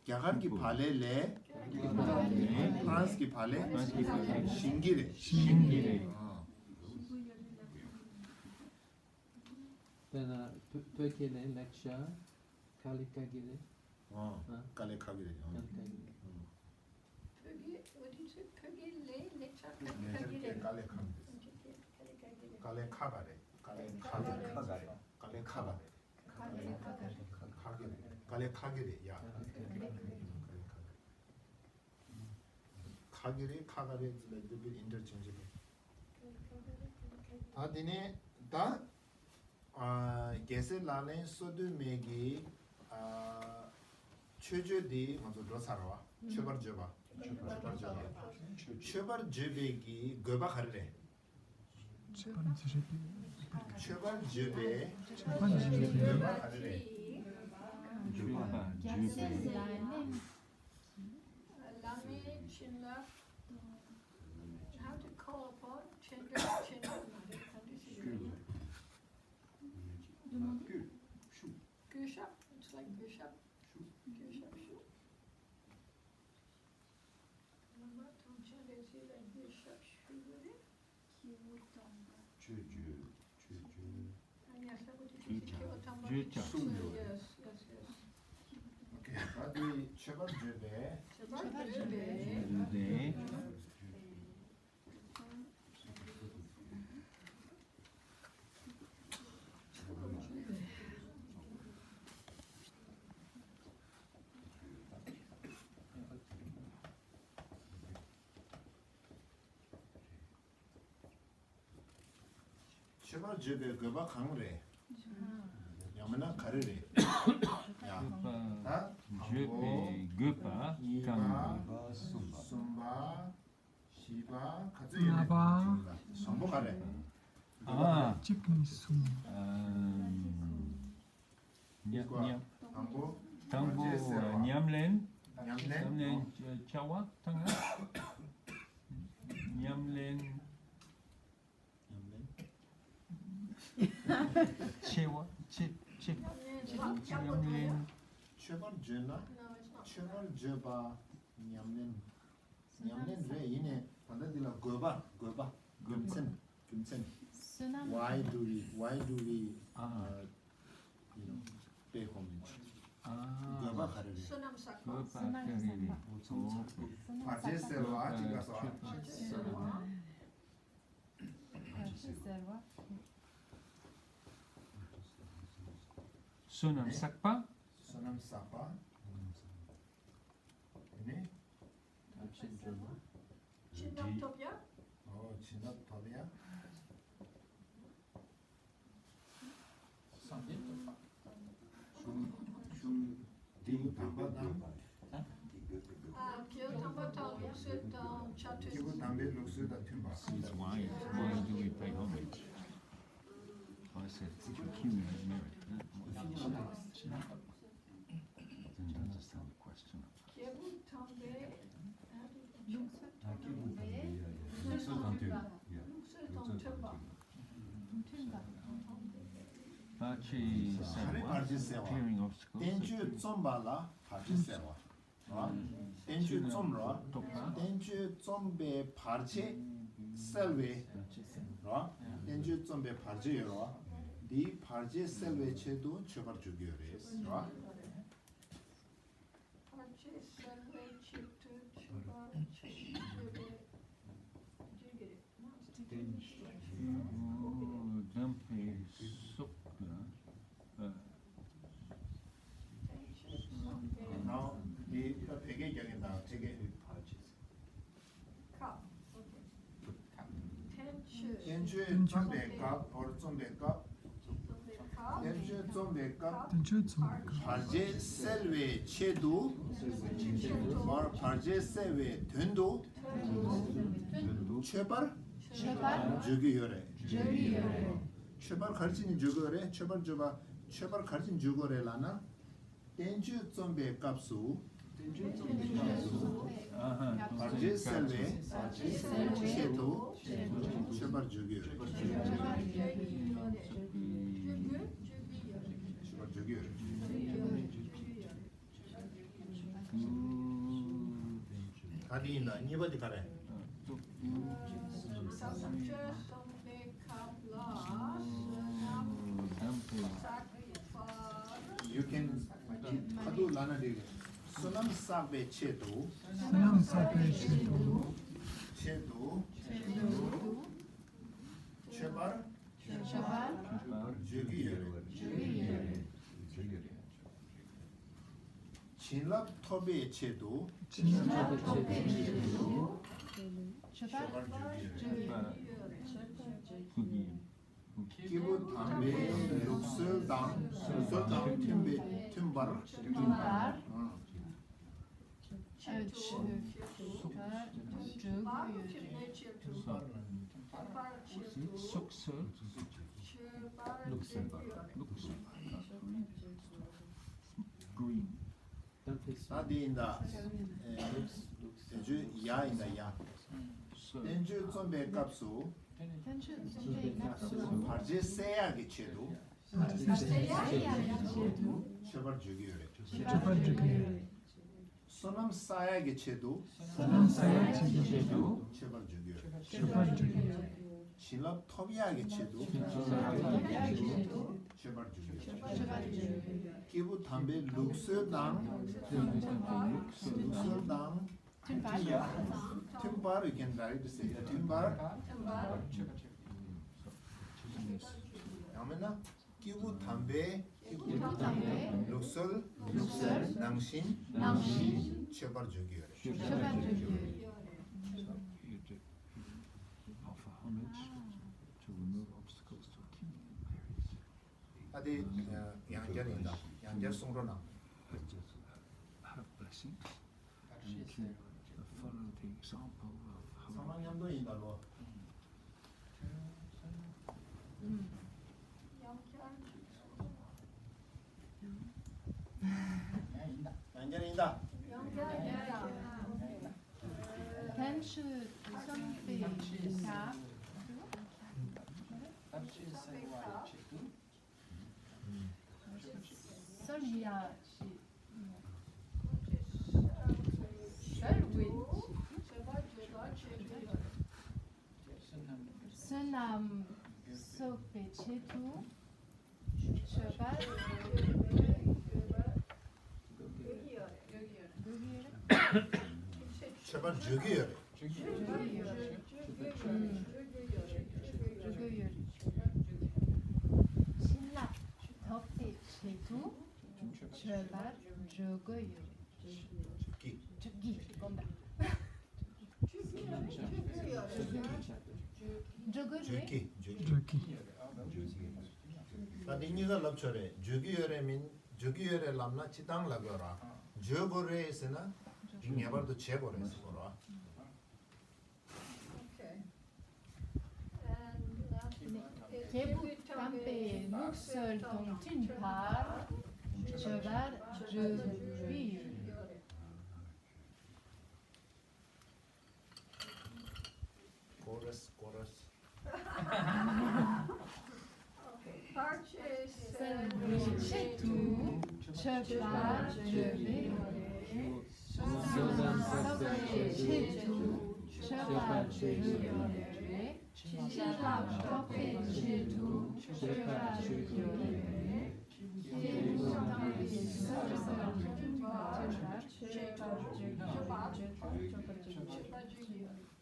རྒྱ་གར་གྱི་བག་ལེབ་ལས་ཧྥ་རན་སི་གི་བག་ལེབ་ཞིམ་གྱི་རེད། ཞིམ་གྱི་རེད། ཨ། དཔེར་ན་བོད་བོད་སྐད་ལས་ལེགས་ཤ་དཀའ་ལས་ཁག་གི་རེད། ཨ། དཀའ་ལས་ཁག་གི་རེད། ཨ། དཀའ་ལས་ཁག་གི་རེད། བོད་སྐད། What did you say? བོད་སྐད་ལས་ལེགས་ཆ་དཀའ་ལས་ཁག་གི་རེད། དཀའ་ལས་ཁག་གི་རེད། དཀའ་ལས་ཁག་གི་རེད། དཀའ་ལས་ཁག་གི་རེད། དཀའ་ལས་ཁག་གི་རེད། དཀའ་ལས་ཁག་གི་རེད། ཁག་གི་རེད། དཀའ་ལས་ཁག་གི་རེད། ཡ། དཀའ་ལས་ཁག་གི་རེད། ཁག་གི་རེད། ཁག་གི་རེད། ཁག་གི་རེད། ཁག་གི་རེད། It's like little bit interchangeable. ད་དེ་ནས་ད། ཨ། རྒྱལ་སྲས་ལག་ལེན་སོ་བདུན་མའི་གི། ཨ། མཆོད་བརྗོད་འདི་ང་ཚོ་འགྲོ་ཚར་བ། མཆོད་པར་བརྗོད་པ། མཆོད་པར་བརྗོད་པ། མཆོད་པར་བརྗོད་པའི་གི་དགོས་པ་ག་རེ་རེད། མཆོད་པར་བརྗོད་པའི། མཆོད་པར་བརྗོད་པའི། མཆོད་པར་བརྗོད་པའི་དགོས་པ་ག་རེ་རེད། བརྗོད་པ། བརྗོད་པའི། བླ་མའི་བྱིན་རླབས། How to call upon བྱིན་རླབས། བྱིན་རླབས་མ་རེད། ག་འདྲ་ཞིག་ཡོད། བསྐུལ། བསྐུལ་ཞབས། It's like བསྐུལ་ཞབས། བསྐུལ་ཞབས་ཞུ། བླ་མ་ཐམས་ཅད་ལ་ཞབས་ཞུ་དགོས་རེད། སྐྱེས་བུ་དམ་པ། མཆོད་བརྗོད། མཆོད་བརྗོད། ཨ་ཡ། ཤ་བོ་དེ་ཞིག་སྐྱེས་བུ་དམ་པ། བརྗོད་བྱ། Yes, yes, yes. Okay. ད་དེ་མཆོད་པར་བརྗོད་པའི། མཆོད་པར་བརྗོད་པའི། བརྗོད་པའི། མཆོད་པར་བརྗོད་པའི་དགོས་པ་གང་རེད། ཡང་མིན་ན་ག་རེ་རེད། ཡང་། ད། བརྗོད་པའི་དགོས་པ་གང་རེད། གསུམ་པ། བཞི་པ། ག་ཚོད་ཡོད་རེད། ལྔ་པ། དང་པོ་ག་རེ། ཨ། གཅིག་གཉིས་གསུམ། ཨམ། ཉམས། ཉམས། དང་པོ། དང་པོ། བར་ཆད་སེལ་བ། ཉམས་ལེན། ཉམས་ལེན། ཉམས་ལེན་བྱ་བ་དང་། ཉམས་ལེན། ཉམས་ལེན། ཆེ་བ། ཆེ། ཆེ། ཉམས་ལེན། མཆོད་པར་བརྗོད་ན། མཆོད་པར་བརྗོད་པ། ཉམས་ལེན། ཉམས་ལེན་རེད། ཡིན་ནའི་ད་ལྟ་འདི་ལ་དགོས་པ། དགོས་པ། རྒྱུ་མཚན། རྒྱུ་མཚན། བསོད་ནམས། Why do we, why do we, uh, you know, pay homage? དགོས་པ་ག་རེ་རེད། བསོད་ནམས་བསགས་པ། དགོས་པ་ག་རེ་རེད། བསོད་ནམས་བསགས་པ། བར་ཆད་སེལ་བ། གཅིག་ལ་སོགས། བར་ཆད་སེལ་བ། བར་ཆད་སེལ་བ། བསོད་ནམས་བསགས་པ། བསོད་ནམས་བསགས་པ། དེ་ནས། བྱིན་རླབས་ཐོབ་ཡ། ཨོ། བྱིན་རླབས་ཐོབ་ཡ། བསམ་གཏན་ཐོབ་པ། གཞུང་གཞུང་འདི་དམ་པ་དང་། ཨ། སྐྱེས་བུ་དམ་པ་དང་ལུགས་སྲོལ་དང་ཆ་མཐུན། སྐྱེས་བུ་དམ་པའི་ལུགས་སྲོལ་དང་མཐུན་པ། Why, why do we pay homage? I said, it's a peculiar merit. Then that is the question. སྐྱེས་བུ་དམ་པའི་ལུགས་སྲོལ་དང་མཐུན་པ། ལུགས་སྲོལ་དང་མཐུན་པ། ལུགས་སྲོལ་དང་མཐུན་པ། མཐུན་པ། བར་ཆད་སེལ་བ། Clearing obstacles. བསྟན་བཅོས་རྩོམ་པ་ལ་བར་ཆད་སེལ་བ། བསྟན་བཅོས་རྩོམ་རོ། བསྟན་བཅོས་རྩོམ་པའི་བར་ཆད་སེལ་བའི་རོ། བསྟན་བཅོས་རྩོམ་པའི་བར་ཆད་ཡོད་རོ། འདིའི་བར་ཆད་སེལ་བའི་ཆེད་དུ་མཆོད་པར་བརྗོད་ཀྱི་ཡོད་རེད་རོ། བར་ཆད་སེལ་བའི་ཆེད་དུ་མཆོད་པར་བརྗོད་པའི། བརྗོད་ཀྱི་རེད། བསྟན་བཅོས་རྩོམ་པའི་སྲོག་ལ། ཨ། ནའོ་འདི་ད་བོད་སྐད་རྒྱག་གིན་ད་ཕལ་སྐད། བསྟན་བཅོས་རྩོམ་པའི་སྐབས། འོ། རྩོམ་པའི་སྐབས། བསྟན་བཅོས་རྩོམ་པའི་སྐབས། བསྟན་བཅོས་རྩོམ་པའི་སྐབས། བར་ཆད་སེལ་བའི་ཆེད་དུ། བར་བར་ཆད་སེལ་བའི་དོན་དུ། མཆོད་པར། མཆོད་པར། བརྗོད་ཀྱི་ཡོད་རེད། བརྗོད་ཀྱི་ཡོད་རེད། མཆོད་པར་ག་རེ་བྱས་ནས་བརྗོད་ཀྱི་ཡོད་རེད། མཆོད་པར་བརྗོད་པ། མཆོད་པར་ག་རེ་བྱས་ནས་བརྗོད་ཀྱི་ཡོད་རེད་ལབ་ན། བསྟན་བཅོས་རྩོམ་པའི་སྐབས་སུ། བར་ཆད་སེལ་བའི་ཆེད་དུ་མཆོད་པར་བརྗོད་ཀྱི་ཡོད་རེད། མཆོད་པར་བརྗོད་ཀྱི་ཡོད་རེད། ད་འདི་ཡིན་ད། གཉིས་པ་འདི་ག་རེ། You can ཁ་ཐུག་ལབ་ན་འགྲིག་རེད། བསོད་ནམས་བསགས་པའི་ཆེད་དུ། བསོད་ནམས་བསགས་པའི་ཆེད་དུ། ཆེད་དུ། མཆོད་པར། མཆོད་པར། བརྗོད་ཀྱི་ཡོད་རེད། བརྗོད་ཀྱི་ཡོད་རེད། བྱིན་རླབས་ཐོབ་པའི་ཆེད་དུ། བྱིན་རླབས་ཐོབ་པའི་ཆེད་དུ། མཆོད་པར། བརྗོད་ཀྱི་ཡོད་རེད། སྐྱེས་བུ་དམ་པའི་ལུགས་སྲོལ་དང་། སྲོལ་དང་མཐུན་པའི། མཐུན་པར། མཐུན་པར། ཨ། ཆོས་ལ་བརྗོད་ཀྱི་ཡོད་རེད། ལུགས་སྲོལ། ལུགས་སྲོལ། ལུགས་སྲོལ། Green. ད་འདི་ཡིན་ད། ཨེ། བསྟན་བཅོས་ཡ་ཡིན་ད་ཡ། བསྟན་བཅོས་རྩོམ་པའི་སྐབས་སུ། བར་ཆད་སེལ་ཡག་གི་ཆེད་དུ། མཆོད་པར་བརྗོད་ཀྱི་ཡོད་རེད། མཆོད་པར་བརྗོད་ཀྱི་ཡོད་རེད། བསོད་ནམས་བསགས་ཡག་གི་ཆེད་དུ། བསོད་ནམས་བསགས་ཡག་གི་ཆེད་དུ། མཆོད་པར་བརྗོད་ཀྱི་ཡོད་རེད། མཆོད་པར་བརྗོད་ཀྱི་ཡོད་རེད། བྱིན་རླབས་ཐོབ་ཡག་གི་ཆེད་དུ། བྱིན་རླབས་ཐོབ་ཡག་གི་ཆེད་དུ། མཆོད་པར་བརྗོད་ཀྱི་ཡོད་རེད། མཆོད་པར་བརྗོད་ཀྱི་ཡོད་རེད། སྐྱེས་བུ་དམ་པའི་ལུགས་སྲོལ་དང་། ལུགས་སྲོལ་དང་། མཐུན་པར། མཐུན་པར། You can write to say མཐུན་པར། མཐུན་པར། ཡང་མིན་ན། སྐྱེས་བུ་དམ་པའི། སྐྱེས་བུ་དམ་པའི། ལུགས་སྲོལ། ལུགས་སྲོལ། ནང་བཞིན། ནང་བཞིན། མཆོད་པར་བརྗོད་ཀྱི་ཡོད་རེད། མཆོད་པར་བརྗོད་ཀྱི་ཡོད་རེད། Offer homage to remove obstacles to keep. ཨ་དེ་ཡང་བསྐྱར་ཡིན་ད། ཡང་བསྐྱར་གསུང་རོགས་གནང་། Have blessings. Thank you. Follow the example of ཚང་མ་མཉམ་དུ་ཡིན་ད་ལོ། ཡང་བསྐྱར་ཡིན་ད། བསྟན་བཅོས་རྩོམ་པའི་སྐབས། སོལ་ཡ་ཞིག་སོལ་བའི། བསོད་ནམས་གསོག་པའི་ཆེད་དུ། མཆོད་པར། མཆོད་པར་བརྗོད་ཀྱི་ཡོད་རེད། བརྗོད་ཀྱི་ཡོད་རེད། བརྗོད་ཀྱི་ཡོད་རེད། བྱིན་རླབས་ཐོབ་པའི་ཆེད་དུ། མཆོད་པར་བརྗོད་ཀྱི་ཡོད་རེད། བརྗོད་ཀྱི། བརྗོད་ཀྱི། དགོངས་དག་བརྗོད་ཀྱི་རེད། བརྗོད་ཀྱི། བརྗོད་ཀྱི། ད་འདི་གཉིས་ཀ་ལབ་ཆོག་རེད། བརྗོད་ཀྱི་ཡོད་རེད་མིན། བརྗོད་ཀྱི་ཡོད་རེད་ལབ་ན་སྤྱིར་བཏང་ལབ་དགོས་ར། བརྗོད་དགོས་རེད་ཟེར་ན། འདི་ངེས་པར་དུ་བྱེད་དགོས་རེད་ཟེར་དགོས་ར། སྐྱེས་བུ་དམ་པའི་ལུགས་སྲོལ་དང་མཐུན་པར་མཆོད་པར་བརྗོད་པའི། Chorus, chorus. བར་ཆད་སེལ་བའི་ཆེད་དུ་མཆོད་པར་བརྗོད་པའི་ཡོད་རེད། བསོད་ནམས་བསགས་པའི་ཆེད་དུ་མཆོད་པར་བརྗོད་ཡོད་རེད། བྱིན་རླབས་ཐོབ་པའི་ཆེད་དུ་མཆོད་པར་བརྗོད་ཡོད་རེད། སྐྱེས་བུ་དམ་པའི་ལུགས་སྲོལ་དང་མཐུན་པར་མཆོད་པར་བརྗོད་ཡོད་རེད།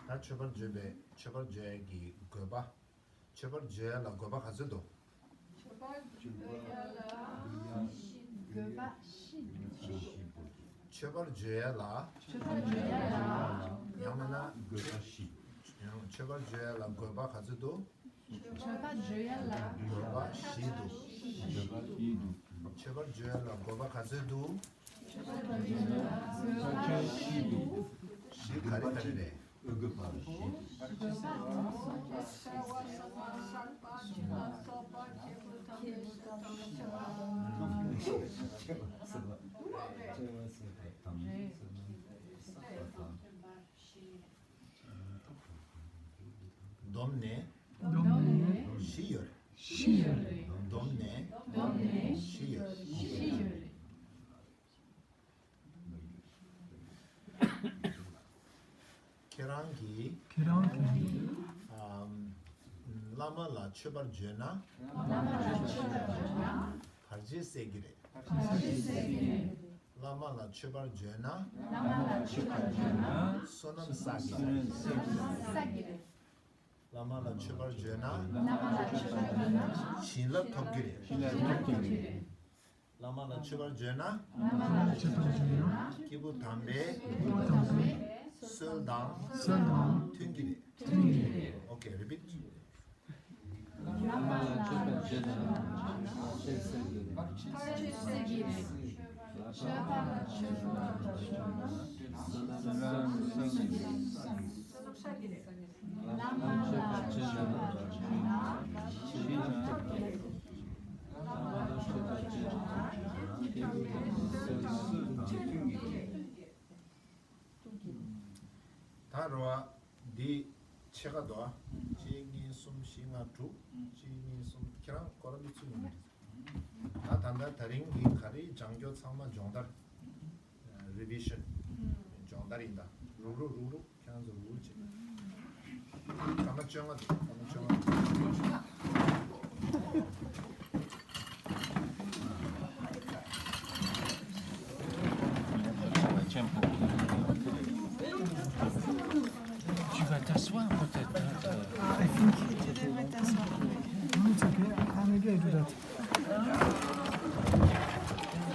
ད་མཆོད་པར་བརྗོད་པའི་མཆོད་པར་བརྗོད་ཡས་ཀྱི་དགོས་པ། མཆོད་པར་བརྗོད་ཡས་ལ་དགོས་པ་ག་ཚོད་འདུག་མཆོད་པར་བརྗོད་ཡས་ལ་དགོས་པ་བཞི། མཆོད་པར་བརྗོད་ཡས་ལ། མཆོད་པར་བརྗོད་ཡས་ལ། ཡང་མིན་ན། དགོས་པ་བཞི། ཡང་མཆོད་པར་བརྗོད་ཡས་ལ་དགོས་པ་ག་ཚོད་འདུག་མཆོད་པ་བརྗོད་ཡ་ལ་དགོས་པ་བཞི་འདུག་མཆོད་པ་བརྗོད་ཡ་ལ་དགོས་པ་ག་ཚོད་འདུག་མཆོད་པ་བརྗོད་ཡ་ལ་དགོས་པ་བཞི་འདུག་བཞི་ག་རེ་ག་རེ་རེད། བསྡོམས་ནས། བསྡོམས་ནས། བཞི་ཡོད་རེད། བཞི་ཡོད་རེད། བསྡོམས་ནས། བསྡོམས་ནས། བཞི་ཡོད་རེད། བཞི་ཡོད་རེད། ཁྱེད་རང་གིས། ཁྱེད་རང་གིས། ཨམ། བླ་མ་ལ་མཆོད་པ་བརྗོད་ན། བླ་མ་ལ་མཆོད་པ་བརྗོད་ན། བར་ཆད་སེལ་གྱི་རེད། བར་ཆད་སེལ་གྱི་རེད། བླ་མ་ལ་མཆོད་པ་བརྗོད་ན། བླ་མ་ལ་མཆོད་པ་བརྗོད་ན། བསོད་ནམས་བསགས་ཀྱི་རེད། བསོད་ནམས་བསགས་ཀྱི་རེད། བླ་མ་ལ་མཆོད་པ་བརྗོད་ན། བླ་མ་ལ་མཆོད་པ་བརྗོད་ན། བྱིན་རླབས་ཐོབ་ཀྱི་རེད། བྱིན་རླབས་ཐོབ་ཀྱི་རེད། བླ་མ་ལ་མཆོད་པ་བརྗོད་ན། བླ་མ་ལ་མཆོད་པ་བརྗོད་ན། སྐྱེས་བུ་དམ་པའི། སྐྱེས་བུ་དམ་པའི། སྲོལ་དང་། སྲོལ་དང་། མཐུན་གྱི་རེད། མཐུན་གྱི་རེད། Okay, repeat. བླ་མ་ལ་མཆོད་པ་བརྗོད་ན། བར་ཆད་སེལ་གྱི་རེད། བར་ཆད་སེལ་གྱི་རེད། མཆོད་པ་ལ་མཆོད་པ་བརྗོད་ན། བསོད་ནམས་བསགས་ཀྱི་རེད། བསོད་ནམས་བསགས་ཀྱི་རེད། བླ་མ་ལ་མཆོད་པ་བརྗོད་ན། བྱིན་རླབས་ཐོབ་ཀྱི་རེད། བླ་མ་ལ་མཆོད་པ་བརྗོད་ན། སྐྱེས་བུ་དམ་པའི་སྲོལ་དང་མཐུན་གྱི་རེད། ད་རོ་ཨ། འདི་ཕྱེད་ཀ་འདུག་ཨ། གཅིག་གཉིས་གསུམ་བཞི་ལྔ་དྲུག་གཅིག་གཉིས་གསུམ། ཁྱེད་རང་སྐོར་ར་འདི་ཚུད་ཡོང་གི་རེད། ད་ད་ལྟ་ད་རིང་གི་ག་རེ་སྦྱང་རྒྱུ་ཚང་མ་སྦྱོང་བརྡར། Revision. སྦྱོང་བརྡར་ཡིན་ད། རུག་རུག་རུག་རུག་ཁྱེད་རང་ཚོ་རུག་རུག་བྱེད། སྐར་མ་བཅོ་ལྔ་འདུག་སྐར་མ་བཅོ་ལྔ། Tu vas t'asseoir peut-être.